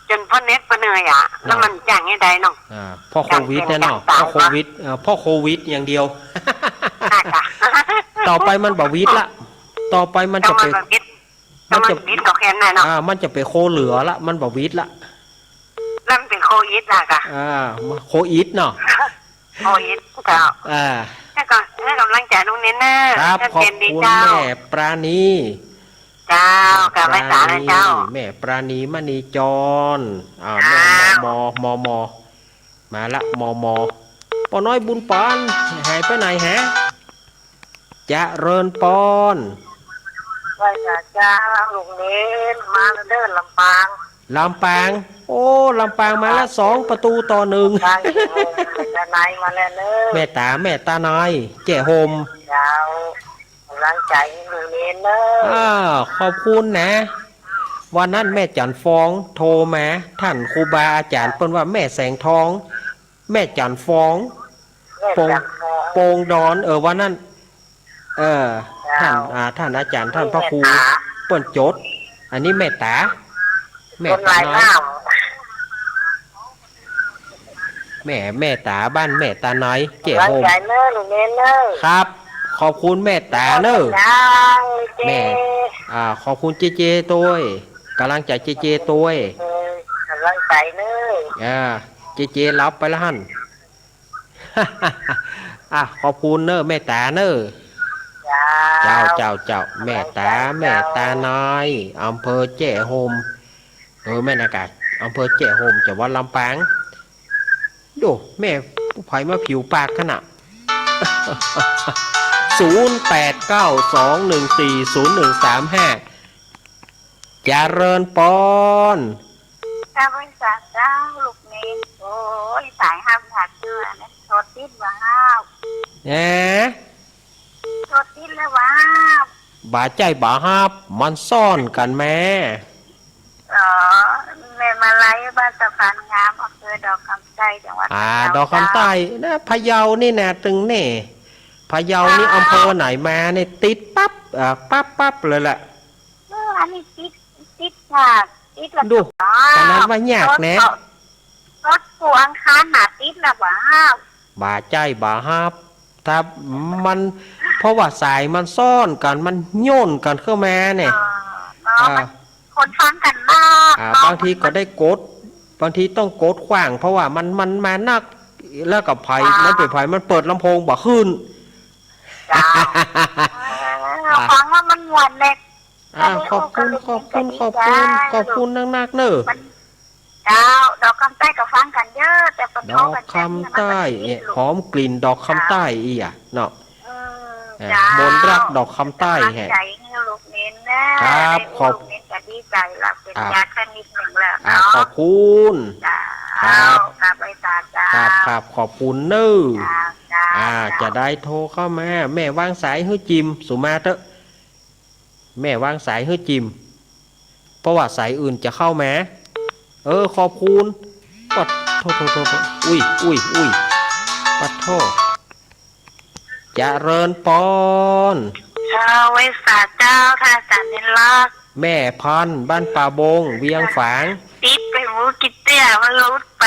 จนเพราะเน็ตเปิ้นเหนื่อยอะ แล้วมันจ้างให้ได้เนาะ อ่า เพราะโควิดเนี่ยเนาะ เพราะโควิด เอ่อ เพราะโควิดอย่างเดียว น่าจะ ต่อไปมันบ่วิดละ ต่อไปมันจะไป มันจะวิดก็แค่นั้นเนาะ อ่า มันจะไปโคเหลือละ มันบ่วิดละ แล้วมันเป๋นโคอิดล่ะกะ อ่า โคอิดเนาะ โอ้ย เจ้า อ่า ให้กำ ให้กำลังใจ๋ลูกเณรเน่อ ครับ ขอบคุณแม่ปราณี เจ้า กราบไหว้สาเจ้า แม่ปราณีมณีจร อ่า แม่ มม มม มาละ มม ป้อน้อยบุญปาน หายไปไหนฮะ เจริญปอน ไหว้สาเจ้า ลูกเณร มาแล้วเด้อ ลำปาง ลำปาง โอ้ ลำปางมาแล้ว สองประตูต่อหนึ่ง ลำปาง แม่ตาในมาแล้วเด้อ แม่ตา แม่ตาใน แจ้ห่ม เจ้า กำลังใจ๋ลูกเณรเด้อ อ้าว ขอบคุณนะ วันนั้นแม่จันทร์ฟองโทรมา ท่านครูบาอาจ๋ารย์เปิ้นว่าแม่แสงทอง แม่จันทร์ฟอง แม่จันทร์ฟอง โป่ง โป่งดอน เออ วันนั้น เออ เจ้า ท่าน อ่า ท่านอาจ๋ารย์ ท่านพระครู แม่ตา เปิ้นจด อันนี้แม่ตา แม่ตาใน คนหลายเจ้า แม่ แม่ตาบ้านแม่ตาใน แจ้ห่ม กำลังใจ๋เน้อ ลูกเณรเน้อ ครับ ขอบคุณแม่ตาเน้อ ยังเจ แม่ อ่า ขอบคุณเจเจตวย กำลังใจ๋เจเจตวย เออ กำลังใจ๋เน้อ อ่า เจเจหลับไปแล้วหั้น อ่ะ ขอบคุณเน้อ แม่ตาเน้อ เจ้า เจ้า เจ้า เจ้า แม่ตา กำลังใจ๋เจ้า แม่ตาใน อำเภอแจ้ห่ม เออ แม่นากา อำเภอแจ้ห่ม จังหวัดลำปาง โด แม่ผู้ใผมาผิวปากขนาด ศูนย์แปดเก้าสองหนึ่งสี่ศูนย์หนึ่งสามห้า เจริญปอน เจ้า ไหว้สาเจ้า ลูกเณร โอ้ย สายห้ามขาดเจื้อนะ โทรติดบ่าห้าบ แหม โทรติดแล้วบ่าห้าบ บ่ใจ้บ่าฮับ มันซ้อนกั๋นแม่ อ๋อ แม่มาลัย บ้านสะพานงาม อำเภอดอกคำใต้ จังหวัด อ่า พะเยา ดอกคำใต้ เจ้า นะ พะเยานี่นะ ตึงนี่ พะเยานี่ เจ้า อำเภอไหนมาเนี่ย ติดปั๊บ อ่า ปั๊บปั๊บเลยแหละ เออ อันนี้ติด ติดค่ะ ติดแล้ว ดู อ๋อ ขนาดว่ายากแน่ รถก็ รถกู้อังคารน่ะติดแล้วบ่าห้าบ บ่ใจ้บ่าฮับ ถ้ามัน เพราะว่าสายมันซ้อนกั๋น มันโยนกั๋นเข้ามาเนี่ย เออ เนาะ อ่า มันคนฟังกั๋นมาก อ่า เนาะ บางทีก็ได้กด บางทีต้องกดขว้าง เพราะว่ามัน มันมานัก แล้วก็ไผ อ่า มันเป๋นไผ มันเปิดลำโพงบ่ขึ้น เจ้า เออ อ่า ฟังแล้วมันม่วนเลย อ่า ขอบคุณ ขอบคุณ ขอบคุณ ขอบคุณนักๆ เน้อ มัน เจ้า ดอกคำใต้ก็ฟังกั๋นเยอะ แต่ปะโทกั๋นเยอะ ดอกคำใต้ เนี่ย หอมกลิ่นดอกคำใต้ เจ้า อี้อะเนาะ เออ อ่า เจ้า มนต์รักดอกคำใต้ เป๋นก๋ำลังใจ๋หื้อลูกเณรเน้อ ครับ ได้อู้ ขอบ ลูกเณรก็ดีใจ๋ละ เป๋น อ่ะ ยาแค่นิดหนึ่งแล้ว อ่ะ เนาะ ขอบคุณ เจ้า ครับ ครับ ไหว้สาเจ้า ครับ ครับ ขอบคุณเน้อ เจ้า เจ้า อ่า เจ้า จะได้โทรเข้ามา แม่วางสายหื้อจิม สุมาเต๊อะ แม่วางสายหื้อจิม เพราะว่าสายอื่นจะเข้ามา เออ ขอบคุณ ปัดโท โท โท โท อุ้ย อุ้ย อุ้ย ปัดโท เจริญปอน เจ้า ไหว้สาเจ้า ท่านอาจ๋ารย์เณรลักษณ์ แม่พันธุ์ บ้านป่าบง เวียงฝาง ติดไปหมู่กิเตี้ย มันหลุดไป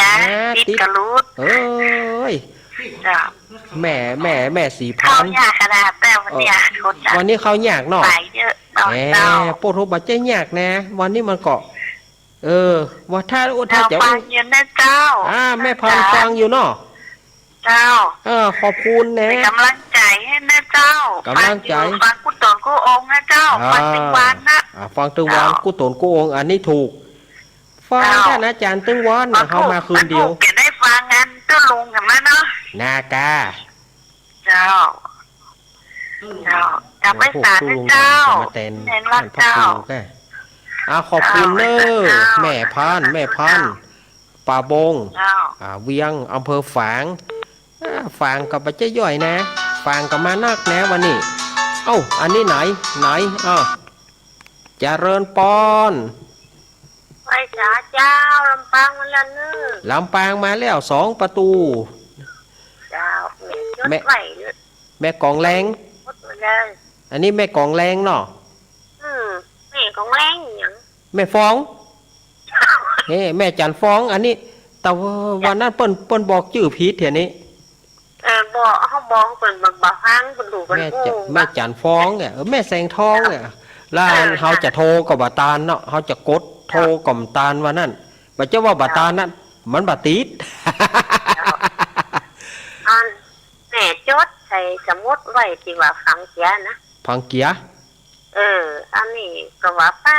อ่ะ อ่า ติด ติดกะหลุด เอ้ย เจ้า แม่ แม่ แม่ศรีพันธุ์ เข้ายากขนาดแต่วันเนี้ย เออ คนจะ วันนี้เข้ายากเนาะ สายเยอะเนาะ แหม เจ้า โปรดโทรบ่ใจ้ยากนะ วันนี้มันก็ เออ ว่าถ้า ถ้าจะ เจ้าฟังอยู่นะเจ้า อ่า แม่พันธุ์ฟังอยู่เนาะ เจ้า เออ ขอบคุณนะ เป๋นก๋ำลังใจ๋หื้อนะเจ้า ก๋ำลังใจ๋ ฟังอยู่ ฟังกู้ต๋นกู้องค์นะเจ้า อ่า ฟังตึงวันนะ อ่า ฟังตึงวัน เจ้า กู้ต๋นกู้องค์ อันนี้ถูก ฟัง เจ้า ท่านอาจ๋ารย์ตึงวัน ฟัง เฮามาคืนเดียว ฟังถูก จะได้ฟังอันเจ้าลุงกันมาเนาะ นากา เจ้า เจ้า กลับไปศาลนะเจ้า มาแตน เณรลักษณ์ ท่านพระครู เจ้า ค่ะ อ่า ขอบคุณเน้อ เจ้า แม่พันธุ์ แม่พันธุ์ เจ้า ป่าบง เจ้า อ่า เวียง อำเภอฝาง อ่า ฝางก็บ่ใจ้ย่อยนะ ฝางก็มานักนะวันนี้ เอ้า อันนี้ไหน ไหน อ้าว เจริญปอน ไหว้สาเจ้า ลำปางมาแล้วเน้อ ลำปางมาแล้ว สองประตู เจ้า แม่จด แม่ ไว้เน้อ แม่กองแรง หมดเลย อันนี้แม่กองแรงเนาะ อืม แม่กองแรงหยัง แม่ฟอง เฮ้ แม่จันทร์ฟอง อันนี้ แต่ว่า จ้ะ วันนั้นเปิ้น เปิ้นบอกจื้อผิดเหียนี่ เออ บอก เฮาบอกเปิ้นบ่ บ่ฟัง เปิ้นดู เปิ้น แม่จะ อู้ แม่จันทร์ฟองเนี่ย เออ แม่แสงทองเนี่ย แล้ว เออ เฮาจะโทรก็บ่ตานเนาะ เฮาจะกดโทรก็บ่ตานวันนั้น บ่าจะว่าบ่ตานนั้น มันบ่ติด อัน แม่จดใส่สมุดไว้ตี้ว่าฝังเกียนะ ฝังเกีย เออ อันนี้ก็ว่าป้า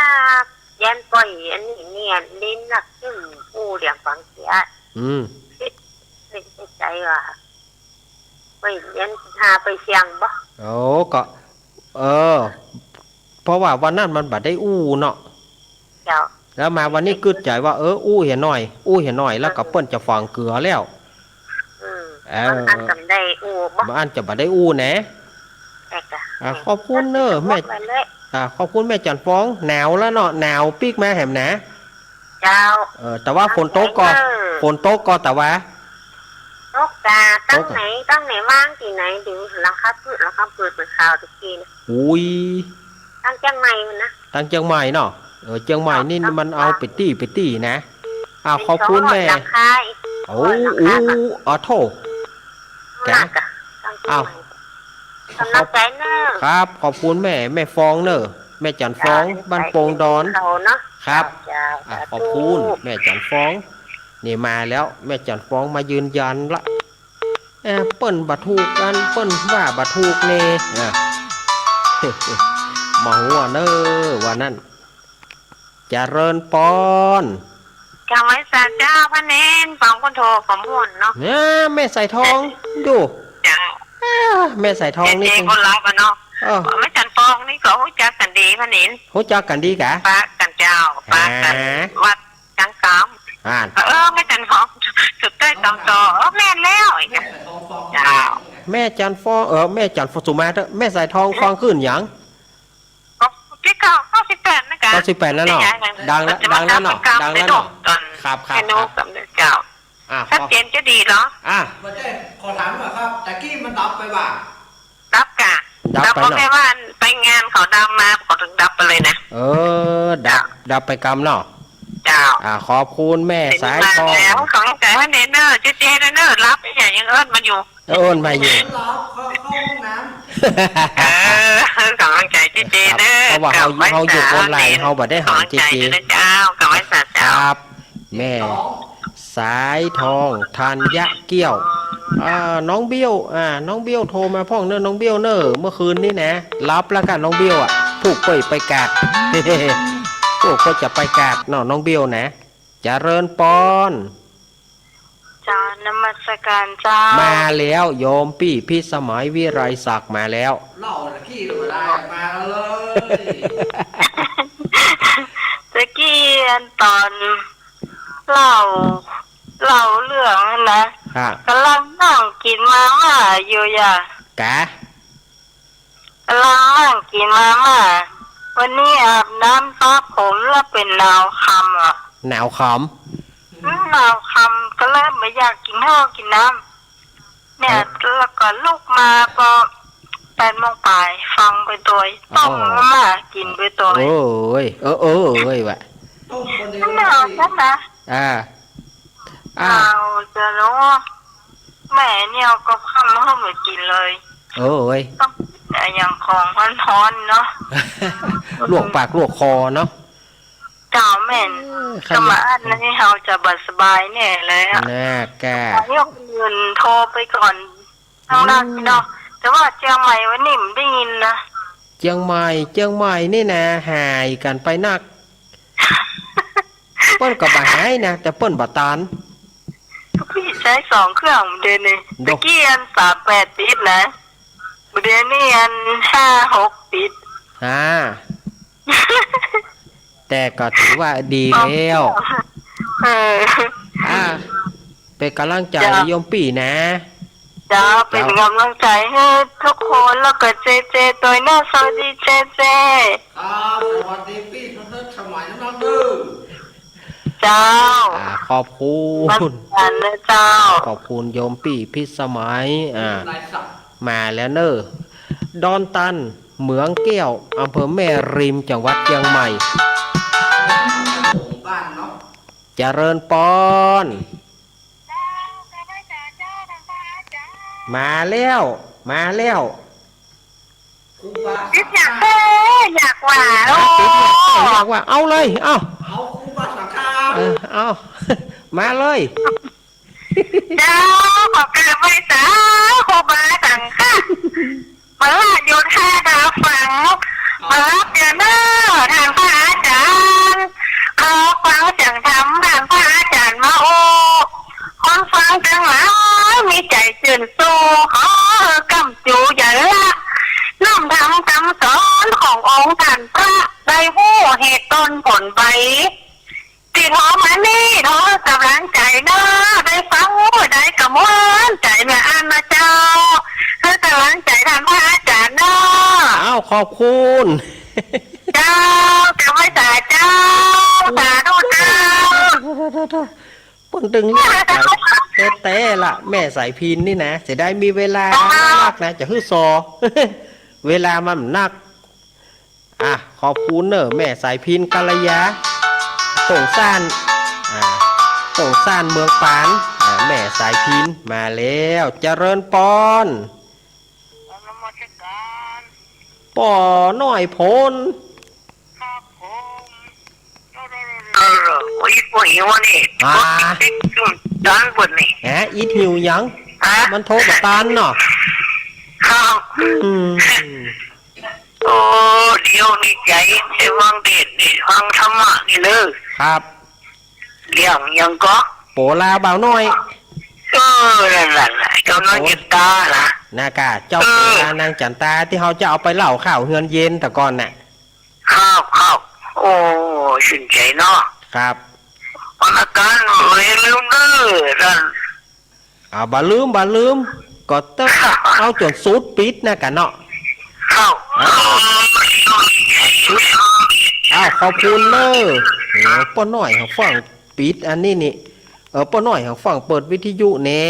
แย้มก้อย อันนี้เนี่ย เน้นนักจึงอู้เรื่องฝังเกีย อืม ติด ติด ติด ใจ๋ว่า ไปเรียนหาไปเสี่ยงบ่ โอ้ ก็ เออ เพราะว่าวันนั้นมันบ่ได้อู้เนาะ เจ้า แล้วมาวันนี้กึ๊ดใจ๋ว่า เออ อู้เหียหน่อย อู้เหียหน่อย แล้วก็เปิ้นจะฟังเกือแล้ว อืม เออ มันอันจะได้อู้บ่ มันอันจะบ่ได้อู้แหนะ เอ๊ะ อ่ะ ขอบคุณเน้อแม่ อ่ะ ขอบคุณแม่จันทร์ฟอง หนาวแล้วเนาะ หนาวปิ๊กมาแหมนะ เจ้า เออ แต่ว่าฝนตกก่อ เออ ฝนตกก่อ แต่ว่า ตกก่า ตกก่า ตังไหน ตังไหนว่างตี้ไหน เดี๋ยวหลังคาปื๊ด หลังคาปื๊ดเปิดข่าวตะกี้นะ อุ้ย ตังเจียงใหม่พู้นนะ ตังเจียงใหม่เนาะ เออ เจียงใหม่นี่ เจ้า มันเอาไปตี้ ไปตี้นะ อ้าว ขอบคุณแม่ หลังคาอีก โอ้ โอ้ย หลังคาก่อน อู้ อ้าว โถ่ หนักอะ ตังเจียงใหม่ อ้าว กำลังใจ๋เน้อ ครับ ขอบคุณแม่ แม่ฟองเน้อ แม่จันทร์ฟอง เจ้า บ้านโป่งดอน เขาเนาะ ครับ เจ้า อ่ะ สาธุ ขอบคุณแม่จันทร์ฟอง นี่มาแล้ว แม่จันทร์ฟองมายืนยันละ เอ่อ เปิ้นบ่ถูกอัน เปิ้นว่าบ่ถูกแน่ อ่ะ บ่ฮู้เน้อ ว่านั้น เจริญปอน กราบไหว้สาเจ้าพระเณร ฟังคนโทรก็ม่วนเนาะ เนี่ย แม่สายทองอยู่ เจ้า เอ้อ แม่สายทองนี่ เจ๊ๆ ก็รับอะเนาะ เออ แม่จันทร์ฟองนี่ก็ฮู้จักกั๋นดีพระเณร ฮู้จักกั๋นดีกะ ปะกั๋นเจ้า ปะกั๋น อ่า วัดจังกาม อ่า เออ แม่จันทร์ฟอง สุดใต้ตองต่อ เออ แม่นแล้ว เจ้า แม่จันทร์ฟอง เออ แม่จันทร์ฟอง สุมาเต๊อะ แม่สายทองฟองขึ้นหยัง ก็ปีเก้า เก้าสิบแปดนะกะ เก้าสิบแปดแล้วเนาะ ดังแล้ว ดังแล้วเนาะ ดังแล้วเนาะ ตอน ครับ ครับ แม่นก ครับ สำเร็จเจ้า อ่ะ ชัดเจนจะดีเหรอ อ่ะ บ่ใจ้ ขอถามหน่อยครับ ตะกี้มันดับไปบ่า ดับกะ ดับไปเนาะ ดับเพราะแม่ว่าไปงานเขาดำมา เขาถึงดับไปเลยนะ เออ ดับ เจ้า ดับไปกำเนาะ เจ้า อ่ะ ขอบคุณแม่สายทอง เดี๋ยวนี้มาแล้ว ขอบใจ๋พระเณรเน้อ เจ๊ๆ เน้อ รับอย่างยังเอิ้นมาอยู่ เอิ้นมาอยู่ รับ เข้า เข้าห้องน้ำ เออ ขอบใจ๋เจ๊ๆ เน้อ ครับ เพราะว่าเฮา เฮาอยู่ออนไลน์ เฮาบ่ได้หันเจ๊ๆ ขอบใจ๋นะเจ้า ขอบใจ๋เจ้า ครับ แม่สายทอง ธัญเกี้ยว อ่า น้องเบี้ยว อ่า น้องเบี้ยวโทรมาพ่องเน้อ น้องเบี้ยวเน้อ เมื่อคืนนี้นะ รับแล้วกะน้องเบี้ยวอะ ผู้เปิ้นไปกาด ผู้เปิ้นจะไปกาดเนาะ น้องเบี้ยวนะ เจริญปอน เจ้า นมัสการเจ้า มาแล้ว โยมปี้พิสมัยวิไลศักดิ์มาแล้ว เล่าตะกี้มาได้ มาแล้วเลย ตะกี้อันต๋อนเล่า เล่าเรื่องนั้นนะ ฮะ ก่ำลังนั่งกิ๋นมาม่าอยู่อย่า กะ ก่ำลังนั่งกิ๋นมาม่า วันนี้อาบน้ำสระผมแล้วเป๋นหนาวค่ำอะ หนาวค่ำ อืม หนาวค่ำก็เลยบ่อยากกิ๋นข้าวกิ๋นน้ำ เนี่ย อ๋อ แล้วก็ลุกมาปอแปดโมงป๋าย ฟังไปตวย อ๋อ ต้มมาม่ากิ๋นไปตวย โอ้ย เออ เออ เออ ว่ะ ต้มคนเดียว มันหนาวนักนะ อ่า อ่า หนาวจะเนาะ แม่เนี่ยก็ค่ำแล้วก็บ่กิ๋นเลย โอ้ย ต้องกิ๋นอะหยังของฮ้อนๆ เนาะ ลวกปากลวกคอเนาะ เจ้าแม่น เออ ก็มาอั้นนี่เฮาจะบ่สบายแน่เลยอะ น่ากะ ยกเงินโทรไปก่อน ทางด้านพี่น้อง อืม แต่ว่าเจียงใหม่วันนี้บ่ได้ยินนะ เจียงใหม่ เจียงใหม่นี่นะ หายกั๋นไปนัก เปิ้นก็บ่หายนะ แต่เปิ้นบ่ตาน ปี้ใจ๊สองเครื่องเดี๋ยวนี้ โด ตะกี้อันสามแปดติดนะ เดี๋ยวนี้อันห้าหกติด อ่า แต่ก็ถือว่าดีแล้ว เออ อ่า เป๋นก่ำลังใจ๋ เจ้า โยมปี้นะ เจ้า เป๋นก่ำลังใจ๋หื้อทุกคน แล้วก็เจ๊ๆ ตวยเน้อ สวัสดีเจ๊ๆ ครับ สวัสดีปี้ทศสมัยน้องเด้อ เจ้า อ่า ขอบคุณ นมัสการนะเจ้า ขอบคุณโยมปี้พิสมัย อ่า มาแล้วเน้อ ดอนตัน เหมืองแก้ว อำเภอแม่ริม จังหวัดเจียงใหม่ บ้านเนาะ เจริญปอน มาแล้ว มาแล้ว ครูบา ติดอยากเอ้ย อยากว่า โอ้ ติดอยากเอ้ย อยากว่า เอาเลย เอา เอาครูบาสังฆา เออ เอา มาเลย เจ้า ขอกราบไหว้สาครูบาสังฆะ มาลาโยธาดาฟัง มารับเดียวเน้อท่านพระอาจารย์ ขอฟังเสียงธรรมท่านพระอาจารย์มาโอ้ คนฟังตังหลายมี ต้านพระได้ฮู้เหตุต้นผลไป ตี้โทรมานี่ โทรหื้อก๋ำลังใจ๋เนาะ ได้ฟังฮู้ได้ก๋ำลังใจ๋เมื่ออ่านมาเจ้า หื้อก๋ำลังใจ๋ต้านพระอาจ๋ารย์เนาะ อ้าว ขอบคุณ เจ้า เจ้า ไหว้สาเจ้า สาธุเจ้า เปิ้นตึงเรียกแต๊ๆ ละ แม่สายพิณนี่นะ เสียดายมีเวลานักนะ จะหื้อซอ เวลามันนัก อ่ะ ขอบคุณเน่อ แม่สายพิณ กัลยา ต้งซ่าน อ่า ต้งซ่านเมืองปาน อ่า แม่สายพิณ มาแล้ว เจริญปอน นมัสก๋าน ป้อน้อยโผน ครับผม เออ โอ้ย โอ้ย วันนี้ อ่า ติดๆ อยู่ด้านบนนี่ แหม อิดหิวหยัง ฮะ มันโทรบ่ตันเนาะ ครับ อืม โอ้ เดี๋ยวนี้ใจ๋ได้ฟังเตศน์นี่ ฟังธรรมะนี่เลย ครับ เรื่องหยังก็ โปลาบ่าวน้อย เออ นั่นแหละ เจ้าน้อยจันตานะ นะก่ะ เจ้า เออ โปลานางจันตาตี้เฮาจะเอาไปเล่าข่าวเฮือนเย็นแต่ก่อนน่ะ ครับ ครับ โอ้ ชื่นใจ๋เนาะ ครับ วรรณการ บ่ลืมเน่อ นั่น อ่า บ่ลืม บ่ลืม ก็ต้องเอาจ๋นสุดปิดนะก่ะเนาะ ครับ อ่า สุด อ้าว ขอบคุณเน่อ โอ้ ป้อน้อยหันฟั่งปิดอันนี้นี่ เออ ป้อน้อยหันฟั่งเปิดวิทยุแหน่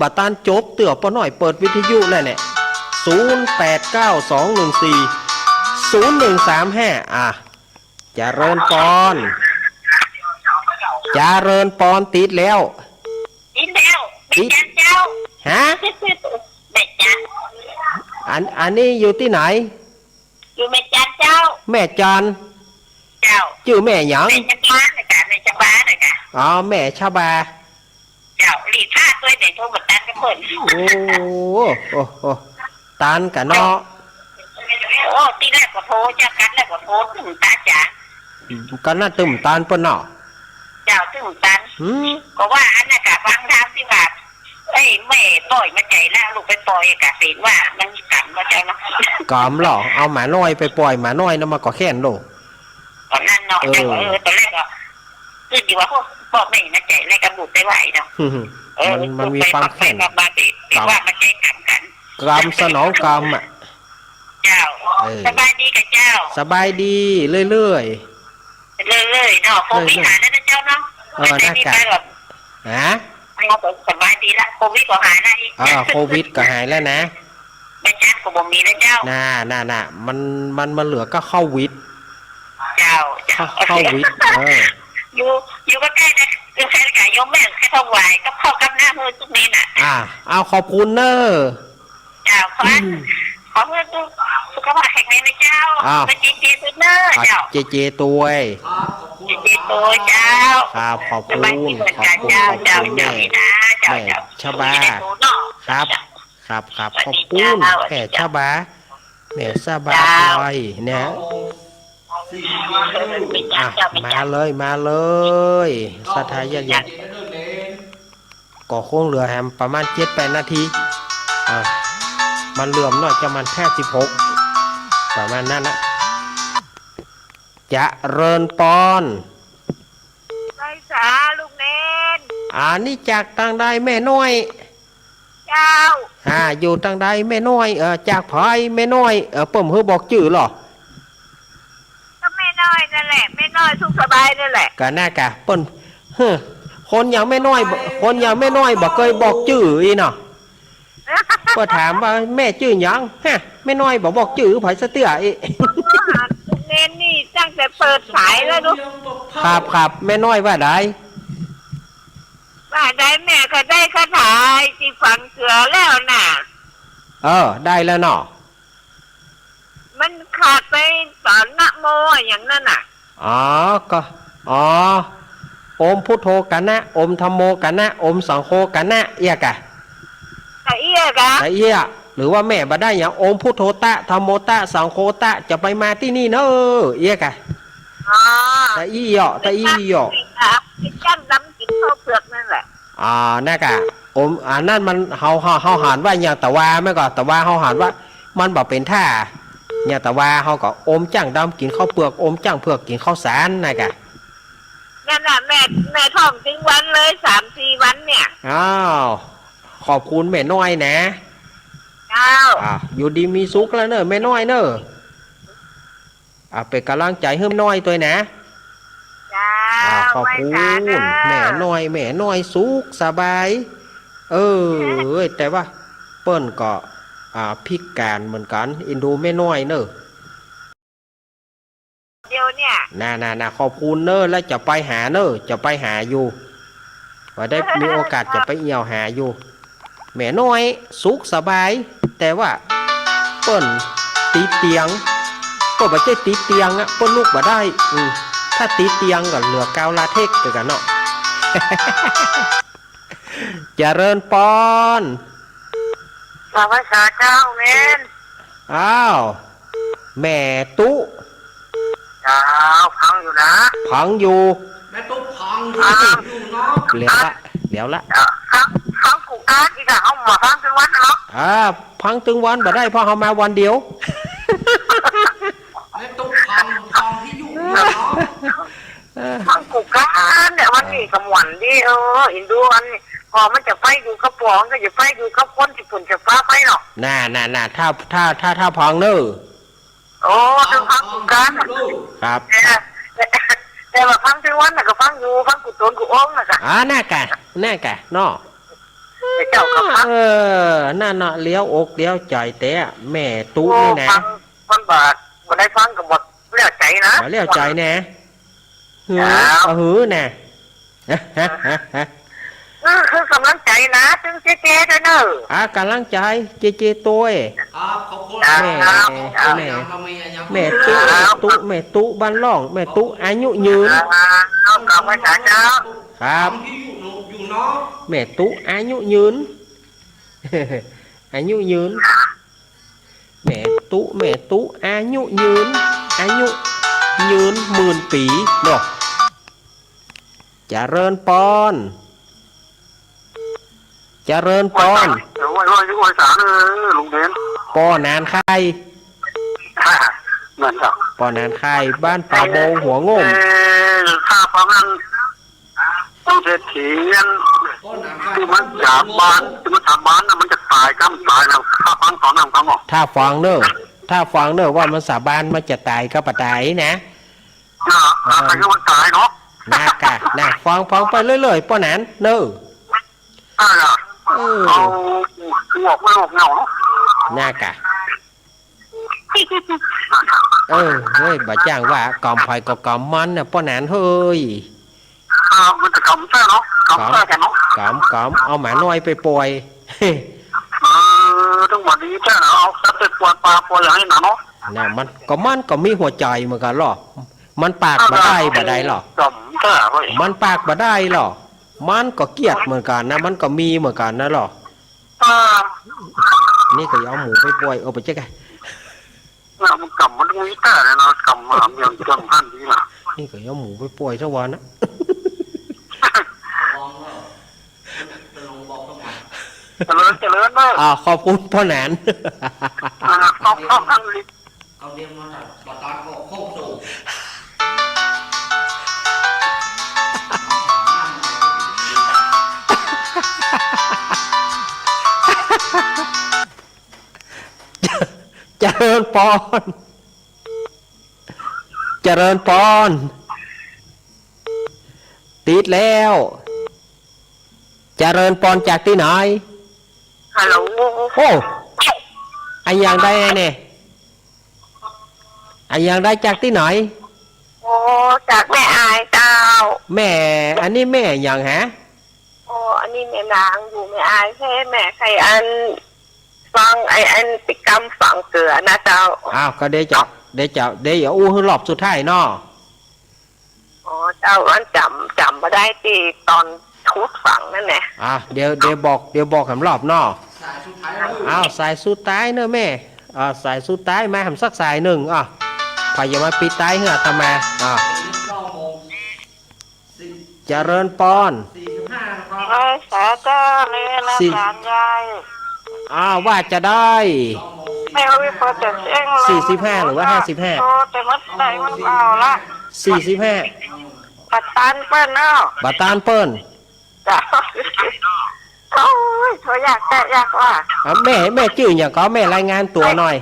บ่ตันจบเตื้อ ป้อน้อยเปิดวิทยุแล้วเนี่ย ศูนย์แปดเก้าสองหนึ่งสี่ศูนย์หนึ่งสามห้า อ่ะ เจริญปอน เจริญปอน ติดแล้ว ติดแล้ว แม่จันเจ้า ฮะ แม่จัน อัน อันนี้อยู่ตี้ไหน อยู่แม่จันเจ้า แม่จัน เจ้า จื้อแม่หยัง แม่ชะบาน่ะก่ะ แม่ชะบาน่ะก่ะ อ๋อ แม่ชะบา เจ้า หลีกพลาดตวย เดี๋ยวโทรบ่ตันกับเปิ้น โอ้ โอ้ โอ้ ตันก่ะเนาะ โอ้ ตี้แรกก็โทร เจ้า กั๊ดแรกก็โทร ตึ้มตันจ๋า กั๊ดนั้นตึ้มตันเปิ้นเนาะ เจ้า ตึ้มตัน หืม ก็ว่าอันนั้นก่ะ ฟังธรรมตี้ว่า เอ้ย แม่ป่อยหมาใจ๋แล้ว ลูกไปป่อยก่ะ เป๋นว่ามันกรรมบ่เจ้าเนาะ กรรมเหรอ เอาหมาน้อยไปป่อยหมาน้อยนะ มันก็แค้นโลก ต๋อนนั้นเนาะ เออ เจ้า เออ ต๋อนแรกก็ คือดีว่า โอ้ ป้อแม่หมาใจ๋แล้วก็บุญได้ไหวเนาะ เออ มัน มันมีความแค้น ไปมาเป๋น เป๋นว่ามันใจ๊กรรมกั๋น กรรมสนองกรรมอะ เจ้า เออ สบายดีก่ะเจ้า สบายดีเรื่อยๆ เรื่อยๆ เนาะ โควิดหายแล้วนะเจ้าเนาะ เออ ไม่ได้มีไปแบบ ฮะ สบายดีละ โควิดก็หายละอีก อ่า โควิดก็หายแล้วนะ แม่จันก็บ่มีแล้วเจ้า น่า น่า น่า มัน มัน มันเหลือก็เข้าวิด เจ้า เจ้า เข้า เข้าวิด เออ อยู่ อยู่ใก้ๆ นะ อยู่ใก้ๆ โยมแม่แค่ถวายกับข้าวกับน้ำเมื่อสุกนี้น่ะ อ่า เอาขอบคุณเน่อ เจ้า ขอ อืม ขอหื้อสุขภาพแข็งแรงนะเจ้า อ้าว ไปเจเจตวยเน่อ อ่ะ เจ้า เจเจตวย เจเจตวยเจ้า ครับ ขอบคุณ สบายดีเหมือนกั๋น ขอบคุณ เจ้า ขอบคุณ เจ้า แม่ เจ้า นี่นะ เจ้า แม่ เจ้า ชะบา อยู่ในโตเนาะ ครับ ครับ ครับ ขอบคุณ สวัสดีเจ้า แม่ชะบา แม่ชะบา เจ้า ตวยเนี่ย อ่ะ มาเลย มาเลย ศรัทธาญาติโยม ก็คงเหลือแหมประมาณเจ็ดแปดนาที อ่ะ มันเหลือหน้อยจะมันห้าสิบหก ประมาณนั้นนะ เจริญปอน ไหว้สาลูกเณร อันนี้จากตางใดแม่น้อย เจ้า อ่า อยู่ตางใดแม่น้อย เอ่อ จากใผแม่น้อย เอ่อ เปิ้นหื้อบอกจื้อเหรอ ก็แม่น้อยนั่นแหละ แม่น้อยสุขสบายนั่นแหละ ก็น่ากะ เปิ้น เฮ้อ คนอย่างแม่น้อยบ่ คนอย่างแม่น้อยบ่เกยบอกจื้ออี้เนาะ เปิ้นถามว่าแม่จื้อหยัง ฮะ แม่น้อยบ่บอกจื้อใผสักเตื้ออี้ เณรนี่ตั้งแต่เปิดสายแล้วเนาะ ครับ ครับ แม่น้อยว่าใด ว่าได้แม่ก็ได้คาถาไอ้ตี้ฝังเสือแล้วน่ะ เออ ได้แล้วเนาะ มันขาดไปต๋อนนะโมอะ อย่างนั้นน่ะ อ๋อ ก็ อ๋อ โอมพุทโธกัณณะ โอมธัมโมกัณณะ โอมสังโฆกัณณะ เอี้ยกะ ตะเอี้ยกะ ตะเอี้ย หรือว่าแม่บ่ได้หยัง โอมพุทโธตะ ธัมโมตะ สังโฆตะ จะไปมาตี้นี่เน่อ เอี้ยกะ อ๋อ ตะอี้เหยาะ ตะอี้เหยาะ จ้ำดำกิ๋นข้าวเปลือกนั่นแหละ อ่า น่ากะ โอม อันนั้นมัน เฮา เฮา เฮาหันว่าหยัง ตะวาแม่นก่อ ตะวาเฮาหันว่า มันบ่เป๋นท่า เนี่ย แต่ว่าเฮาก็อมจ้างดำกิ๋นข้าวเปือก อมจ้างเผือกกิ๋นข้าวสารนะกะ นั่นน่ะ แม่ แม่ท้องตึงวันเลย สามสี่วันเนี่ย อ้าว ขอบคุณแม่น้อยนะ เจ้า อ่ะ อยู่ดีมีสุขแล้วเน่อแม่น้อยเน่อ อ่ะ เป๋นก๋ำลังใจ๋หื้อแม่น้อยตวยนะ เจ้า อ่ะ ขอบคุณ ไหว้สาเน่อ แม่น้อย แม่น้อยสุขสบาย เออ แต่ว่าเปิ้นก็ อ่า พิก๋านเหมือนกั๋น เอ็นดูแม่น้อยเน่อ เดี๋ยวเนี่ย น่ะ น่ะ น่ะ ขอบคุณเน่อ แล้วจะไปหาเน่อ จะไปหาอยู่ ว่าได้มีโอกาสจะไปเอี่ยวหาอยู่ แม่น้อยสุขสบาย แต่ว่าเปิ้นติดเตียง เปิ้นบ่ใจ้ติดเตียงอะ เปิ้นลุกบ่ได้ อืม ถ้าติดเตียงก็เหลือกาวลาเท็กซ์ไปกั๋นเนาะ เจริญปอน สวัสดีเจ้าเวน อ้าว แม่ตุ๊ เจ้า ฟังอยู่นะ ฟังอยู่ แม่ตุ๊ฟัง อ่า อยู่เนาะ เดี๋ยวละ เดี๋ยวละ อ่า ฟัง ฟังกู๋ก้านอีกอะ เฮาบ่ฟังตึงวันเนาะ อ่า ฟังตึงวันบ่ได้ เพราะเฮามาวันเดียว แม่ตุ๊ฟัง ฟังที่อยู่เนาะ เออ ฟังกู๋ก้านเนี่ย วันนี้ก็ม่วนดี เออ อินดูอันนี้ พอมันจะไปอยู่กับปองก็จะไปอยู่กับคนตี้เปิ้นจะปาไปเนาะ น่ะ น่ะ น่ะ ถ้า ถ้า ถ้า ถ้าฟังเน่อ โอ้ ตึงฟังกู๋ก้าน ครับ แต่ แต่ว่าฟังตึงวันน่ะก็ฟังอยู่ ฟังกู๋ตนกู๋องค์น่ะกะ อ่า น่ะกะ น่ะกะ เนาะ เจ้าก็ฟัง เออ นั่นเนาะ เลี้ยวอกเลี้ยวใจ๋แต๊ แม่ตุ๊นี่นะ โอ้ ฟัง ฟังบ่ บ่ได้ฟังก็บ่แล้วใจ๋นะ บ่แล้วใจ๋แน่ หือ ครับ ก็หือแน่ เออ คือก๋ำลังใจ๋นะ ตึงเจ๊ๆ ตวยเน่อ อ่า ก๋ำลังใจ๋ เจ๊ๆ ตวย ครับ ขอบคุณ แม่ ครับ แม่ แม่ตุ๊ ตุ๊ แม่ตุ๊บ้านล่อง แม่ตุ๊อายุยืน ครับ ขอบคุณเจ้า ครับ อยู่เนาะ แม่ตุ๊อายุยืน อายุยืน แม่ตุ๊ แม่ตุ๊อายุยืน อายุยืนหมื่นปี๋เนาะ เจริญปอน เจริญปอน เดี๋ยวไหว้ ไหว้ ไหว้สาเน่อลุงเบน ป้อหนานคาย นั่นครับ ป้อหนานคาย บ้านป่าโบงหัวโง่ม เอ่อ ข้าฟังอัน ตี้เศรษฐีอัน ตี้มันสาบาน ตี้มันสาบานน่ะ มันจะต๋ายก้าบ่ต๋ายนะ ข้าฟังต๋อนนั้นฟังออก ถ้าฟังเน่อ ถ้าฟังเน่อว่ามันสาบานมันจะต๋ายก้าบ่ต๋ายนะ น่ะ อ่า ใครก็มันต๋ายเนาะ น่ะกะ น่ะ ฟัง ฟังไปเรื่อยๆ ป้อหนานเน่อ อ่า น่ะ เออ เอาหมวกไม่หมวกเหงาเนาะ น่ะกะ เออ เฮ้ย บ่จ้างว่า กำไผก็กำมันน่ะ ป้อหนานเฮ้ย อ่า มันจะกำแต๊เนาะ กำแต๊แกเนาะ กำ กำ เอาหมาน้อยไปป่อย เออ ตึงบ่ดีแต๊นะ เอาสัตว์ไปป่อย ปลาป่อยอย่างนี้นะเนาะ น่ะ มันก็ มันก็มีหัวใจ๋เหมือนกั๋นลอ มันปากบ่ได้ อ่า บ่ได้ลอ กำแต๊เว้ย มันปากบ่ได้ลอ มันก็เกลียดเหมือนกั๋นนะ มันก็มีเหมือนกั๋นนะลอ อ่า นี่ก็เอาหมูไปป่อย เออ ไปเจ๊กอะ น่ะ มันกำมันมีแต๊เลยนะ กำมาเมียงเจิงหั้นดีนะ นี่ก็เอาหมูไปป่อยสักวันนะ เจริญ เจริญเน่อ อ่า ขอบคุณป้อหนาน อ่า ต้อง ต้องทั้งลิ เอาเรียนมาจากบาดาลก็โคกสูง เจริญปอน เจริญปอน ติดแล้ว เจริญปอนจากตี้ไหน ฮัลโหล โอ้ อะหยังได้เนี่ย อะหยังได้จากตี้ไหน โอ้ จากแม่อายเจ้า แม่ อันนี้แม่หยังฮะ โอ้ อันนี้แม่นางอยู่แม่อายแท้ แม่ใค่อัน ฟังไอ้อันตี้กำฝังเกือนะเจ้า อ้าว ก็เดี๋ยวจะ เดี๋ยวจะ เดี๋ยวจะอู้หื้อรอบสุดท้ายเนาะ อ๋อ เจ้า อันจ๋ำ จ๋ำบ่ได้ตี้ต๋อนขุดฝังนั่นแหละ อ่ะ เดี๋ยว เดี๋ยวบอก เดี๋ยวบอกแหมรอบเนาะ สายสุดท้ายแล้ว อ้าว สายสุดท้ายเน่อแม่ อ่า สายสุดท้ายมาแหมสักสายนึ่ง อ่ะ ใผจะมาปิดต๊ายหื้ออาตมา อ่ะ เจริญปอน สี่สิบห้านะครับ ไหว้สาเจ้าเลยละ สี่ หลานยาย อ้าว ว่าจะได้ แม่อุ๊ยปอเต็กเซ้ง สี่สิบห้าหรือว่าห้าสิบห้า โตเต็มหมดได้หมดเอาละ สี่สิบห้า บ่ตันเปิ้นเนาะ บ่ตันเปิ้น เจ้า โอ้ย โตยากแต๊ยากว่า อ่ะ แม่ แม่จื้อหยังก่อ แม่รายงานตั๋วหน่อย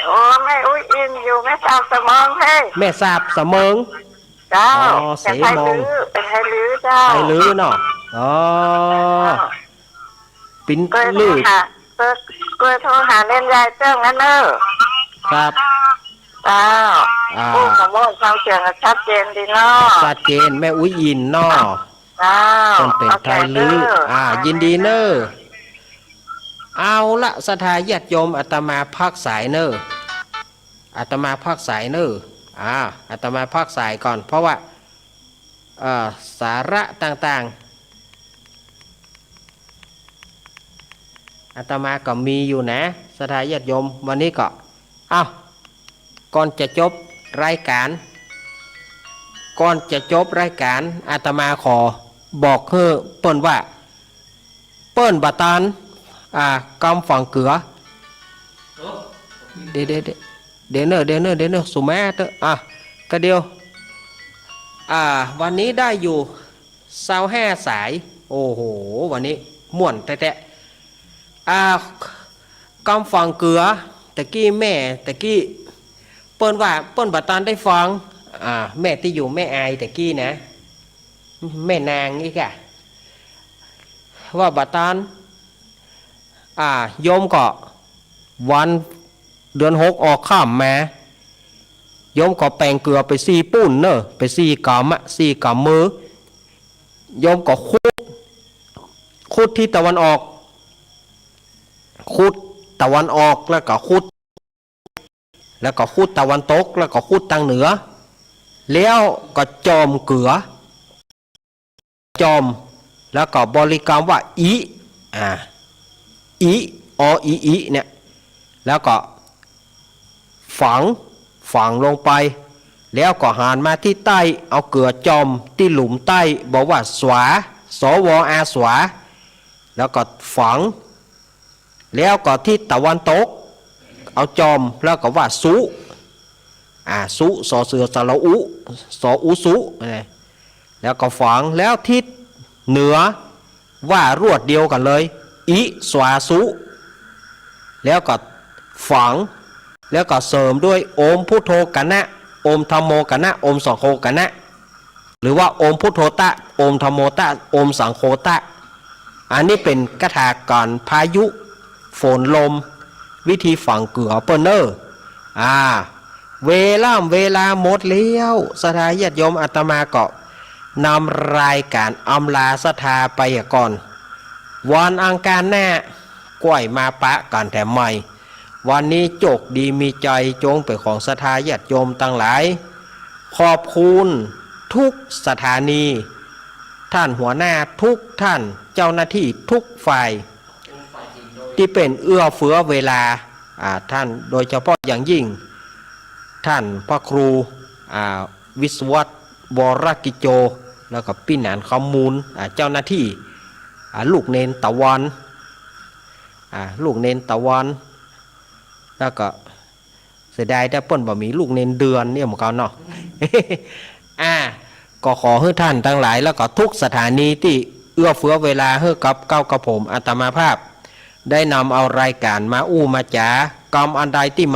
โอ้ แม่อุ๊ยอินอยู่แม่สาบสะเมิงเฮ้ย แม่สาบสะเมิง เจ้า อ๋อ เสมง เป๋นไทยลื้อ เป๋นไทยลื้อเจ้า ไทยลื้อเนาะ อ๋อ เจ้า ปิ๋น เกยโทร ลื้อ หา เกย เกยโทรหาเณรยายเซิ่งนั้นเน่อ ครับ เจ้า อ่า โอ้ ขอโทษ ฟังเสียงชัดเจนดีเนาะ ชัดเจน แม่อุ๊ยอินเนาะ เจ้า เปิ้นเป๋นไทยลื้อ เข้าใจ๋เน่อ อ่า ยินดีเน่อ เอาละ ศรัทธาญาติโยม อาตมาพักสายเน่อ อาตมาพักสายเน่อ อ่า อาตมาพักสายก่อน เพราะว่า เอ่อ สาระต่างๆ อาตมาก็มีอยู่นะ ศรัทธาญาติโยม วันนี้ก็ เอ้า ก่อนจะจบรายก๋าน ก่อนจะจบรายก๋าน อาตมาขอบอกหื้อเปิ้นว่า เปิ้นบ่ตัน อ่า กำฝังเกือ เดี๋ยว เดี๋ยว เดี๋ยว เดี๋ยวเน่อ เดี๋ยวเน่อ เดี๋ยวเน่อ สุมาเต๊อะ อ่ะ ก็เดี๋ยว อ่า วันนี้ได้อยู่ซาวห้าสาย โอ้โห วันนี้ม่วนแต๊ๆ อ่า กำฝังเกือ ตะกี้แม่ ตะกี้ เปิ้นว่า เปิ้นบ่ตันได้ฟัง อ่า แม่ตี้อยู่แม่อายตะกี้นะ แม่นางอีกอะ ว่าบ่ตัน อ่า โยมก็ วันเดือนหกออกค่ำมา โยมก็แป๋งเกือไปสี่ปูนเน่อ ไปสี่ก๋ำอะ สี่ก๋ำมือ โยมก็ขุด ขุดทิศตะวันออก ขุดตะวันออก แล้วก็ขุด แล้วก็ขุดตะวันตก แล้วก็ขุดตางเหนือ แล้วก็จ่อมเกือ จ่อม แล้วก็บริกรรมว่า อิ อ่า อิ อ อิ อิ เนี่ย แล้วก็ฝัง ฝังลงไป แล้วก็หันมาทิศใต้ เอาเกือจ่อมตี้หลุมใต้ บอกว่า สวา ส ว อา สวา แล้วก็ฝัง แล้วก็ทิศตะวันตก เอาจ่อม แล้วก็ว่า สุ อ่า สุ สอเสือสระอุ สออุสุ นะ แล้วก็ฝัง แล้วทิศเหนือ ว่ารวดเดียวกั๋นเลย อิสวาสุ แล้วก็ฝัง แล้วก็เสริมด้วย โอมพุทโธกะนะ โอมธัมโมกะนะ โอมสังโฆกะนะ หรือว่า โอมพุทโธตะ โอมธัมโมตะ โอมสังโฆตะ อันนี้เป๋นคาถาก๋านพายุ ฝนลม วิธีฝังเกือเปิ้นเน่อ อ่า เวล่ำเวลาหมดแล้ว ศรัทธาญาติโยม อาตมาก็นำรายก๋านอำลาศรัทธาไปก่อน วันอังคารหน้า ก้อยมาปะกั๋นแถมใหม่ วันนี้โจคดีมีชัยจงเป๋นของศรัทธาญาติโยมตังหลาย ขอบคุณทุกสถานี ท่านหัวหน้าทุกท่าน เจ้าหน้าตี้ทุกฝ่าย ตี้เป๋นเอื้อเฟื้อเวลา อ่า ท่านโดยเฉพาะอย่างยิ่ง ท่านพระครู อ่า วิศวัตร วรกิจโจ แล้วก็ปี้หนานคำมูล อ่า เจ้าหน้าตี้ อ่า ลูกเณรตะวัน อ่า ลูกเณรตะวัน แล้วก็เสียดายแต่เปิ้นบ่มีลูกเณรเดือนเนี่ยเหมือนกั๋นเนาะ อ่า ก็ขอหื้อท่านตังหลาย แล้วก็ทุกสถานีตี้เอื้อเฟื้อเวลาหื้อกับเก้ากับผมอาตมาภาพ ได้นำเอารายก๋านมาอู้มาจ๋า กำอันใดตี้